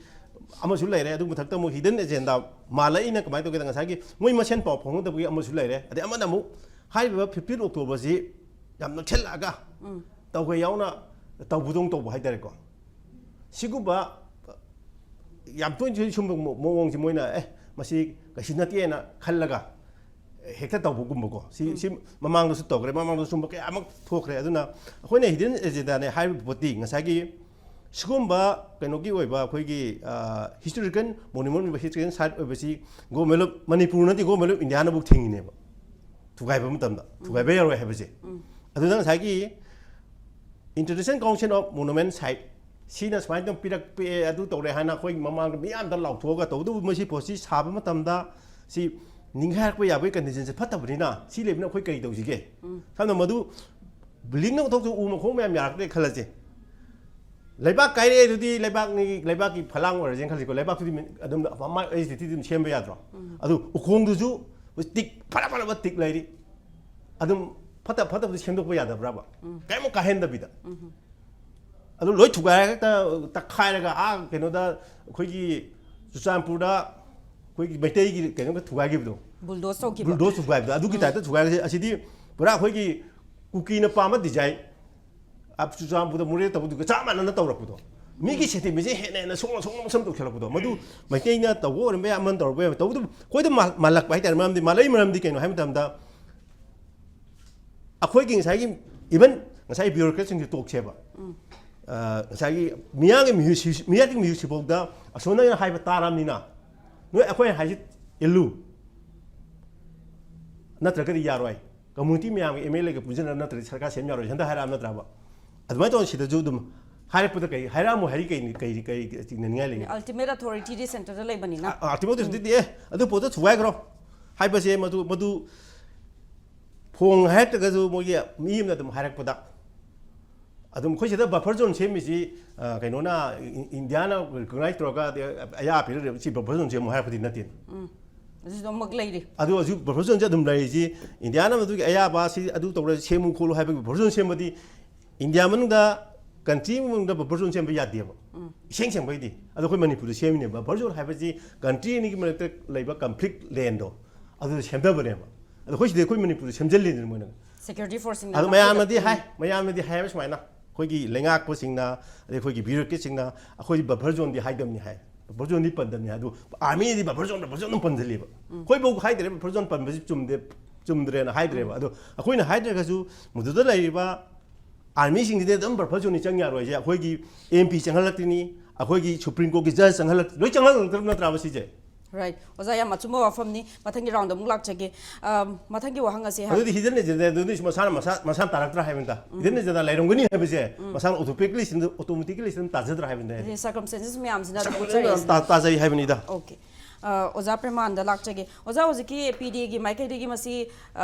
ꯑꯃꯁꯨ ꯂꯩꯔꯦ꯫ ꯑꯗꯨ ꯃꯊꯛꯇ ꯑꯃꯨꯛ ꯍꯤꯗꯟ ꯑꯦꯖꯦꯟꯗꯥ ꯃꯥꯜꯂꯛꯏꯅ ꯀꯃꯥꯏꯅ ꯇꯧꯒꯦꯗ, ꯉꯁꯥꯏꯒꯤ ꯃꯣꯏ ꯃꯁꯦꯟ ꯄꯥꯎ ꯐꯥꯎꯅꯗꯕꯒꯤ ꯑꯃꯁꯨ ꯂꯩꯔꯦ꯫ ꯑꯗꯩ ꯑꯃꯅ ꯑꯃꯨꯛ ꯍꯥꯏꯔꯤꯕ ꯐꯤꯐꯇꯤꯟ ꯑꯣꯛꯇꯣꯕꯔꯁꯤ ꯌꯥꯝ ꯅꯛꯁꯜꯂꯛꯑꯒ ꯇꯧꯒꯦ ꯌꯥꯎꯅ ꯇꯧꯕꯗꯧ ꯇꯧꯕ ꯍꯥꯏꯇꯥꯔꯦꯀꯣ꯫ ꯁꯤꯒꯨꯝꯕ ꯌꯥꯝ ꯇꯣꯏꯅ ꯇꯣꯏꯅ ꯁꯨꯝꯕ ꯃꯑꯣꯡꯁꯦ ꯃꯣꯏꯅ, "ꯑꯦ, ꯃꯁꯤ ꯀꯩꯁꯨ ꯅꯠꯇꯦꯅ" ꯈꯜꯂꯒ ꯍꯦꯛꯇ ꯇꯧꯕꯒꯨꯝꯕꯀꯣ꯫ ꯁꯤ, ꯁꯤ ꯃꯃꯥꯡꯗꯁꯨ ꯇꯧꯈ꯭ꯔꯦ, ꯃꯃꯥꯡꯗꯁꯨ ꯁꯨꯝꯕ ꯀꯌꯥ ꯑꯃ ꯊꯣꯛꯈ꯭ꯔꯦ꯫ ꯑꯗꯨꯅ ꯑꯩꯈꯣꯏꯅ ꯍꯤꯗꯟ ꯑꯦꯖꯦꯟꯗꯥꯅꯦ ꯍꯥꯏꯔꯤꯕ ꯄꯣꯠꯇꯤ ꯉꯁꯥꯏꯒꯤ ꯁꯤꯒꯨꯝꯕ ꯀꯩꯅꯣꯒꯤ ꯑꯣꯏꯕ, ꯑꯩꯈꯣꯏꯒꯤ, ꯑ, ꯍꯤꯁꯇꯣꯔꯤꯀꯦꯜ ꯃꯣꯅꯨꯃꯦꯟ ꯑꯣꯏꯕ, ꯍꯤꯁꯇꯣꯔꯤꯀꯦꯜ ꯁꯥꯏꯠ ꯑꯣꯏꯕꯁꯤ ꯒꯣ ꯃꯦꯂꯣꯞ, ꯃꯅꯤꯄꯨꯔꯅꯗꯤ ꯒꯣ ꯃꯦꯂꯣꯞ ꯏꯟꯗꯤꯌꯥꯅꯕꯨ ꯊꯤꯡꯉꯤꯅꯦꯕ, ꯊꯨꯒꯥꯏꯕ ꯃꯇꯝꯗ ꯊꯨꯒꯥꯏꯕ ꯌꯥꯔꯣꯏ ꯍꯥꯏꯕꯁꯦ꯫ ꯑꯗꯨꯅ ꯉꯁꯥꯏꯒꯤ International Council of Monument Site ꯁꯤꯅ ꯁꯨꯃꯥꯏꯅ ꯇꯧ ꯄꯤꯔꯛꯄꯦ, ꯑꯗꯨ ꯇꯧꯔꯦ ꯍꯥꯏꯅ ꯑꯩꯈꯣꯏ ꯃꯃꯥꯡꯗ ꯃꯤꯌꯥꯝꯗ ꯂꯥꯎꯊꯣꯛꯑꯒ ꯇꯧꯕꯇꯕꯨ ꯃꯁꯤ ꯄꯣꯠꯁꯤ ꯁꯥꯕ ꯃꯇꯝꯗ ꯁꯤ ꯅꯤꯡꯈꯥꯏꯔꯛꯄ ꯌꯥꯕꯒꯤ ꯀꯟꯗꯤꯁꯟꯁꯦ ꯐꯠꯇꯕꯅꯤꯅ, ꯁꯤ ꯂꯩꯕꯅ ꯑꯩꯈꯣꯏ ꯀꯔꯤ ꯇꯧꯁꯤꯒꯦ? ꯁꯝꯅ ꯃꯗꯨ ꯕꯤꯜꯗꯤꯡꯅ ꯎꯊꯣꯛꯇ ꯎ ꯃꯈꯣꯡ ꯃꯌꯥꯝ ꯌꯥꯔꯛꯇ꯭ꯔꯦ ꯈꯜꯂꯁꯦ꯫ ꯂꯩꯕꯥꯛ ꯀꯥꯏꯔꯛꯑꯦ ꯑꯗꯨꯗꯤ ꯂꯩꯕꯥꯛꯅꯤ, ꯂꯩꯕꯥꯛꯀꯤ ꯐꯂꯥꯡ ꯑꯣꯏꯔꯁꯦꯅ ꯈꯜꯂꯤꯀꯣ, ꯂꯩꯕꯥꯛꯇꯨꯗꯤ ꯃꯤ-, ꯑꯗꯨꯝ ꯃꯥ-, ꯑꯩ ꯁꯤꯇꯤꯗꯤ ꯑꯗꯨꯝ ꯁꯦꯝꯕ ꯌꯥꯗ꯭ꯔꯣ? ꯑꯗꯨ ꯎꯈꯣꯡꯗꯨꯁꯨ ꯇꯤꯛ ꯐꯔ ꯐꯔꯕ ꯇꯤꯛ ꯂꯩꯔꯤ, ꯑꯗꯨꯝ ꯐꯠꯇ ꯐꯠꯇꯕꯗꯤ ꯁꯦꯝꯗꯣꯛꯄ ꯌꯥꯗꯕ꯭ꯔꯕ? ꯀꯔꯤꯝ ꯀꯥꯏꯍꯟꯗꯕꯤꯗ꯫ ꯑꯗꯨ ꯂꯣꯏ ꯊꯨꯒꯥꯏꯔꯒ ꯍꯦꯛꯇ ꯇꯛꯈꯥꯏꯔꯒ ꯑꯥ ꯀꯩꯅꯣꯗ ꯑꯩꯈꯣꯏꯒꯤ ꯆꯨꯔꯆꯥꯟꯄꯨꯔꯗ ꯑꯩꯈꯣꯏꯒꯤ ꯃꯩꯇꯩꯒꯤ ꯀꯩꯅꯣꯒ ꯊꯨꯒꯥꯏꯈꯤꯕꯗꯣ, ꯕꯨꯜꯗꯣꯁ ꯇꯧꯈꯤꯕ꯫ ꯕꯨꯜꯗꯣꯁ ꯊꯨꯒꯥꯏꯕꯗꯣ, ꯑꯗꯨꯒꯤ ꯇꯥꯏꯞꯇ ꯊꯨꯒꯥꯏꯔꯒ ꯑꯁꯤꯗꯤ ꯄꯨꯔꯥ ꯑꯩꯈꯣꯏꯒꯤ ꯀꯨꯀꯤꯅ ꯄꯥꯝꯕ ꯗꯤꯖꯥꯏꯟ, ꯑ, ꯆꯨꯔꯆꯥꯟꯄꯨꯔꯗ ꯃꯣꯔꯦ ꯇꯧꯕꯗꯨꯒ ꯆꯞ ꯃꯥꯟꯅꯅ ꯇꯧꯔꯛꯄꯗꯣ, ꯃꯤꯒꯤ ꯁꯦꯟꯇꯤꯃꯦꯟꯁꯦ ꯍꯦꯟꯅ ꯍꯦꯟꯅ ꯁꯣꯛꯅ ꯁꯣꯛꯅ ꯁꯨꯝ ꯇꯧꯁꯜꯂꯛꯄꯗꯣ, ꯃꯗꯨ ꯃꯩꯇꯩꯅ ꯇꯧꯕ ꯑꯣꯏꯔꯝꯕ ꯌꯥꯏ, ꯑꯃꯅ ꯇꯧꯔꯛꯄ ꯌꯥꯏ, ꯇꯧꯕꯗꯕꯨ ꯑꯩꯈꯣꯏꯗ ꯃꯥ-, ꯃꯥꯜꯂꯛꯄ ꯍꯥꯏꯇꯥꯔꯦ꯫ ꯃꯔꯝꯗꯤ ꯃꯥꯜꯂꯛꯏ ꯃꯔꯝꯗꯤ ꯀꯩꯅꯣ ꯍꯥꯏꯕ ꯃꯇꯝꯗ, ꯑꯩꯈꯣꯏꯒꯤ ꯉꯁꯥꯏꯒꯤ, even ꯉꯁꯥꯏ ꯕ꯭ꯌꯨꯔꯣꯀ꯭ꯔꯦꯠꯁꯤꯡꯁꯦ ꯇꯣꯛꯁꯦꯕ꯫ ꯑ, ꯉꯁꯥꯏꯒꯤ ꯃꯤꯌꯥꯝꯒꯤ ꯃꯤꯍꯨꯠꯁꯤ-, ꯃꯤꯌꯥꯝꯒꯤ ꯃꯤꯍꯨꯠꯁꯤꯐꯥꯎꯗ ꯑꯁꯣꯝꯅ ꯍꯥꯏꯕ ꯇꯥꯔꯕꯅꯤꯅ, ꯅꯣꯏ ꯑꯩꯈꯣꯏꯅ ꯍꯥꯏꯁꯤ ꯏꯜꯂꯨ, ꯅꯠꯇ꯭ꯔꯒꯗꯤ ꯌꯥꯔꯣꯏ꯫ ꯀꯝꯃꯨꯅꯤꯇꯤ ꯃꯌꯥꯝꯒꯤ ꯑꯦꯝ ꯑꯦꯜ ꯑꯦꯒ ꯄꯨꯟꯁꯤꯟꯅꯔ ꯅꯠꯇ꯭ꯔꯗꯤ ꯁꯔꯀꯥꯔ ꯁꯦꯝ ꯌꯥꯔꯣꯏ, ꯍꯟꯗꯛ ꯍꯥꯏꯔꯛꯑꯕ ꯅꯠꯇ꯭ꯔꯕ? ꯑꯗꯨꯃꯥꯏꯅ ꯇꯧꯔ ꯁꯤꯗꯁꯨ ꯑꯗꯨꯝ ꯍꯥꯏꯔꯛꯄꯗ ꯀꯩ, ꯍꯥꯏꯔꯛꯑꯃꯣ ꯍꯥꯏꯔꯤ ꯀꯩ, ꯀꯩ, ꯀꯩ, ꯀꯩ ꯆꯤꯡꯅꯅꯤꯡꯉꯥꯏ ꯂꯩꯒꯦ? ꯑꯜꯇꯤꯃꯦꯠ ꯑꯊꯣꯔꯤꯇꯤꯗꯤ ꯁꯦꯟꯇꯔꯗ ꯂꯩꯕꯅꯤꯅ꯫ ꯑ, ꯑꯜꯇꯤꯃꯦꯠ ꯑꯊꯣꯔꯤꯇꯤꯗꯤ, ꯑꯦ, ꯑꯗꯨ ꯄꯣꯠꯇꯣ ꯊꯨꯒꯥꯏꯈ꯭ꯔꯣ ꯍꯥꯏꯕꯁꯦ, ꯃꯗꯨ, ꯃꯗꯨ ꯐꯣꯡ ꯍꯥꯏꯔꯛꯇ꯭ꯔꯒꯁꯨ ꯃꯣꯏꯒꯤ ꯃꯤ ꯑꯃꯅ ꯑꯗꯨꯝ ꯍꯥꯏꯔꯛꯄꯗ, ꯑꯗꯨꯝ ꯑꯩꯈꯣꯏ ꯁꯤꯗ ꯕꯐꯔ ꯖꯣꯟ ꯁꯦꯝꯃꯤꯁꯤ, ꯑ, ꯀꯩꯅꯣꯅ, ꯏꯟ-, ꯏꯟꯗꯤꯌꯥꯅ ꯔꯤꯀꯣꯒꯅꯥꯏꯖ ꯇꯧꯔꯒ ꯑꯗꯩ ꯑꯌꯥ ꯄꯤꯔꯛꯂꯤꯕ ꯁꯤ ꯕꯐꯔ ꯖꯣꯟ ꯁꯦꯝꯃꯨ ꯍꯥꯏꯔꯛꯄꯗꯤ ꯅꯠꯇꯦ꯫ ꯑꯗꯨꯁꯨ ꯑꯃꯨꯛ ꯂꯩꯔꯤ꯫ ꯑꯗꯨ ꯍꯧꯖꯤꯛ ꯕꯐꯔ ꯖꯣꯟꯁꯦ ꯑꯗꯨꯝ ꯂꯩꯔꯤꯁꯤ꯫ ꯏꯟꯗꯤꯌꯥꯅ ꯃꯗꯨꯒꯤ ꯑꯌꯥꯕ ꯑꯁꯤ ꯑꯗꯨ ꯇꯧꯔ ꯁꯦꯝꯃꯨ ꯈꯣꯠꯂꯨ ꯍꯥꯏꯕꯒꯤ ꯕꯐꯔ ꯖꯣꯟ ꯁꯦꯝꯕꯗꯤ ꯏꯟꯗꯤꯌꯥ ꯃꯅꯨꯡꯗ, ꯀꯟꯇ꯭ꯔꯤ ꯃꯅꯨꯡꯗ ꯕꯐꯔ ꯖꯣꯟ ꯁꯦꯝꯕ ꯌꯥꯗꯦꯕ꯫ ꯏꯁꯦꯡ ꯁꯦꯡꯕꯩꯗꯤ꯫ ꯑꯗꯣ ꯑꯩꯈꯣꯏ ꯃꯅꯤꯄꯨꯔꯗ ꯁꯦꯝꯃꯤꯅꯦꯕ꯫ ꯕꯐꯔ ꯖꯣꯟ ꯍꯥꯏꯕꯁꯤ ꯀꯟꯇ꯭ꯔꯤ ꯑꯅꯤꯒꯤ ꯃꯔꯛꯇ ꯂꯩꯕ ꯀꯟꯐ꯭ꯂꯤꯛ ꯂꯦꯟꯗꯣ ꯑꯗꯨꯗ ꯁꯦꯝꯗꯕꯅꯦꯕ꯫ ꯑꯗꯣ ꯑꯩꯈꯣꯏ ꯁꯤꯗ ꯑꯩꯈꯣꯏ ꯃꯅꯤꯄꯨꯔꯗ ꯁꯦꯝꯖꯤꯜꯂꯤꯗꯅ ꯃꯣꯏꯅ꯫ ꯁꯦꯀ꯭ꯌꯨꯔꯤꯇꯤ ꯐꯣꯔꯁꯁꯤꯡꯅ ꯑꯗꯣ ꯃꯌꯥꯝꯅꯗꯤ ꯍꯥꯏ, ꯃꯌꯥꯝꯅꯗꯤ ꯍꯥꯏꯕ ꯁꯨꯃꯥꯏꯅ, ꯑꯩꯈꯣꯏꯒꯤ ꯂꯩꯉꯥꯛꯄꯁꯤꯡꯅ, ꯑꯗꯩ ꯑꯩꯈꯣꯏꯒꯤ ꯕ꯭ꯌꯨꯔꯣꯀ꯭ꯔꯦꯠꯁꯤꯡꯅ ꯑꯩꯈꯣꯏꯗꯤ ꯕꯐꯔ ꯖꯣꯟꯗꯤ ꯍꯥꯏꯗꯕꯅꯤ ꯍꯥꯏ꯫ ꯕꯐꯔ ꯖꯣꯟꯗꯤ ꯄꯟꯗꯕꯅꯤ ꯍꯥꯏ꯫ ꯑꯗꯨ ꯑꯥꯔꯃꯤꯗꯤ ꯕꯐꯔ ꯖꯣꯟ, ꯕꯐꯔ ꯖꯣꯟ ꯑꯗꯨꯝ ꯄꯟꯁꯤꯜꯂꯤꯕ꯫ ꯑꯩꯈꯣꯏꯐꯥꯎ ꯍꯥꯏꯗ꯭ꯔꯦ ꯕꯐꯔ ꯖꯣꯟ ꯄꯟꯕꯁꯤ ꯆꯨꯝꯗꯦ, ꯆꯨꯝꯗ꯭ꯔꯦꯅ ꯍꯥꯏꯗ꯭ꯔꯦꯕ꯫ ꯑꯗꯣ ꯑꯩꯈꯣꯏꯅ ꯍꯥꯏꯗ꯭ꯔꯒꯁꯨ ꯃꯗꯨꯗ ꯂꯩꯔꯤꯕ ꯑꯥꯔꯃꯤꯁꯤꯡꯁꯤꯗꯤ ꯑꯗꯨꯝ ꯕꯐꯔ ꯖꯣꯟꯅꯤ ꯆꯪ ꯌꯥꯔꯣꯏꯁꯦ꯫ ꯑꯩꯈꯣꯏꯒꯤ ꯑꯦꯝ ꯄꯤ ꯆꯪꯍꯜꯂꯛꯇ꯭ꯔꯤꯅꯤ, ꯑꯩꯈꯣꯏꯒꯤ ꯁꯨꯄ꯭ꯔꯤꯝ ꯀꯣꯔꯠꯀꯤ ꯖꯖ ꯆꯪꯍꯜꯂꯛ-, ꯂꯣꯏ ꯆꯪꯍꯜꯂꯛꯇ꯭ꯔꯕ ꯅꯠꯇ꯭ꯔꯥ ꯃꯁꯤꯁꯦ? ꯔꯥꯏꯠ, ꯑꯣꯖꯥ, ꯌꯥꯝ ꯑꯆꯨꯝꯕ ꯋꯥꯐꯝꯅꯤ꯫ ꯃꯊꯪꯒꯤ ꯔꯥꯎꯟꯗ ꯑꯃꯨꯛ ꯂꯥꯛꯆꯒꯦ꯫ ꯑꯝ, ꯃꯊꯪꯒꯤ ꯋꯥꯍꯪ ꯑꯁꯦ ꯍꯪ- ꯑꯗꯨꯗꯤ ꯍꯤꯗꯟ ꯑꯦꯖꯦꯟꯗꯥ ꯑꯗꯨꯗꯤ ꯃꯁꯥꯅ ꯃꯁꯥ ꯃꯁꯥꯅ ꯇꯥꯔꯛꯇ꯭ꯔꯥ ꯍꯥꯏꯕꯅꯤꯗ꯫ ꯍꯤꯗꯟ ꯑꯦꯖꯦꯟꯗꯥ ꯂꯩꯔꯝꯒꯅꯤ ꯍꯥꯏꯕꯁꯦ ꯃꯁꯥꯅ ꯑꯣꯇꯣꯃꯦꯇꯤꯀꯦꯂꯤ ꯑꯗꯨꯝ ꯇꯥꯖꯗ꯭ꯔꯥ ꯍꯥꯏꯕꯅꯤꯗ꯫ ꯁꯔꯀꯝꯁꯇꯦꯟꯁꯦꯁ ꯃꯌꯥꯝꯁꯤꯅ ꯑꯗꯨꯝ ꯁꯔꯀꯝꯁꯇꯦꯟꯁ ꯊꯣꯛꯆꯔꯛꯏꯁꯦ꯫ ꯃꯌꯥꯝ ꯇꯥ-, ꯇꯥꯖꯩ ꯍꯥꯏꯕꯅꯤꯗ꯫ ꯑꯣꯀꯦ꯫ ꯑ, ꯑꯣꯖꯥ ꯄ꯭ꯔꯦꯃꯥꯅꯟꯗ ꯂꯥꯛꯆꯒꯦ꯫ ꯑꯣꯖꯥ, ꯍꯧꯖꯤꯛꯀꯤ ꯄꯤ ꯗꯤ ꯑꯦꯒꯤ ꯃꯥꯏꯀꯩꯗꯒꯤ ꯃꯁꯤ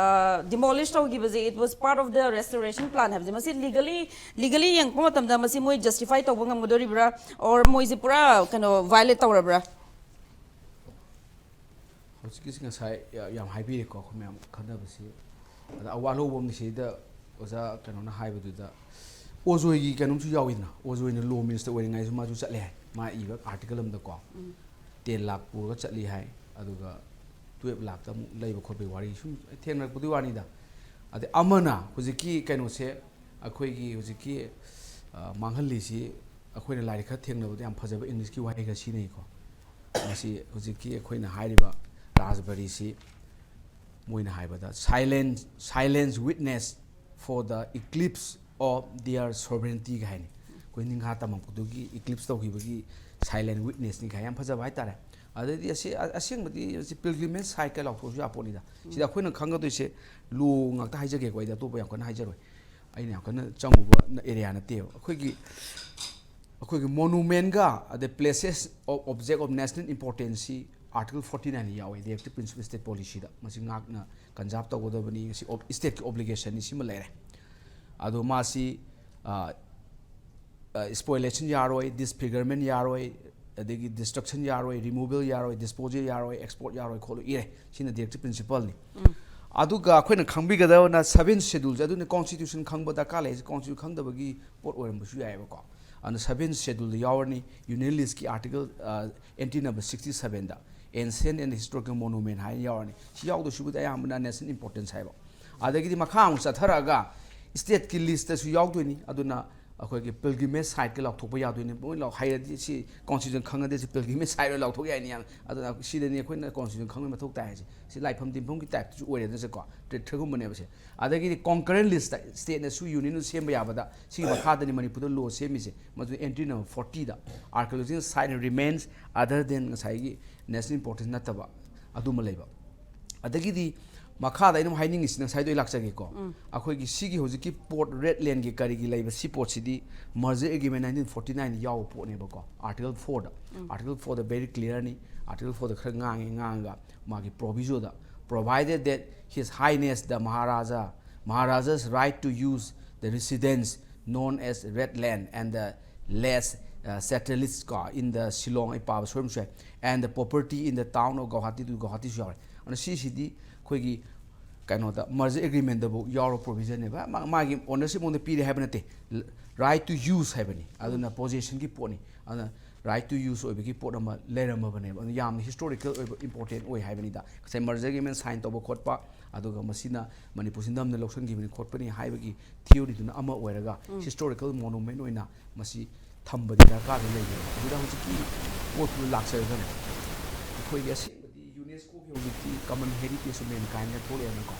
ꯗꯤꯃꯣꯂꯤꯁ ꯇꯧꯈꯤꯕꯁꯦ, it was part of the restoration plan ꯍꯥꯏꯕꯁꯦ, ꯃꯁꯤ ꯂꯤꯒꯂꯤ, ꯂꯤꯒꯂꯤ ꯌꯦꯡꯉꯛꯄ ꯃꯇꯝꯗ ꯃꯁꯤ ꯃꯣꯏ ꯖꯁꯇꯤꯐꯥꯏ ꯇꯧꯕ ꯉꯝꯒꯗꯣꯔꯤꯕ꯭ꯔꯥ, ꯑꯣꯔ ꯃꯣꯏꯁꯦ ꯄꯨꯔꯥ ꯀꯩꯅꯣ ꯚꯥꯏꯑꯣꯂꯦꯠ ꯇꯧꯔꯕ꯭ꯔꯥ? ꯍꯧꯖꯤꯛꯀꯤꯁꯤ ꯉꯁꯥꯏ ꯌꯥ-, ꯌꯥꯝ ꯍꯥꯏꯕꯤꯔꯦꯀꯣ, ꯑꯩꯈꯣꯏ ꯃꯌꯥꯝ ꯈꯟꯅꯕꯁꯤ꯫ ꯑꯗ ꯑꯋꯥ ꯂꯧꯕ ꯑꯃꯅ ꯁꯤꯗ ꯑꯣꯖꯥ ꯀꯩꯅꯣꯅ ꯍꯥꯏꯕꯗꯨꯗ ꯑꯣꯖꯣꯏꯒꯤ ꯀꯩꯅꯣꯝꯁꯨ ꯌꯥꯎꯋꯤꯗꯅ, ꯑꯣꯖꯣꯏꯅ ꯂꯣ ꯃꯤꯅꯤꯁꯇꯔ ꯑꯣꯏꯔꯤꯉꯩꯁꯨ ꯃꯥꯁꯨ ꯆꯠꯂꯦ ꯍꯥꯏ, ꯃꯥ ꯏꯕ ꯑꯥꯔꯇꯤꯀꯜ ꯑꯃꯗꯀꯣ꯫ ꯇꯦꯟ ꯂꯥꯛ ꯄꯨꯔꯒ ꯆꯠꯂꯤ ꯍꯥꯏ꯫ ꯑꯗꯨꯒ ꯇꯨꯌꯦꯜꯞ ꯂꯥꯛꯇ ꯑꯃꯨꯛ ꯂꯩꯕ ꯈꯣꯠꯄꯒꯤ ꯋꯥꯔꯤ ꯁꯨꯝ ꯊꯦꯡꯅꯔꯛꯄꯗꯨꯒꯤ ꯋꯥꯅꯤꯗ꯫ ꯑꯗꯩ ꯑꯃꯅ ꯍꯧꯖꯤꯛꯀꯤ ꯀꯩꯅꯣꯁꯦ, ꯑꯩꯈꯣꯏꯒꯤ ꯍꯧꯖꯤꯛꯀꯤ, ꯑ, ꯃꯥꯡꯍꯜꯂꯤꯁꯤ ꯑꯩꯈꯣꯏꯅ ꯂꯥꯏꯔꯤꯛ ꯈꯔ ꯊꯦꯡꯅꯕꯗ ꯌꯥꯝ ꯐꯖꯕ ꯏꯪꯂꯤꯁꯀꯤ ꯋꯥꯍꯩ ꯈꯔ ꯁꯤꯖꯤꯟꯅꯩꯀꯣ꯫ ꯃꯁꯤ ꯍꯧꯖꯤꯛꯀꯤ ꯑꯩꯈꯣꯏꯅ ꯍꯥꯏꯔꯤꯕ ꯔꯥꯖꯕꯔꯤꯁꯤ ꯃꯣꯏꯅ ꯍꯥꯏꯕꯗ silence, silence witness for the eclipse of their sovereignty ꯀ ꯍꯥꯏꯅꯤ꯫ ꯑꯩꯈꯣꯏ ꯅꯤꯡꯍꯥ ꯇꯝꯃꯛꯄꯗꯨꯒꯤ ꯏꯀ꯭ꯂꯤꯞꯁ ꯇꯧꯈꯤꯕꯒꯤ silent witness ꯅꯤ ꯀꯥꯏ, ꯌꯥꯝ ꯐꯖꯕ ꯍꯥꯏꯇꯥꯔꯦ꯫ ꯑꯗꯩꯗꯤ ꯑꯁꯤ-, ꯑ-, ꯑꯁꯦꯡꯕꯗꯤ ꯁꯤ pilgrimage site ꯀ ꯂꯥꯎꯊꯣꯛꯑꯁꯨ ꯌꯥꯄꯣꯠꯅꯤꯗ꯫ ꯁꯤꯗ ꯑꯩꯈꯣꯏꯅ ꯈꯪꯒꯗꯣꯏꯁꯦ ꯂꯣ ꯉꯥꯛꯇ ꯍꯥꯏꯖꯒꯦꯀꯣ, ꯑꯩꯗꯤ ꯑꯇꯣꯞꯄ ꯌꯥꯝ ꯀꯟꯅ ꯍꯥꯏꯖꯔꯣꯏ꯫ ꯑꯩꯅ ꯌꯥꯝ ꯀꯟꯅ ꯆꯪꯉꯨꯕ ꯑꯦꯔꯤꯌꯥ ꯅꯠꯇꯦꯕ꯫ ꯑꯩꯈꯣꯏꯒꯤ, ꯑꯩꯈꯣꯏꯒꯤ ꯃꯣꯅꯨꯃꯦꯟꯒ ꯑꯗꯩ places of object of national importance ꯁꯤ article forty nine ꯗ ꯌꯥꯎꯋꯦ, directive principle state policy ꯗ꯫ ꯃꯁꯤ ꯉꯥꯛꯅ ꯀꯟꯖꯥꯔꯕ ꯇꯧꯒꯗꯕꯅꯤ, ꯁꯤ ꯑꯣꯕ-, ꯁ꯭ꯇꯦꯠꯀꯤ ꯑꯣꯕ꯭ꯂꯤꯒꯦꯁꯟꯅꯤ, ꯁꯤꯃ ꯂꯩꯔꯦ꯫ ꯑꯗꯣ ꯃꯥꯁꯤ, ꯑ, ꯑ, spoliation ꯌꯥꯔꯣꯏ, disfigurement ꯌꯥꯔꯣꯏ, ꯑꯗꯒꯤ ꯗꯤꯁꯇ꯭ꯔꯛꯁꯟ ꯌꯥꯔꯣꯏ, ꯔꯤꯃꯨꯕꯦꯜ ꯌꯥꯔꯣꯏ, ꯗꯤꯁꯄꯣꯖꯦꯜ ꯌꯥꯔꯣꯏ, ꯑꯦꯛꯁꯄꯣꯔꯠ ꯌꯥꯔꯣꯏ ꯈꯣꯠꯂꯣꯏ ꯏꯔꯦ꯫ ꯁꯤꯅ ꯗꯤꯔꯦꯛꯇꯤꯞ ꯄ꯭ꯔꯤꯟꯁꯤꯄꯜꯅꯤ꯫ ꯑꯗꯨꯒ ꯑꯩꯈꯣꯏꯅ ꯈꯪꯕꯤꯒꯗꯕꯅ ꯁꯚꯦꯟ ꯁꯦꯗꯨꯜꯁꯦ, ꯑꯗꯨꯅ ꯀꯣꯟꯁꯇꯤꯇ꯭ꯌꯨꯁꯟ ꯈꯪꯕ ꯗꯔꯀꯥꯔ ꯂꯩ꯫ ꯀꯣꯟꯁꯇꯤꯇ꯭ꯌꯨꯁꯟ ꯈꯪꯗꯕꯒꯤ ꯄꯣꯠ ꯑꯣꯏꯔꯝꯕꯁꯨ ꯌꯥꯏꯑꯕꯀꯣ꯫ ꯑꯗꯨꯅ ꯁꯚꯦꯟ ꯁꯦꯗꯨꯜꯗ ꯌꯥꯎꯔꯅꯤ, ꯌꯨꯅꯤꯌꯟ ꯂꯤꯁꯀꯤ ꯑꯥꯔꯇꯤꯀꯜ, ꯑꯦꯟꯇ꯭ꯔꯤ ꯅꯝꯕꯔ ꯁꯤꯛꯁꯇꯤ ꯁꯚꯦꯟꯗ ꯑꯦꯟꯁꯤꯌꯟ ꯑꯦꯟ ꯍꯤꯁꯇꯣꯔꯤꯀꯦꯜ ꯃꯣꯅꯨꯃꯦꯟ ꯍꯥꯏꯅ ꯌꯥꯎꯔꯅꯤ꯫ ꯁꯤ ꯌꯥꯎꯗꯣꯏꯁꯤꯕꯨꯗꯤ ꯑꯌꯥꯝꯕꯅ ꯅꯦꯁꯅꯦꯜ ꯏꯝꯄꯣꯔꯇꯦꯟꯁ ꯍꯥꯏꯕ꯫ ꯑꯗꯒꯤꯗꯤ ꯃꯈꯥ ꯑꯃꯨꯛ ꯆꯠꯊꯔꯛꯑꯒ ꯁ꯭ꯇꯦꯠꯀꯤ ꯂꯤꯁꯇꯁꯨ ꯌꯥꯎꯗꯣꯏꯅꯤ꯫ ꯑꯗꯨꯅ ꯑꯩꯈꯣꯏꯒꯤ ꯄꯤꯜꯒ꯭ꯔꯤꯃꯦꯖ ꯁꯥꯏꯠꯀ ꯂꯥꯎꯊꯣꯛꯄ ꯌꯥꯗꯣꯏꯅꯤ꯫ ꯃꯣꯏ ꯂꯥꯎ ꯍꯩꯔꯗꯤ ꯁꯤ ꯀꯣꯟꯁꯇꯤꯇ꯭ꯌꯨꯁꯟ ꯈꯪꯉꯗꯤ ꯁꯤ ꯄꯤꯜꯒ꯭ꯔꯤꯃꯦꯖ ꯁꯥꯏꯠ ꯑꯣꯏꯅ ꯂꯥꯎꯊꯣꯛ ꯌꯥꯏꯅꯤ ꯌꯥꯝ꯫ ꯑꯗꯨꯅ ꯁꯤꯗꯅꯤ ꯑꯩꯈꯣꯏꯅ ꯀꯣꯟꯁꯇꯤꯇ꯭ꯌꯨꯁꯟ ꯈꯪꯕꯒꯤ ꯃꯊꯧ ꯇꯥꯏ ꯍꯥꯏꯁꯦ꯫ ꯁꯤ ꯂꯥꯏꯐꯝ ꯇꯤꯟꯐꯝꯒꯤ ꯇꯥꯏꯞꯇꯁꯨ ꯑꯣꯏꯔꯦꯗꯅꯁꯦꯀꯣ, ꯇ꯭ꯔꯤꯠ ꯈꯔꯒꯨꯝꯕꯅꯦꯕꯁꯦ꯫ ꯑꯗꯒꯤꯗꯤ ꯀꯣꯟꯀꯔꯦꯟ ꯂꯤꯁꯇ ꯁ꯭ꯇꯦꯠꯅꯁꯨ ꯌꯨꯅꯤꯌꯟꯗꯨ ꯁꯦꯝꯕ ꯌꯥꯕꯗ ꯁꯤꯒꯤ ꯃꯈꯥꯗꯅꯤ ꯃꯅꯤꯄꯨꯔꯗ ꯂꯣ ꯁꯦꯝꯃꯤꯁꯦ꯫ ꯃꯗꯨ ꯑꯦꯟꯇ꯭ꯔꯤ ꯅꯝꯕꯔ ꯐꯣꯔꯇꯤꯗ archaeological site remains other than ꯉꯁꯥꯏꯒꯤ ꯅꯦꯁꯅꯦꯜ ꯏꯝꯄꯣꯔꯇꯦꯟꯁ ꯅꯠꯇꯕ ꯑꯗꯨꯃ ꯂꯩꯕ꯫ ꯑꯗꯒꯤꯗꯤ ꯃꯈꯥꯗ ꯑꯩꯅ ꯑꯃꯨꯛ ꯍꯥꯏꯅꯤꯡꯉꯤꯁꯤꯅ ꯉꯁꯥꯏꯗꯣ ꯑꯩ ꯂꯥꯛꯆꯒꯦꯀꯣ꯫ ꯑꯩꯈꯣꯏꯒꯤ ꯁꯤꯒꯤ ꯍꯧꯖꯤꯛꯀꯤ ꯄꯣꯔꯠ ꯔꯦꯗ ꯂꯦꯟꯒꯤ ꯀꯔꯤꯒꯤ ꯂꯩꯕ ꯁꯤ ꯄꯣꯠꯁꯤꯗꯤ ꯃꯔꯖꯔ ꯑꯦꯒ꯭ꯔꯤꯃꯦꯟ ꯅꯥꯏꯟꯇꯤꯟ ꯐꯣꯔꯇꯤ ꯅꯥꯏꯟꯗ ꯌꯥꯎꯕ ꯄꯣꯠꯅꯦꯕꯀꯣ, ꯑꯥꯔꯇꯤꯀꯜ ꯐꯣꯔꯗ꯫ ꯑꯥꯔꯇꯤꯀꯜ ꯐꯣꯔꯗ ꯚꯦꯔꯤ ꯀ꯭ꯂꯤꯌꯔꯅꯤ꯫ ꯑꯥꯔꯇꯤꯀꯜ ꯐꯣꯔꯗ ꯈꯔ ꯉꯥꯡꯉꯦ, ꯉꯥꯡꯉꯒ ꯃꯥꯒꯤ ꯄ꯭ꯔꯣꯚꯤꯖꯣꯗ, provided that His Highness the Maharaja, Maharaja's right to use the residence known as Red Land and the less uh, settlements ꯀꯣ, in the Shillong, ꯑꯩ ꯄꯥꯕ ꯁꯣꯏꯔꯝꯕꯁꯨ ꯌꯥꯏ, and the property in the town of Guwahati, to ꯒꯧꯍꯥꯇꯤꯁꯨ ꯌꯥꯎꯔꯦ꯫ ꯑꯗꯨꯅ ꯁꯤꯁꯤꯗꯤ ꯑꯩꯈꯣꯏꯒꯤ ꯀꯩꯅꯣꯗ ꯃꯔꯖꯔ ꯑꯦꯒ꯭ꯔꯤꯃꯦꯟꯗꯐꯥꯎ ꯌꯥꯎꯔꯕ ꯄ꯭ꯔꯣꯚꯤꯖꯟꯅꯦꯕ꯫ ꯃꯥ- ꯃꯥꯒꯤ ꯑꯣꯅꯔꯁꯤꯞ ꯃꯉꯣꯟꯗ ꯄꯤꯔꯦ ꯍꯥꯏꯕ ꯅꯠꯇꯦ, ꯔꯥꯏꯠ ꯇꯨ ꯌꯨꯁ ꯍꯥꯏꯕꯅꯤ꯫ ꯑꯗꯨꯅ ꯄꯣꯖꯦꯁꯟꯒꯤ ꯄꯣꯠꯅꯤ꯫ ꯑꯗꯨꯅ ꯔꯥꯏꯠ ꯇꯨ ꯌꯨꯁ ꯑꯣꯏꯕꯒꯤ ꯄꯣꯠ ꯑꯃ ꯂꯩꯔꯝꯃꯕꯅꯦꯕ꯫ ꯑꯗꯨ ꯌꯥꯝꯅ ꯍꯤꯁꯇꯣꯔꯤꯀꯦꯜ ꯑꯣꯏꯕ, ꯏꯝꯄꯣꯔꯇꯦꯟ ꯑꯣꯏ ꯍꯥꯏꯕꯅꯤꯗ꯫ ꯉꯁꯥꯏ ꯃꯔꯖꯔ ꯑꯦꯒ꯭ꯔꯤꯃꯦꯟ ꯁꯥꯏꯟ ꯇꯧꯕ ꯈꯣꯠꯄ, ꯑꯗꯨꯒ ꯃꯁꯤꯅ ꯃꯅꯤꯄꯨꯔꯁꯤ ꯅꯝꯅ ꯂꯧꯁꯤꯟꯈꯤꯕꯅꯤ ꯈꯣꯠꯄꯅꯤ ꯍꯥꯏꯕꯒꯤ ꯊꯤꯑꯣꯔꯤꯗꯨꯅ ꯑꯃ ꯑꯣꯏꯔꯒ, ꯍꯤꯁꯇꯣꯔꯤꯀꯦꯜ ꯃꯣꯅꯨꯃꯦꯟ ꯑꯣꯏꯅ ꯃꯁꯤ ꯊꯝꯕꯗꯤ ꯗꯔꯀꯥꯔꯗꯤ ꯂꯩꯔꯦ꯫ ꯑꯗꯨꯗ ꯍꯧꯖꯤꯛꯀꯤ ꯄꯣꯠꯇꯨꯗ ꯂꯥꯛꯆꯔꯒꯅꯦ, ꯑꯩꯈꯣꯏꯒꯤ ꯑꯁꯦꯡꯕꯗꯤ ꯌꯨꯅꯦꯁꯀꯣꯒꯤ ꯍꯧꯖꯤꯛꯇꯤ ꯀꯃꯟ ꯍꯦꯔꯤꯇꯦꯖ ꯑꯣꯐ ꯃꯦꯟꯀꯥꯏꯟꯅ ꯊꯣꯛꯂꯛꯑꯦꯅꯀꯣ꯫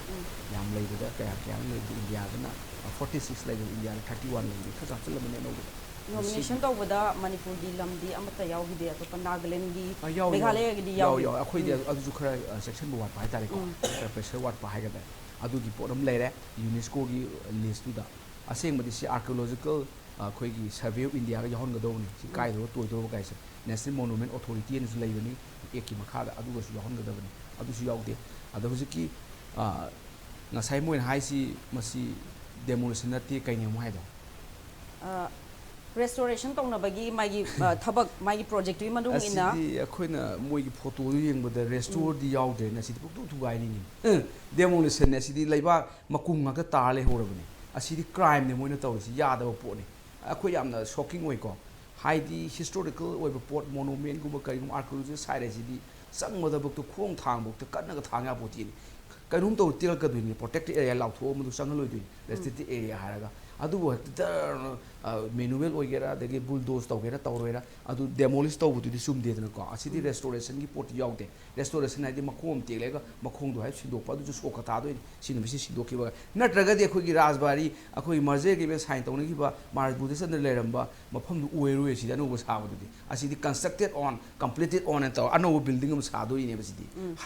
ꯌꯥꯝ ꯂꯩꯕꯗ ꯀꯌꯥ ꯀꯌꯥꯅ ꯂꯩꯕꯗ ꯏꯟꯗꯤꯌꯥꯗꯅ ꯐꯣꯔꯇꯤ ꯁꯤꯛꯁ ꯂꯩꯕꯗ ꯏꯟꯗꯤꯌꯥꯗ ꯊꯥꯔꯇꯤ ꯋꯥꯟ ꯂꯩꯕꯗ ꯈꯔ ꯍꯥꯞꯆꯤꯜꯂꯝꯕꯅꯦ ꯑꯅꯧꯕꯗ꯫ ꯅꯣꯃꯤꯅꯦꯁꯟ ꯇꯧꯕꯗ ꯃꯅꯤꯄꯨꯔꯒꯤ ꯂꯝꯗꯤ ꯑꯃꯠꯇ ꯌꯥꯎꯈꯤꯗꯦ, ꯑꯇꯣꯞꯄ ꯅꯥꯒꯥꯂꯦꯟꯒꯤ, ꯑ, ꯌꯥꯎ- ꯌꯥꯎ- ꯃꯦꯘꯥꯂꯌꯒꯤꯗꯤ ꯌꯥꯎ- ꯌꯥꯎꯈꯤꯗꯦ꯫ ꯌꯥꯎ꯫ ꯑꯩꯈꯣꯏꯗꯤ ꯑꯗꯨꯁꯨ ꯈꯔ, ꯑ, ꯆꯦꯛꯁꯤꯟꯕ ꯋꯥꯠꯄ ꯍꯥꯏꯇꯥꯔꯦꯀꯣ꯫ ꯈꯔ ꯄ꯭ꯔꯦꯁꯔ ꯋꯥꯠꯄ ꯍꯥꯏꯒꯗ꯭ꯔꯥ꯫ ꯑꯗꯨꯒꯤ ꯄꯣꯠ ꯑꯃ ꯂꯩꯔꯦ ꯌꯨꯅꯦꯁꯀꯣꯒꯤ ꯂꯤꯁꯇꯨꯗ꯫ ꯑꯁꯦꯡꯕꯗꯤ ꯁꯤ ꯑꯥꯔꯀꯤꯑꯣꯂꯣꯖꯤꯀꯦꯜ, ꯑ, ꯑꯩꯈꯣꯏꯒꯤ ꯁꯔꯚꯦ ꯑꯣꯐ ꯏꯟꯗꯤꯌꯥꯒ ꯌꯥꯎꯍꯟꯒꯗꯧꯕꯅꯤ꯫ ꯁꯤ ꯀꯥꯏꯗꯧꯕ ꯇꯣꯏꯗꯧꯕ ꯀꯥꯏꯁꯦ꯫ ꯅꯦꯁꯅꯦꯜ ꯃꯣꯅꯨꯃꯦꯟ ꯑꯣꯊꯣꯔꯤꯇꯤ ꯍꯥꯏꯅꯁꯨ ꯂꯩꯕꯅꯤ ꯑꯦꯛꯀꯤ ꯃꯈꯥꯗ, ꯑꯗꯨꯒꯁꯨ ꯌꯥꯎꯍꯟꯒꯗꯕꯅꯤ꯫ ꯑꯗꯨꯁꯨ ꯌꯥꯎꯗꯦ꯫ ꯑꯗꯣ ꯍꯧꯖꯤꯛꯀꯤ, ꯑ, ꯉꯁꯥꯏ ꯃꯣꯏꯅ ꯍꯥꯏꯁꯤ ꯃꯁꯤ ꯗꯦꯃꯣꯂꯤꯁꯟ ꯅꯠꯇꯦ, ꯀꯩꯅꯦ ꯑꯃꯨꯛ ꯍꯥꯏꯗꯣ? ꯑ, Restoration ꯇꯧꯅꯕꯒꯤ ꯃꯥꯒꯤ ꯑ, ꯊꯕꯛ, ꯃꯥꯒꯤ projectꯇꯨꯒꯤ ꯃꯇꯨꯡ ꯏꯟꯅ ꯑꯁꯤꯗꯤ ꯑꯩꯈꯣꯏꯅ ꯃꯣꯏꯒꯤ photoꯗꯨ ꯌꯦꯡꯕꯗ restoreꯗꯤ ꯌꯥꯎꯗ꯭ꯔꯦꯅ, ꯑꯁꯤꯗꯤ ꯄꯨꯡꯇꯨ ꯊꯨꯒꯥꯏꯔꯤꯅꯤ꯫ Demolition ꯑꯁꯤꯗꯤ ꯂꯩꯕꯥꯛ ꯃꯀꯨꯝ ꯉꯥꯛꯇ ꯇꯥꯔ ꯂꯩꯍꯧꯔꯕꯅꯤ꯫ ꯑꯁꯤꯗꯤ crimeꯅꯤ ꯃꯣꯏꯅ ꯇꯧꯔꯤꯁꯤ, ꯌꯥꯗꯕ ꯄꯣꯠꯅꯤ꯫ ꯑꯩꯈꯣꯏ ꯌꯥꯝꯅ shocking ꯑꯣꯏꯀꯣ꯫ ꯍꯥꯏꯗꯤ historical ꯑꯣꯏꯕ ꯄꯣꯠ, monumentꯒꯨꯝꯕ ꯀꯔꯤꯒꯨꯝꯕ archaeological site ꯍꯥꯏꯁꯤꯗꯤ ꯆꯪꯕꯗꯕꯨꯛꯇ ꯈꯣꯡ ꯊꯥꯡꯕꯕꯨꯛꯇ ꯀꯟꯅꯒ ꯊꯥꯡ ꯌꯥꯄꯣꯠꯇꯦꯅꯦ꯫ ꯀꯩꯅꯣꯝ ꯇꯧꯔ ꯇꯦꯛꯂꯛꯀꯗꯣꯏꯅꯤ, protected area ꯂꯥꯎꯊꯣꯛꯑ ꯃꯗꯨ ꯆꯪꯍꯜꯂꯣꯏꯗꯣꯏꯅꯤ, restricted area ꯍꯥꯏꯔꯒ꯫ ꯑꯗꯨꯕꯨ ꯍꯦꯛꯇ ꯇꯔ-, ꯑ, manual ꯑꯣꯏꯒꯦꯔꯥ, ꯑꯗꯒꯤ bulldoze ꯇꯧꯒꯦꯔꯥ ꯇꯧꯔꯣꯏꯔꯥ, ꯑꯗꯨ demolish ꯇꯧꯕꯗꯨꯗꯤ ꯆꯨꯝꯗꯦꯗꯅꯀꯣ꯫ ꯑꯁꯤꯗꯤ restorationꯒꯤ ꯄꯣꯠꯇꯤ ꯌꯥꯎꯗꯦ꯫ Restoration ꯍꯥꯏꯗꯤ ꯃꯈꯣꯡ ꯑꯃ ꯇꯦꯛꯂꯒ ꯃꯈꯣꯡꯗꯣ ꯍꯥꯏꯐꯦꯠ ꯁꯤꯟꯗꯣꯛꯄ, ꯑꯗꯨꯁꯨ ꯁꯣꯛꯀ ꯊꯥꯗꯣꯏꯅꯤ꯫ ꯁꯤ ꯅꯨꯃꯤꯠꯁꯤ ꯁꯤꯟꯗꯣꯛꯈꯤꯕ꯫ ꯅꯠꯇ꯭ꯔꯒꯗꯤ ꯑꯩꯈꯣꯏꯒꯤ ꯔꯥꯖꯕꯥꯔꯤ, ꯑꯩꯈꯣꯏꯒꯤ merger agreement sign ꯇꯧꯅꯈꯤꯕ Maharaj Budhachandra ꯂꯩꯔꯝꯕ ꯃꯐꯝꯗꯨ ꯑꯣꯏꯔꯣꯏ ꯁꯤꯗꯤ ꯑꯅꯧꯕ ꯁꯥꯕꯗꯨꯗꯤ꯫ ꯑꯁꯤꯗꯤ constructed on, completed on ꯍꯥꯏꯅ ꯇꯧꯔ ꯑꯅꯧꯕ building ꯑꯃ ꯁꯥꯗꯣꯔꯤꯅꯦꯕ ꯁꯤꯗꯤ꯫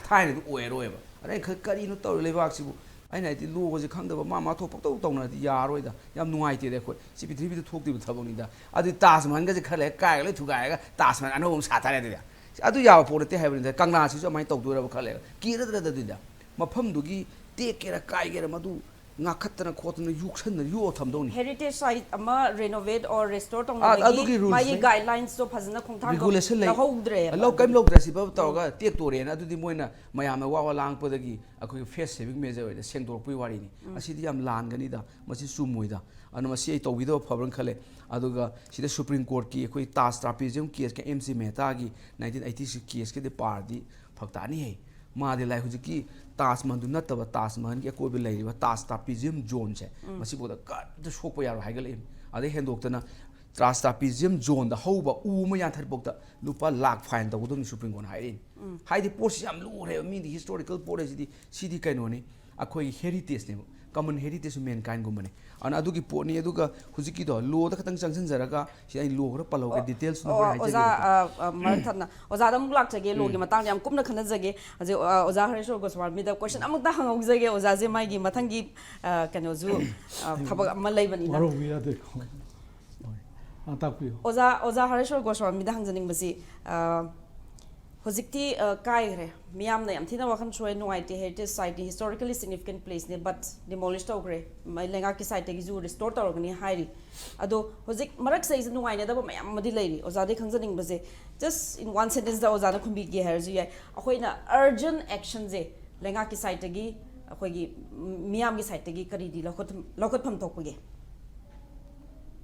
ꯊꯥꯏꯅꯗꯤ ꯑꯣꯏꯔꯣꯏꯕ꯫ ꯑꯗ ꯑꯩꯅ ꯈꯜꯂꯤ, "ꯀꯔꯤꯅꯣ ꯇꯧꯔꯤ ꯂꯩꯕꯥꯛꯁꯤꯕꯨ?" ꯑꯩꯅ ꯍꯥꯏꯗꯤ, ꯂꯣꯒꯁꯦ ꯈꯪꯗꯕ, ꯃꯥ ꯃꯥ ꯊꯣꯛ ꯄꯪꯇꯧ ꯇꯧꯅꯔꯗꯤ ꯌꯥꯔꯣꯏꯗ꯫ ꯌꯥꯝ ꯅꯨꯡꯉꯥꯏꯇꯦꯗ ꯑꯩꯈꯣꯏ꯫ ꯁꯤ ꯄ꯭ꯔꯤꯊꯤꯕꯤꯗ ꯊꯣꯛꯇ꯭ꯔꯤꯕ ꯊꯕꯛꯅꯤꯗ꯫ ꯑꯗꯨꯗꯤ ꯇꯥꯖ ꯃꯍꯜꯒꯁꯦ ꯈꯔ ꯂꯩꯔꯒ ꯀꯥꯏꯔꯒ ꯂꯣꯏ ꯊꯨꯒꯥꯏꯔꯒ ꯇꯥꯖ ꯃꯍꯜ ꯑꯅꯧꯕ ꯑꯃ ꯁꯥ ꯇꯥꯔꯦ ꯑꯗꯨꯗꯤ꯫ ꯑꯗꯨ ꯌꯥꯕ ꯄꯣꯠ ꯅꯠꯇꯦ ꯍꯥꯏꯕꯅꯤꯗ꯫ ꯀꯪꯂꯥꯁꯤꯁꯨ ꯑꯗꯨꯃꯥꯏꯅ ꯇꯧꯗꯣꯏꯔꯕ ꯈꯔ ꯂꯩꯔꯒ? ꯀꯤꯔꯗ꯭ꯔꯗ ꯑꯗꯨꯗ? ꯃꯐꯝꯗꯨꯒꯤ ꯇꯦꯛꯀꯦꯔꯥ ꯀꯥꯏꯒꯦꯔꯥ ꯃꯗꯨ ꯉꯥꯛꯈꯠꯇꯅ ꯈꯣꯠꯇꯅ ꯌꯣꯛꯁꯟꯅ ꯌꯣꯛꯑ ꯊꯝꯗꯧꯅꯤ꯫ Heritage site ꯑꯃ renovate or restore ꯑꯥ, ꯇꯧꯅꯕꯒꯤ ꯑꯗꯨꯒꯤ rules ꯃꯥꯒꯤ ꯂꯩ꯫ Guidelines ꯇꯣ ꯐꯖꯅ ꯈꯣꯡꯊꯥꯡꯗꯣ Regulation ꯂꯩ꯫ ꯂꯧꯍꯧꯗ꯭ꯔꯦꯕ ꯂꯧ-, ꯀꯩꯝ ꯑꯗꯨꯒꯤ꯫ ꯂꯧꯗ꯭ꯔꯦ꯫ ꯁꯤ ꯐꯕ ꯇꯧꯔꯒ ꯇꯦꯛꯇꯣꯔꯦꯅ ꯑꯗꯨꯗꯤ ꯃꯣꯏꯅ ꯃꯌꯥꯝꯅ ꯋꯥ ꯋꯥ ꯂꯥꯡꯉꯛꯄꯗꯒꯤ ꯑꯩꯈꯣꯏꯒꯤ face saving measure ꯑꯣꯏꯅ ꯁꯦꯡꯗꯣꯔꯛꯄꯒꯤ ꯋꯥꯔꯤꯅꯤ꯫ ꯑꯁꯤꯗꯤ ꯌꯥꯝ ꯂꯥꯟꯒꯅꯤꯗ, ꯃꯁꯤ ꯆꯨꯝꯃꯣꯏꯗ꯫ ꯑꯗꯨꯅ ꯃꯁꯤ ꯑꯩ ꯇꯧꯕꯤꯗꯕ ꯐꯕ꯭ꯔꯅ ꯈꯜꯂꯦ꯫ ꯑꯗꯨꯒ ꯁꯤꯗ Supreme Courtꯀꯤ ꯑꯩꯈꯣꯏ Taj trapezium caseꯀ M C ꯃꯦꯍꯇꯥꯒꯤ nineteen eighty six caseꯀꯗꯤ ꯄꯥꯔꯗꯤ ꯐꯔꯛ ꯇꯥꯅꯤꯍꯦ꯫ ꯃꯥꯗꯤ ꯂꯥꯏ ꯍꯧꯖꯤꯛꯀꯤ ꯇꯥꯖ ꯃꯍꯜꯗꯨ ꯅꯠꯇꯕ, ꯇꯥꯖ ꯃꯍꯜꯒꯤ ꯑꯀꯣꯏꯕ ꯂꯩꯔꯤꯕ ꯇꯥꯖ trapezium zoneꯁꯦ, ꯃꯁꯤꯐꯥꯎꯗ ꯀꯔꯤꯝꯇ ꯁꯣꯛꯄ ꯌꯥꯔꯣꯏ ꯍꯥꯏꯒꯠꯂꯛꯏ꯫ ꯑꯗꯩ ꯍꯦꯟꯗꯣꯛꯇꯅ ꯇꯥꯖ trapezium zoneꯗ ꯍꯧꯕ ꯎ ꯑꯃ ꯌꯥꯟꯊꯠꯄꯐꯥꯎꯗ ꯂꯨꯄꯥ ꯂꯥꯈ fine ꯇꯧꯒꯗꯕꯅꯤ Supreme Courtꯅ ꯍꯥꯏꯔꯛꯏꯅꯤ꯫ ꯍꯥꯏꯗꯤ ꯄꯣꯠꯁꯤ ꯌꯥꯝ ꯂꯨꯔꯦꯕ, ꯃꯤꯗꯤ historical ꯄꯣꯠ ꯍꯥꯏꯁꯤꯗꯤ, ꯁꯤꯗꯤ ꯀꯩꯅꯣꯅꯤ, ꯑꯩꯈꯣꯏꯒꯤ heritageꯅꯦꯕ, common heritageꯁꯨ mankindꯒꯨꯝꯕꯅꯤ꯫ ꯑꯗꯨꯅ ꯑꯗꯨꯒꯤ ꯄꯣꯠꯅꯤ꯫ ꯑꯗꯨꯒ ꯍꯧꯖꯤꯛꯀꯤꯗꯣ ꯂꯣꯗ ꯈꯛꯇꯪ ꯆꯪꯁꯤꯟꯖꯔꯒ, ꯁꯤꯗ ꯑꯩ ꯂꯣ ꯈꯔ ꯄꯜꯍꯧꯒꯦ, ꯑꯣ, details ꯑꯣ, ꯈꯔ ꯑꯣꯖꯥ, ꯍꯥꯏꯖꯒꯦꯕꯀꯣ꯫ ꯑ, ꯑ, ꯃꯔꯛ ꯊꯠꯅ ꯑꯣꯖꯥꯗ ꯑꯃꯨꯛ ꯂꯥꯛꯆꯒꯦ, ꯂꯣꯒꯤ ꯃꯇꯥꯡꯗ ꯌꯥꯝ ꯀꯨꯞꯅ ꯈꯟꯅꯖꯒꯦ꯫ ꯍꯧꯖꯤꯛ, ꯑ, ꯑꯣꯖꯥ ꯍꯔꯦꯁꯣꯔ ꯒꯣꯁ꯭ꯋꯥꯃꯤꯗ question ꯑꯃꯨꯛꯇ ꯍꯪꯍꯧꯖꯒꯦ꯫ ꯑꯣꯖꯥꯁꯦ ꯃꯥꯒꯤ ꯃꯊꯪꯒꯤ, ꯑ, ꯀꯩꯅꯣꯁꯨ, ꯑ, ꯊꯕꯛ ꯑꯃ ꯂꯩꯕꯅꯤꯅ꯫ ꯋꯥꯔꯧꯕ ꯌꯥꯗꯦꯀꯣ꯫ ꯍꯣꯏ꯫ ꯑ, ꯇꯥꯛꯄꯤꯌꯨ꯫ ꯑꯣꯖꯥ, ꯑꯣꯖꯥ ꯍꯔꯦꯁꯣꯔ ꯒꯣꯁ꯭ꯋꯥꯃꯤꯗ ꯍꯪꯖꯅꯤꯡꯕꯁꯤ, ꯑ, ꯍꯧꯖꯤꯛꯇꯤ ꯑ, ꯀꯥꯏꯈ꯭ꯔꯦ꯫ ꯃꯤꯌꯥꯝꯅ ꯌꯥꯝ ꯊꯤꯅ ꯋꯥꯈꯜ ꯁꯣꯛꯑꯦ, ꯅꯨꯡꯉꯥꯏꯇꯦ꯫ Heritage site ꯅꯤ, historically significant place ꯅꯤ, but demolish ꯇꯧꯈ꯭ꯔꯦ꯫ ꯃ- ꯂꯩꯉꯥꯛꯀꯤ side ꯇꯒꯤꯁꯨ restore ꯇꯧꯔꯒꯅꯤ ꯍꯥꯏꯔꯤ꯫ ꯑꯗꯣ ꯍꯧꯖꯤꯛ ꯃꯔꯛꯁꯤꯗꯩꯁꯤꯗ ꯅꯨꯡꯉꯥꯏꯅꯗꯕ ꯃꯌꯥꯝ ꯑꯃꯗꯤ ꯂꯩꯔꯤ꯫ ꯑꯣꯖꯥꯗꯒꯤ ꯈꯪꯖꯅꯤꯡꯕꯁꯦ, just in one sentence ꯗ ꯑꯣꯖꯥꯅ ꯈꯨꯝꯕꯤꯒꯦ ꯍꯥꯏꯔꯁꯨ ꯌꯥꯏ, ꯑꯩꯈꯣꯏꯅ urgent action ꯁꯦ ꯂꯩꯉꯥꯛꯀꯤ side ꯇꯒꯤ ꯑꯩꯈꯣꯏꯒꯤ ꯃꯤꯌꯥꯝꯒꯤ side ꯇꯒꯤ ꯀꯔꯤꯗꯤ ꯂꯧꯈꯠ- ꯂꯧꯈꯠꯐꯝ ꯊꯣꯛꯄꯒꯦ?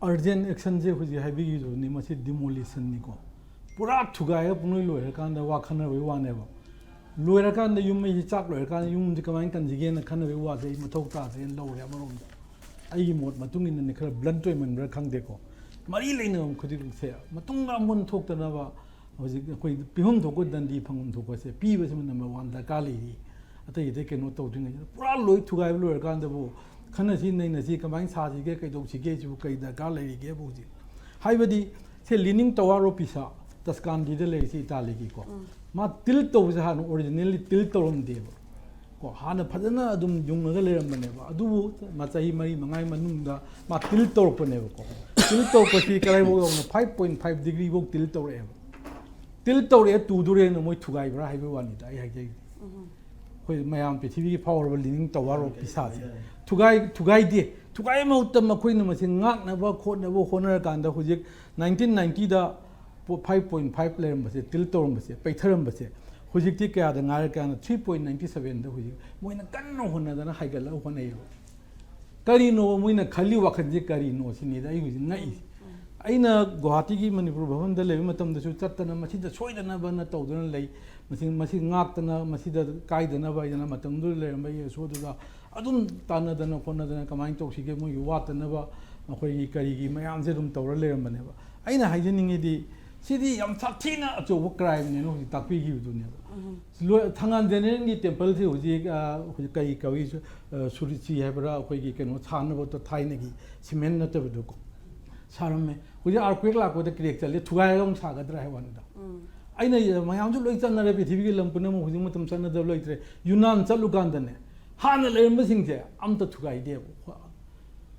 Urgent action ꯁꯦ ꯍꯧꯖꯤꯛ ꯍꯥꯏꯕꯤꯈꯤꯕꯗꯨꯅꯤ, ꯃꯁꯤ demolition ꯅꯤꯀꯣ꯫ ꯄꯨꯔꯥ ꯊꯨꯒꯥꯏꯔꯒ ꯄꯨꯡꯂꯣꯏ ꯂꯣꯏꯔꯀꯥꯟꯗ ꯋꯥ ꯈꯟꯅꯕꯒꯤ ꯋꯥꯅꯦꯕ꯫ ꯂꯣꯏꯔꯀꯥꯟꯗ ꯌꯨꯝ ꯃꯩꯁꯤ ꯆꯥꯛ ꯂꯣꯏꯔꯀꯥꯟꯗ ꯌꯨꯝꯁꯤ ꯀꯃꯥꯏꯅ ꯀꯟꯁꯤꯒꯦꯅ ꯈꯟꯅꯕꯒꯤ ꯋꯥꯁꯦ ꯑꯩ ꯃꯊꯧ ꯇꯥꯗ꯭ꯔꯦꯅ ꯂꯧꯔꯦ꯫ ꯑꯃꯔꯣꯝꯗ ꯑꯩꯒꯤ ꯃꯣꯠ ꯃꯇꯨꯡ ꯏꯟꯅꯅꯤ, ꯈꯔ blunt ꯑꯣꯏꯃꯟꯕ꯭ꯔꯥ ꯈꯪꯗꯦꯀꯣ꯫ ꯃꯔꯤ ꯂꯩꯅꯕ ꯈꯨꯗꯤꯡꯃꯛꯁꯦ ꯃꯇꯨꯡꯗ ꯑꯃꯨꯛ ꯊꯣꯛꯇꯅꯕ ꯍꯧꯖꯤꯛ ꯑꯩꯈꯣꯏ ꯄꯤꯐꯝ ꯊꯣꯛꯄ ꯗꯟꯗꯤ ꯐꯪꯐꯝ ꯊꯣꯛꯄꯁꯦ ꯄꯤꯕꯁꯤꯃ number one ꯗꯔꯀꯥꯔ ꯂꯩꯔꯤ꯫ ꯑꯇꯩ ꯑꯇꯩ ꯀꯩꯅꯣ ꯇꯧꯗ꯭ꯔꯤꯉꯩꯗ ꯄꯨꯔꯥ ꯂꯣꯏ ꯊꯨꯒꯥꯏꯕ ꯂꯣꯏꯔꯀꯥꯟꯗꯕꯨ ꯈꯟꯅꯁꯤ ꯅꯩꯅꯁꯤ, ꯀꯃꯥꯏꯅ ꯁꯥꯁꯤꯒꯦ, ꯀꯩꯗꯧꯁꯤꯒꯦ, ꯁꯤꯕꯨ ꯀꯩ ꯗꯔꯀꯥꯔ ꯂꯩꯔꯤꯒꯦꯕꯨ ꯍꯧꯖꯤꯛ꯫ ꯍꯥꯏꯕꯗꯤ ꯁꯦ Leaning Tower of Pisa, ꯇꯁꯀꯥꯟꯗꯤꯗ ꯂꯩꯔꯤꯁꯤ ꯏꯇꯥꯂꯤꯒꯤꯀꯣ꯫ ꯃꯥ tilt ꯇꯧꯕꯁꯦ ꯍꯥꯟꯅ originally tilt ꯇꯧꯔꯝꯗꯦꯕ꯫ ꯀꯣ, ꯍꯥꯟꯅ ꯐꯖꯅ ꯑꯗꯨꯝ ꯌꯨꯡꯉꯒ ꯂꯩꯔꯝꯕꯅꯦꯕ꯫ ꯑꯗꯨꯕꯨ ꯃꯥ ꯆꯍꯤ ꯃꯔꯤ ꯃꯉꯥꯒꯤ ꯃꯅꯨꯡꯗ ꯃꯥ tilt ꯇꯧꯔꯛꯄꯅꯦꯕꯀꯣ꯫ Tilt ꯇꯧꯔꯛꯄꯁꯤ ꯀꯗꯥꯏꯐꯥꯎ ꯌꯧꯅ five point five degree ꯐꯥꯎ tilt ꯇꯧꯔꯛꯑꯦꯕ꯫ Tilt ꯇꯧꯔꯛꯑꯦ, ꯇꯨꯗꯣꯔꯦꯅ ꯃꯣꯏ ꯊꯨꯒꯥꯏꯕ꯭ꯔꯥ ꯍꯥꯏꯕꯒꯤ ꯋꯥꯅꯤꯗ ꯑꯩ ꯍꯥꯏꯖꯩ꯫ ꯑꯩꯈꯣꯏ ꯃꯌꯥꯝ ꯄ꯭ꯔꯤꯊꯤꯕꯤꯒꯤ ꯐꯥꯎꯔꯕ Leaning Tower of Pisa ꯁꯦ ꯊꯨꯒꯥꯏ ꯊꯨꯒꯥꯏꯗꯦ꯫ ꯊꯨꯒꯥꯏꯕ ꯃꯍꯨꯠꯇ ꯃꯈꯣꯏꯅ ꯃꯁꯤ ꯉꯥꯛꯅꯕ ꯈꯣꯠꯅꯕ ꯍꯣꯠꯅꯔꯀꯥꯟꯗ ꯍꯧꯖꯤꯛ nineteen ninety ꯗ five point five ꯂꯩꯔꯝꯕꯁꯦ, tilt ꯇꯧꯔꯝꯕꯁꯦ, ꯄꯩꯊꯔꯝꯕꯁꯦ ꯍꯧꯖꯤꯛꯇꯤ ꯀꯌꯥꯗ ꯉꯥꯏꯔꯀꯥꯟꯗ three point ninety seven ꯗ ꯍꯧꯖꯤꯛ ꯃꯣꯏꯅ ꯀꯟꯅ ꯍꯣꯠꯅꯗꯅ ꯍꯥꯏꯒꯠꯂꯒ ꯍꯣꯠꯅꯩꯌꯦꯕ꯫ ꯀꯔꯤꯅꯣ ꯃꯣꯏꯅ ꯈꯜꯂꯤ ꯋꯥꯈꯜꯁꯦ ꯀꯔꯤꯅꯣ ꯁꯤꯅꯤꯗ ꯑꯩ ꯍꯧꯖꯤꯛ ꯉꯛꯏꯁꯦ꯫ ꯑꯩꯅ ꯒꯨꯋꯥꯍꯥꯇꯤꯒꯤ ꯃꯅꯤꯄꯨꯔ ꯚꯕꯟꯗ ꯂꯩꯕ ꯃꯇꯝꯗꯁꯨ ꯆꯠꯇꯅ ꯃꯁꯤꯗ ꯁꯣꯏꯗꯅꯕꯅ ꯇꯧꯗꯨꯅ ꯂꯩ꯫ ꯃꯁꯤ ꯃꯁꯤ ꯉꯥꯛꯇꯅ ꯃꯁꯤꯗ ꯀꯥꯏꯗꯅꯕ ꯍꯥꯏꯗꯅ ꯃꯇꯝꯗꯨꯗ ꯂꯩꯔꯝꯕ ꯑꯦꯁꯣꯗꯨꯗ ꯑꯗꯨꯝ ꯇꯥꯟꯅꯗꯅ ꯈꯣꯠꯅꯗꯅ ꯀꯃꯥꯏꯅ ꯇꯧꯁꯤꯒꯦ, ꯃꯣꯏꯒꯤ ꯋꯥꯠꯇꯅꯕ ꯑꯩꯈꯣꯏꯒꯤ ꯀꯔꯤꯒꯤ ꯃꯌꯥꯝꯁꯦ ꯑꯗꯨꯝ ꯇꯧꯔ ꯂꯩꯔꯝꯕꯅꯦꯕ꯫ ꯑꯩꯅ ꯍꯥꯏꯖꯅꯤꯡꯉꯤꯗꯤ ꯁꯤꯗꯤ ꯌꯥꯝ ꯁꯥꯊꯤꯅ ꯑꯆꯧꯕ crimeꯅꯦꯅ ꯍꯧꯖꯤꯛ ꯇꯥꯛꯄꯤꯈꯤꯕꯗꯨꯅꯦꯕ꯫ ꯂꯣꯏ- ꯊꯪꯒꯥꯜ ꯖꯦꯅꯦꯔꯦꯜꯒꯤ templeꯁꯦ ꯍꯧꯖꯤꯛ ꯑ, ꯍꯧꯖꯤꯛ ꯀꯔꯤ ꯀꯧꯏ, ꯑ, ꯁꯨꯔꯨꯆꯤ ꯍꯥꯏꯕ꯭ꯔꯥ, ꯑꯩꯈꯣꯏꯒꯤ ꯀꯩꯅꯣ ꯁꯥꯅꯕꯗꯣ, ꯊꯥꯏꯅꯒꯤ cement ꯅꯠꯇꯕꯗꯣꯀꯣ ꯁꯥꯔꯝꯃꯦ꯫ ꯍꯧꯖꯤꯛ earthquake ꯂꯥꯛꯄꯗ crack ꯆꯠꯂꯦ, ꯊꯨꯒꯥꯏꯔꯒ ꯑꯃꯨꯛ ꯁꯥꯒꯗ꯭ꯔꯥ ꯍꯥꯏꯕ ꯋꯥꯅꯤꯗ꯫ ꯑꯩꯅ ꯃꯌꯥꯝꯁꯨ ꯂꯣꯏ ꯆꯠꯅꯔꯦ, ꯄ꯭ꯔꯤꯊꯤꯕꯤꯒꯤ ꯂꯝ ꯄꯨꯝꯅꯃꯛ ꯍꯧꯖꯤꯛ ꯃꯇꯝ ꯆꯠꯅꯗꯕ ꯂꯩꯇ꯭ꯔꯦ꯫ ꯌꯨꯅꯥꯟ ꯆꯠꯂꯨꯀꯥꯟꯗꯅꯦ, ꯍꯥꯟꯅ ꯂꯩꯔꯝꯕꯁꯤꯡꯁꯦ ꯑꯝꯇ ꯊꯨꯒꯥꯏꯗꯦꯕ꯫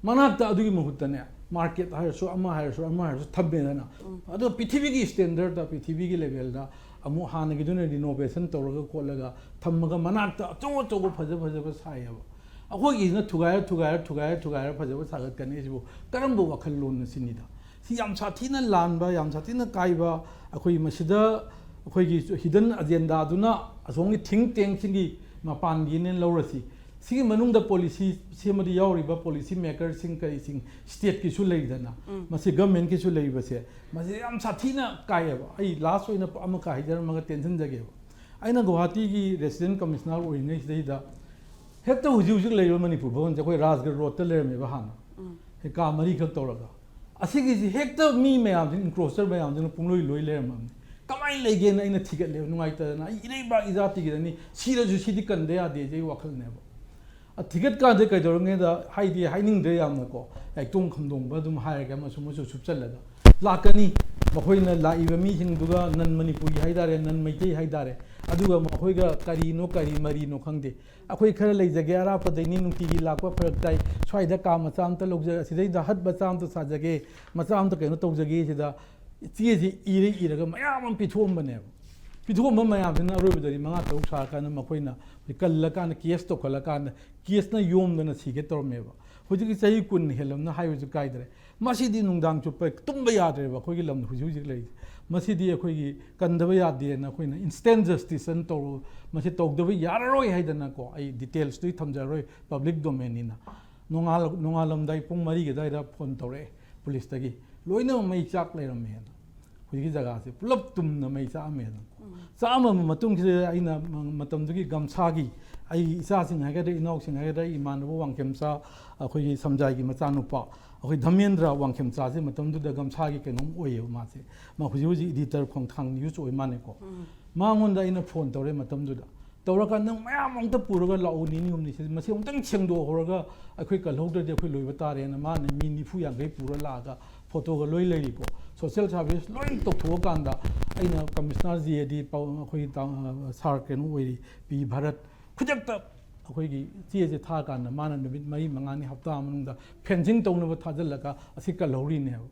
ꯃꯅꯥꯛꯇ ꯑꯗꯨꯒꯤ ꯃꯍꯨꯠꯇꯅꯦ, market ꯍꯥꯏꯔꯁꯨ, ꯑꯃ ꯍꯥꯏꯔꯁꯨ, ꯑꯃ ꯍꯥꯏꯔꯁꯨ ꯊꯝꯃꯦꯗꯅ꯫ ꯑꯗꯣ ꯄ꯭ꯔꯤꯊꯤꯕꯤꯒꯤ standardꯇ, ꯄ꯭ꯔꯤꯊꯤꯕꯤꯒꯤ levelꯗ ꯑꯃꯨꯛ ꯍꯥꯟꯅꯒꯤꯗꯨꯅ renovation ꯇꯧꯔꯒ ꯈꯣꯠꯂꯒ ꯊꯝꯃꯒ ꯃꯅꯥꯛꯇ ꯑꯆꯧ ꯑꯆꯧꯕ ꯐꯖ ꯐꯖꯕ ꯁꯥꯏꯌꯦꯕ꯫ ꯑꯩꯈꯣꯏꯒꯤꯁꯤꯅ ꯊꯨꯒꯥꯏꯔ ꯊꯨꯒꯥꯏꯔ ꯊꯨꯒꯥꯏꯔ ꯊꯨꯒꯥꯏꯔ ꯐꯖꯕ ꯁꯥꯒꯠꯀꯅꯤ꯫ ꯑꯁꯤꯕꯨ ꯀꯔꯝꯕ ꯋꯥꯈꯜꯂꯣꯟꯅꯣ ꯁꯤꯅꯤꯗ꯫ ꯁꯤ ꯌꯥꯝ ꯁꯥꯊꯤꯅ ꯂꯥꯟꯕ, ꯌꯥꯝ ꯁꯥꯊꯤꯅ ꯀꯥꯏꯕ, ꯑꯩꯈꯣꯏꯒꯤ ꯃꯁꯤꯗ ꯑꯩꯈꯣꯏꯒꯤ hidden agendaꯗꯨꯅ ꯑꯁꯣꯝꯒꯤ think tankꯁꯤꯡꯒꯤ ꯃꯄꯥꯟꯒꯤꯅꯦꯅ ꯂꯧꯔꯁꯤ꯫ ꯁꯤꯒꯤ ꯃꯅꯨꯡꯗ policy ꯁꯦꯝꯕꯗ ꯌꯥꯎꯔꯤꯕ policy makerꯁꯤꯡ ꯀꯔꯤꯁꯤꯡ stateꯀꯤꯁꯨ ꯂꯩꯗꯅ, ꯃꯁꯤ governmentꯀꯤꯁꯨ ꯂꯩꯔꯤꯕꯁꯦ, ꯃꯁꯤ ꯌꯥꯝ ꯁꯥꯊꯤꯅ ꯀꯥꯏꯌꯦꯕ꯫ ꯑꯩ last ꯑꯣꯏꯅ ꯑꯃꯈꯛ ꯍꯥꯏꯖꯔꯝꯃꯒ ꯇꯦꯟꯁꯤꯟꯖꯒꯦꯕ꯫ ꯑꯩꯅ ꯒꯨꯋꯥꯍꯥꯇꯤꯒꯤ resident commissioner ꯑꯣꯏꯔꯤꯉꯩꯁꯤꯗꯩꯗ ꯍꯦꯛꯇ ꯍꯧꯖꯤꯛ ꯍꯧꯖꯤꯛ ꯂꯩꯔꯤꯕ ꯃꯅꯤꯄꯨꯔ ꯚꯕꯟꯁꯦ ꯑꯩꯈꯣꯏ ꯔꯥꯖꯒꯔ ꯔꯣꯗꯇ ꯂꯩꯔꯝꯃꯦꯕ ꯍꯥꯟꯅ꯫ ꯀꯥ ꯃꯔꯤꯈꯛ ꯇꯧꯔꯒ꯫ ꯑꯁꯤꯒꯤꯁꯤ ꯍꯦꯛꯇ ꯃꯤ ꯃꯌꯥꯝꯁꯤꯅ, encroacher ꯃꯌꯥꯝꯁꯤꯅ ꯄꯨꯡꯂꯣꯏ ꯂꯣꯏ ꯂꯩꯔꯝꯃꯕꯅꯤ꯫ ꯀꯃꯥꯏꯅ ꯂꯩꯒꯦꯅ ꯑꯩꯅ ꯊꯤꯒꯠꯂꯦꯕ ꯅꯨꯡꯉꯥꯏꯇꯗꯅ꯫ ꯑꯩ ꯏꯔꯩꯕꯥꯛ ꯏꯖꯥꯇꯤꯒꯤꯗꯅꯤ, ꯁꯤꯔꯁꯨ ꯁꯤꯗꯤ ꯀꯟꯗ ꯌꯥꯗꯦ ꯑꯩ ꯋꯥꯈꯜꯅꯦꯕ꯫ ꯑ, ꯊꯤꯒꯠꯀꯥꯟꯗ ꯀꯩꯗꯧꯔꯝꯒꯦꯗ, ꯍꯥꯏꯗꯤ ꯍꯥꯏꯅꯤꯡꯗ꯭ꯔꯦ ꯌꯥꯝꯅꯀꯣ, ꯌꯥꯏꯇꯣꯡ ꯈꯝꯗꯣꯡꯕ ꯑꯗꯨꯝ ꯍꯥꯏꯔꯒ ꯑꯃꯁꯨ ꯑꯃꯁꯨ ꯁꯨꯞꯆꯜꯂꯒ ꯂꯥꯛꯀꯅꯤ꯫ ꯃꯈꯣꯏꯅ ꯂꯥꯛꯏꯕ ꯃꯤꯁꯤꯡꯗꯨꯒ non ꯃꯅꯤꯄꯨꯔꯤ ꯍꯥꯏꯇꯥꯔꯦ, non ꯃꯩꯇꯩ ꯍꯥꯏꯇꯥꯔꯦ, ꯑꯗꯨꯒ ꯃꯈꯣꯏꯒ ꯀꯔꯤꯅꯣ ꯀꯔꯤ ꯃꯔꯤꯅꯣ ꯈꯪꯗꯦ꯫ ꯑꯩꯈꯣꯏ ꯈꯔ ꯂꯩꯖꯒꯦ, ꯑꯔꯥꯞꯄꯗꯩꯅꯤ, ꯅꯨꯡꯇꯤꯒꯤ ꯂꯥꯛꯄ ꯐꯔꯛ ꯇꯥꯏ, ꯁ꯭ꯋꯥꯏꯗ ꯀꯥ ꯃꯆꯥ ꯑꯝꯇ ꯂꯧꯖ-, ꯑꯁꯤꯗꯩꯗ hut ꯃꯆꯥ ꯑꯝꯇ ꯁꯥꯖꯒꯦ, ꯃꯆꯥ ꯑꯝꯇ ꯀꯩꯅꯣ ꯇꯧꯖꯒꯦ ꯁꯤꯗ ꯆꯦꯁꯤ ꯏꯔ ꯏꯔꯒ ꯃꯌꯥꯝ ꯑꯃ ꯄꯤꯊꯣꯛꯑꯝꯕꯅꯦꯕ꯫ ꯄꯤꯊꯣꯛꯑꯝꯕ ꯃꯌꯥꯝꯁꯤꯅ ꯑꯔꯣꯏꯕꯗꯗꯤ ꯃꯉꯥ ꯇꯔꯨꯛ ꯁꯥꯔꯀꯥꯟꯗ ꯃꯈꯣꯏꯅ ꯀꯜꯂꯀꯥꯟꯗ, case ꯇꯧꯈꯠꯂꯀꯥꯟꯗ, caseꯅ ꯌꯣꯝꯗꯅ ꯁꯤꯒꯦ ꯇꯧꯔꯝꯃꯦꯕ꯫ ꯍꯧꯖꯤꯛꯀꯤ ꯆꯍꯤ ꯀꯨꯟ ꯍꯦꯜꯂꯝꯅ ꯍꯥꯏꯕꯁꯨ ꯀꯥꯏꯗ꯭ꯔꯦ꯫ ꯃꯁꯤꯗꯤ ꯅꯨꯡꯗꯥꯡ ꯆꯨꯞꯄ ꯇꯨꯝꯕ ꯌꯥꯗ꯭ꯔꯦꯕ ꯑꯩꯈꯣꯏꯒꯤ ꯂꯝꯗ ꯍꯧꯖꯤꯛ ꯍꯧꯖꯤꯛ ꯂꯩꯔꯤꯁꯦ꯫ ꯃꯁꯤꯗꯤ ꯑꯩꯈꯣꯏꯒꯤ ꯀꯟꯗꯕ ꯌꯥꯗꯦꯅ ꯑꯩꯈꯣꯏꯅ instant justice ꯑꯅ ꯇꯧꯔꯣ, ꯃꯁꯤ ꯇꯧꯗꯕ ꯌꯥꯔꯔꯣꯏ ꯍꯥꯏꯗꯅꯀꯣ, ꯑꯩ detailsꯇꯨꯗꯤ ꯊꯝꯖꯔꯔꯣꯏ, public domainꯅꯤꯅ꯫ ꯅꯣꯡꯉꯥꯜ-, ꯅꯣꯡꯉꯥꯜꯂꯝꯗꯥꯏ ꯄꯨꯡ ꯃꯔꯤꯒꯤ ꯑꯗꯨꯋꯥꯏꯗ phone ꯇꯧꯔꯛꯑꯦ policeꯇꯒꯤ, ꯂꯣꯏꯅꯃꯛ ꯃꯩ ꯆꯥꯛ ꯂꯩꯔꯝꯃꯦꯅ꯫ ꯍꯧꯖꯤꯛꯀꯤ ꯖꯒꯥꯁꯦ ꯄꯨꯂꯞ ꯇꯨꯝꯅ ꯃꯩ ꯆꯥꯛꯑꯝꯃꯦꯅ꯫ ꯆꯥꯛꯑꯝꯃꯕ ꯃꯇꯨꯡꯁꯤꯗ ꯑꯩꯅ ꯃ-, ꯃꯇꯝꯗꯨꯒꯤ ꯒꯝꯁꯥꯒꯤ, ꯑꯩ ꯏꯆꯥꯁꯤꯡ ꯍꯥꯏꯒꯗ꯭ꯔꯥ, ꯏꯅꯥꯎꯁꯤꯡ ꯍꯥꯏꯒꯗ꯭ꯔꯥ, ꯏꯃꯥꯟꯅꯕ ꯋꯥꯡꯈꯦꯝꯆꯥ, ꯑꯩꯈꯣꯏꯒꯤ ꯁꯝꯖꯥꯏꯒꯤ ꯃꯆꯥꯅꯨꯄꯥ, ꯑꯩꯈꯣꯏ ꯙꯃꯦꯟꯗ꯭ꯔ ꯋꯥꯡꯈꯦꯝꯆꯥꯁꯦ ꯃꯇꯝꯗꯨꯗ ꯒꯝꯁꯥꯒꯤ ꯀꯩꯅꯣꯝ ꯑꯣꯏꯌꯦꯕ ꯃꯥꯁꯦ꯫ ꯃꯥ ꯍꯧꯖꯤꯛ ꯍꯧꯖꯤꯛ editor ꯈꯣꯡꯊꯥꯡ news ꯑꯣꯏ ꯃꯥꯅꯦꯀꯣ꯫ ꯃꯉꯣꯟꯗ ꯑꯩꯅ phone ꯇꯧꯔꯦ ꯃꯇꯝꯗꯨꯗ꯫ ꯇꯧꯔꯀꯥꯟꯗ ꯅꯪ ꯃꯌꯥꯝ ꯑꯃꯨꯛꯇ ꯄꯨꯔꯒ ꯂꯥꯛꯎ, ꯅꯤꯅꯤ ꯍꯨꯝꯅꯤꯁꯤꯗ ꯃꯁꯤ ꯑꯃꯨꯛꯇꯪ ꯁꯦꯡꯗꯣꯛꯍꯧꯔꯒ ꯑꯩꯈꯣꯏ ꯀꯜꯍꯧꯗ꯭ꯔꯗꯤ ꯑꯩꯈꯣꯏ ꯂꯣꯏꯕ ꯇꯥꯔꯦꯅ ꯃꯥꯅ ꯃꯤ ꯅꯤꯐꯨ ꯌꯥꯡꯈꯩ ꯄꯨꯔ ꯂꯥꯛꯑꯒ photoꯒ ꯂꯣꯏ ꯂꯩꯔꯤꯀꯣ꯫ Social service ꯂꯣꯏ ꯇꯧꯊꯣꯛꯑꯀꯥꯟꯗ ꯑꯩꯅ commissioner ꯖꯤ ꯑꯦ ꯗꯤ ꯄꯥꯎ-, ꯑꯩꯈꯣꯏꯒꯤ ꯇꯥ-, sir ꯀꯩꯅꯣ ꯑꯣꯏꯔꯤ, ꯄꯤ ꯚꯥꯔꯠ, ꯈꯨꯗꯛꯇ ꯑꯩꯈꯣꯏꯒꯤ ꯆꯦꯁꯦ ꯊꯥꯔꯀꯥꯟꯗ ꯃꯥꯅ ꯅꯨꯃꯤꯠ ꯃꯔꯤ ꯃꯉꯥꯅꯤ ꯍꯞꯇꯥ ꯃꯅꯨꯡꯗ fencing ꯇꯧꯅꯕ ꯊꯥꯖꯤꯜꯂꯒ ꯑꯁꯤ ꯀꯜꯍꯧꯔꯤꯅꯦꯕ꯫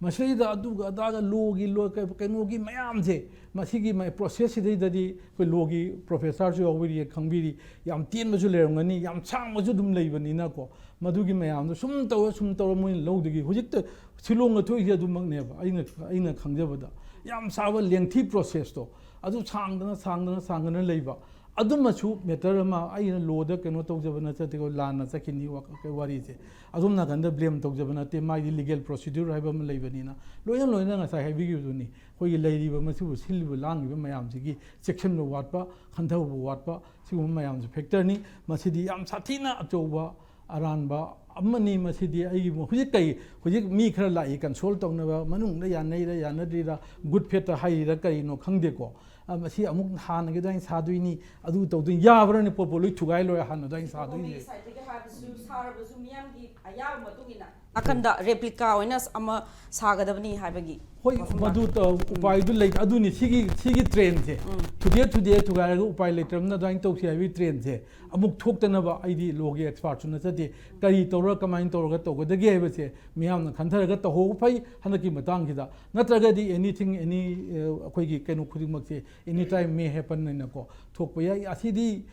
ꯃꯁꯤꯗ ꯑꯗꯨꯒ ꯑꯗꯥꯒ ꯂꯣꯒꯤ ꯂꯣ ꯀꯩꯅꯣꯒꯤ ꯃꯌꯥꯝꯁꯦ, ꯃꯁꯤꯒꯤ ꯄ꯭ꯔꯣꯁꯦꯁꯁꯤꯗꯩꯗꯗꯤ ꯑꯩꯈꯣꯏ ꯂꯣꯒꯤ ꯄ꯭ꯔꯣꯐꯦꯁꯔꯁꯨ ꯌꯥꯎꯕꯤꯔꯤ, ꯈꯪꯕꯤꯔꯤ꯫ ꯌꯥꯝ ꯇꯦꯟꯕꯁꯨ ꯂꯩꯔꯝꯒꯅꯤ, ꯌꯥꯝ ꯁꯥꯡꯕꯁꯨ ꯑꯗꯨꯝ ꯂꯩꯕꯅꯤꯅꯀꯣ꯫ ꯃꯗꯨꯒꯤ ꯃꯌꯥꯝꯗꯣ ꯁꯨꯝ ꯇꯧꯔ ꯁꯨꯝ ꯇꯧꯔ ꯃꯣꯏꯅ ꯂꯧꯗꯒꯤ ꯍꯧꯖꯤꯛꯇ ꯁꯤꯂꯣꯡꯗ ꯊꯣꯛꯏꯁꯦ ꯑꯗꯨꯃꯛꯅꯦꯕ꯫ ꯑꯩꯅ ꯑꯩꯅ ꯈꯪꯖꯕꯗ ꯌꯥꯝ ꯁꯥꯕ ꯂꯦꯡꯊꯤ ꯄ꯭ꯔꯣꯁꯦꯁꯇꯣ, ꯑꯗꯨ ꯁꯥꯡꯗꯅ ꯁꯥꯡꯗꯅ ꯁꯥꯡꯗꯅ ꯂꯩꯕ꯫ ꯑꯗꯨꯃꯁꯨ ꯃꯦꯇꯔ ꯑꯃ, ꯑꯩꯅ ꯂꯣꯗ ꯀꯩꯅꯣ ꯇꯧꯖꯕ ꯅꯠꯆꯗꯦꯀꯣ, ꯂꯥꯟꯅ ꯆꯠꯈꯤꯅꯤ ꯋꯥ-, ꯋꯥꯔꯤꯁꯦ꯫ ꯑꯗꯣꯝ ꯅꯥꯀꯟꯗ ꯕ꯭ꯂꯦꯝ ꯇꯧꯖꯕ ꯅꯠꯇꯦ, ꯃꯥꯒꯤ ꯂꯤꯒꯦꯜ ꯄ꯭ꯔꯣꯁꯤꯗ꯭ꯌꯨꯔ ꯍꯥꯏꯕ ꯑꯃ ꯂꯩꯕꯅꯤꯅ꯫ ꯂꯣꯏꯅ ꯂꯣꯏꯅ ꯉꯁꯥꯏ ꯍꯥꯏꯕꯤꯈꯤꯕꯗꯨꯅꯤ, ꯑꯩꯈꯣꯏꯒꯤ ꯂꯩꯔꯤꯕ ꯃꯁꯤꯕꯨ ꯁꯤꯜꯂꯤꯕ ꯂꯥꯡꯉꯤꯕ ꯃꯌꯥꯝꯁꯤꯒꯤ ꯆꯦꯛꯁꯤꯟꯕ ꯋꯥꯠꯄ, ꯈꯟꯊꯕ ꯋꯥꯠꯄ, ꯁꯤꯒꯨꯝꯕ ꯃꯌꯥꯝꯁꯦ ꯐꯦꯛꯇꯔꯅꯤ꯫ ꯃꯁꯤꯗꯤ ꯌꯥꯝ ꯁꯥꯊꯤꯅ ꯑꯆꯧꯕ ꯑꯔꯥꯟꯕ ꯑꯃꯅꯤ꯫ ꯃꯁꯤꯗꯤ ꯑꯩꯒꯤ ꯍꯧꯖꯤꯛ ꯀꯩ, ꯍꯧꯖꯤꯛ ꯃꯤ ꯈꯔ ꯂꯥꯛꯏ ꯀꯟꯁꯣꯜ ꯇꯧꯅꯕ, ꯃꯅꯨꯡꯗ ꯌꯥꯅꯩꯔ ꯌꯥꯅꯗ꯭ꯔꯤꯔ, ꯒꯨꯗ ꯐꯦꯠꯇ ꯍꯥꯏꯔꯤꯔ ꯀꯔꯤꯅꯣ ꯈꯪꯗꯦꯀꯣ꯫ ꯑ, ꯃꯁꯤ ꯑꯃꯨꯛ ꯍꯥꯟꯅꯒꯤ ꯑꯗꯨꯃꯥꯏꯅ ꯁꯥꯗꯣꯏꯅꯤ, ꯑꯗꯨ ꯇꯧꯗꯣꯏꯅꯤ, ꯌꯥꯕ꯭ꯔꯅꯦ? ꯄꯣꯠꯄꯣ ꯂꯣꯏ ꯊꯨꯒꯥꯏ ꯂꯣꯏꯔꯦ ꯍꯥꯟꯅ ꯑꯗꯨꯃꯥꯏꯅ ꯁꯥꯗꯣꯏꯅꯤ꯫ ꯁꯥꯏꯠꯇꯒꯤ ꯍꯥꯏꯕꯁꯨ ꯁꯥꯔꯕꯁꯨ ꯃꯤꯌꯥꯝꯒꯤ ꯑꯌꯥꯕ ꯃꯇꯨꯡ ꯏꯟꯅ ꯅꯥꯀꯟꯗ ꯔꯦꯄ꯭ꯂꯤꯀꯥ ꯑꯣꯏꯅ ꯑꯃ ꯁꯥꯒꯗꯕꯅꯤ ꯍꯥꯏꯕꯒꯤ ꯍꯣꯏ, ꯋꯥꯐꯝ ꯃꯗꯨ ꯂꯥꯛꯄ꯫ ꯇ-, ꯎꯄꯥꯏꯗꯨ ꯂꯩ꯫ ꯑꯗꯨꯅꯤ ꯁꯤꯒꯤ, ꯁꯤꯒꯤ ꯇ꯭ꯔꯦꯟꯁꯦ ꯎꯝ꯫ ꯊꯨꯗꯦꯛ ꯊꯨꯗꯦꯛ ꯊꯨꯒꯥꯏꯔꯒ ꯎꯄꯥꯏ ꯂꯩꯇ꯭ꯔꯕꯅꯤꯅ ꯑꯗꯨꯃꯥꯏꯅ ꯇꯧꯁꯤ ꯍꯥꯏꯕꯒꯤ ꯇ꯭ꯔꯦꯟꯁꯦ ꯑꯃꯨꯛ ꯊꯣꯛꯇꯅꯕ ꯑꯩꯗꯤ ꯂꯣꯒꯤ ꯑꯦꯛꯁꯄꯥꯔꯠꯁꯨ ꯅꯠꯆꯗꯦ꯫ ꯀꯔꯤ ꯇꯧꯔ ꯀꯃꯥꯏꯅ ꯇꯧꯔꯒ ꯇꯧꯒꯗꯒꯦ ꯍꯥꯏꯕꯁꯦ ꯃꯤꯌꯥꯝꯅ ꯈꯟꯊꯔꯒ ꯇꯧꯍꯧꯕ ꯐꯩ ꯍꯟꯗꯛꯀꯤ ꯃꯇꯥꯡꯁꯤꯗ꯫ ꯅꯠꯇ꯭ꯔꯒꯗꯤ ꯑꯦꯅꯤꯊꯤꯡ ꯑꯦꯅꯤ, ꯑ, ꯑꯩꯈꯣꯏꯒꯤ ꯀꯩꯅꯣ ꯈꯨꯗꯤꯡꯃꯛꯁꯦ ꯑꯦꯅꯤ ꯇꯥꯏꯝ ꯃꯦ ꯍꯦꯄꯟ ꯍꯥꯏꯅꯀꯣ ꯊꯣꯛꯄ ꯌꯥꯏ꯫ ꯑꯁꯤꯗꯤ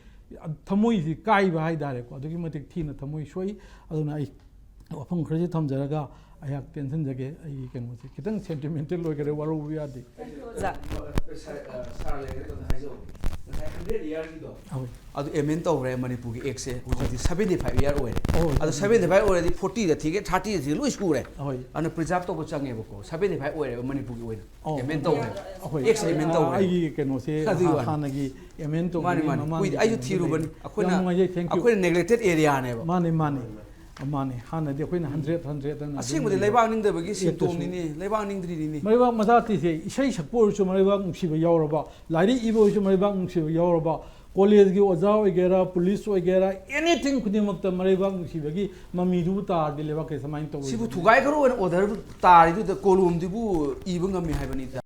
ꯊꯃꯣꯏꯁꯤ ꯀꯥꯏꯕ ꯍꯥꯏꯇꯥꯔꯦꯀꯣ, ꯑꯗꯨꯛꯀꯤ ꯃꯇꯤꯛ ꯊꯤꯅ ꯊꯃꯣꯏ ꯁꯣꯛꯏ꯫ ꯑꯗꯨꯅ ꯑꯩ ꯋꯥꯐꯝ ꯈꯔꯁꯤ ꯊꯝꯖꯔꯒ ꯑꯩꯍꯥꯛ ꯇꯦꯟꯁꯤꯟꯖꯒꯦ ꯑꯩꯒꯤ ꯀꯩꯅꯣꯁꯦ꯫ ꯈꯤꯇꯪ ꯁꯦꯟꯇꯤꯃꯦꯟꯇꯦꯜ ꯑꯣꯏꯒꯔꯦ, ꯋꯥꯔꯧꯕ ꯌꯥꯗꯦ꯫ ꯑꯣꯖꯥ꯫ ꯁꯥꯔ, ꯑ, ꯁꯥꯔ ꯂꯩꯔꯒ ꯀꯩꯅꯣ ꯍꯥꯏꯖꯍꯧꯒꯦ꯫ ꯉꯁꯥꯏ ꯍꯟꯗ꯭ꯔꯦꯠ ꯏꯌꯥꯔꯒꯤꯗꯣ, ꯍꯣꯏ꯫ ꯑꯗꯨ ꯑꯦꯃꯦꯟ ꯇꯧꯈ꯭ꯔꯦ ꯃꯅꯤꯄꯨꯔꯒꯤ ꯑꯦꯛꯁꯦ, ꯍꯧꯖꯤꯛꯇꯤ ꯁꯕꯦꯟꯇꯤ ꯐꯥꯏꯚ ꯏꯌꯥꯔ ꯑꯣꯏꯔꯦ꯫ ꯍꯣꯏ, ꯑꯗꯣ ꯍꯣꯏ꯫ ꯁꯕꯦꯟꯇꯤ ꯐꯥꯏꯚ ꯑꯣꯏꯔꯗꯤ ꯐꯣꯔꯇꯤꯗ ꯊꯤꯒꯦ, ꯊꯥꯔꯇꯤꯗ ꯊꯤꯒꯦ ꯂꯣꯏ ꯁꯨꯔꯦ꯫ ꯍꯣꯏ꯫ ꯑꯗꯨꯅ ꯄ꯭ꯔꯤꯖꯥꯔꯚ ꯇꯧꯕ ꯆꯪꯉꯦꯕꯀꯣ꯫ ꯁꯕꯦꯟꯇꯤ ꯐꯥꯏꯚ ꯑꯣꯏꯔꯦꯕ ꯃꯅꯤꯄꯨꯔꯒꯤ ꯑꯣꯏꯅ꯫ ꯑꯣ꯫ ꯑꯦꯃꯦꯟ ꯇꯧꯈ꯭ꯔꯦ꯫ ꯍꯣꯏ꯫ ꯑꯦꯛꯁ ꯑꯦꯃꯦꯟ ꯇꯧꯈ꯭ꯔꯦ꯫ ꯑꯩꯒꯤ ꯀꯩꯅꯣꯁꯦ ꯑꯗꯨꯒꯤ ꯍꯥ-, ꯋꯥꯅꯤ꯫ ꯍꯥꯟꯅꯒꯤ ꯑꯦꯃꯦꯟ ꯃꯥꯅꯤ, ꯇꯧꯕꯒꯤ ꯃꯥꯅꯤ꯫ ꯃꯃꯥꯡꯒꯤ ꯀꯨꯏꯗꯤ ꯑꯩꯁꯨ ꯀꯩꯅꯣꯁꯦ ꯊꯤꯔꯨꯕꯅꯤ꯫ ꯂꯩ꯫ ꯑꯩꯈꯣꯏꯅ, ꯌꯥꯝ ꯅꯨꯡꯉꯥꯏꯖꯩ, thank you꯫ ꯑꯩꯈꯣꯏꯅ ꯅꯦꯒ꯭ꯂꯦꯛꯇꯦꯠ ꯑꯦꯔꯤꯌꯥꯅꯦꯕ꯫ ꯃꯥꯅꯤ, ꯃꯥꯅꯤ꯫ ꯃꯥꯅꯤ, ꯍꯥꯟꯅꯗꯤ ꯑꯩꯈꯣꯏꯅ ꯍꯟꯗ꯭ꯔꯦꯠ, ꯍꯟꯗ꯭ꯔꯦꯠ ꯑꯅ ꯑꯗꯨꯝ ꯑꯁꯦꯡꯕꯗꯤ ꯂꯩꯕꯥꯛ ꯅꯤꯡꯗꯕꯒꯤ ꯑꯦꯠꯇꯁꯨ꯫ ꯁꯤꯝꯇꯣꯝꯅꯤꯅꯦ, ꯂꯩꯕꯥꯛ ꯅꯤꯡꯗ꯭ꯔꯤꯅꯤꯅꯦ꯫ ꯃꯔꯩꯕꯥꯛ ꯃꯆꯥ ꯇꯤꯁꯦ ꯏꯁꯩ ꯁꯛꯄ ꯑꯣꯏꯔꯁꯨ ꯃꯔꯩꯕꯥꯛ ꯅꯨꯡꯁꯤꯕ ꯌꯥꯎꯔꯕ, ꯂꯥꯏꯔꯤꯛ ꯏꯕ ꯑꯣꯏꯔꯁꯨ ꯃꯔꯩꯕꯥꯛ ꯅꯨꯡꯁꯤꯕ ꯌꯥꯎꯔꯕ, ꯀꯣꯂꯦꯖꯀꯤ ꯑꯣꯖꯥ ꯑꯣꯏꯒꯦꯔꯥ, ꯄꯨꯂꯤꯁ ꯑꯣꯏꯒꯦꯔꯥ, ꯑꯦꯅꯤꯊꯤꯡ ꯈꯨꯗꯤꯡꯃꯛꯇ ꯃꯔꯩꯕꯥꯛ ꯅꯨꯡꯁꯤꯕꯒꯤ ꯃꯃꯤꯗꯨꯕꯨ ꯇꯥꯔꯗꯤ ꯂꯩꯕꯥꯛ ꯀꯩ ꯁꯨꯃꯥꯏꯅ ꯇꯧꯔꯣꯏꯗꯕꯅꯤ? ꯁꯤꯕꯨ ꯊꯨꯒꯥꯏꯈ꯭ꯔꯣ ꯑꯣꯏꯅ ꯑꯣꯔꯗꯔꯕꯨ ꯇꯥꯔꯤꯗꯨꯗ ꯀꯣꯂꯣꯝꯗꯨꯕꯨ ꯏꯕ ꯉꯝꯃꯤ ꯍꯥꯏꯕꯅꯤꯗ꯫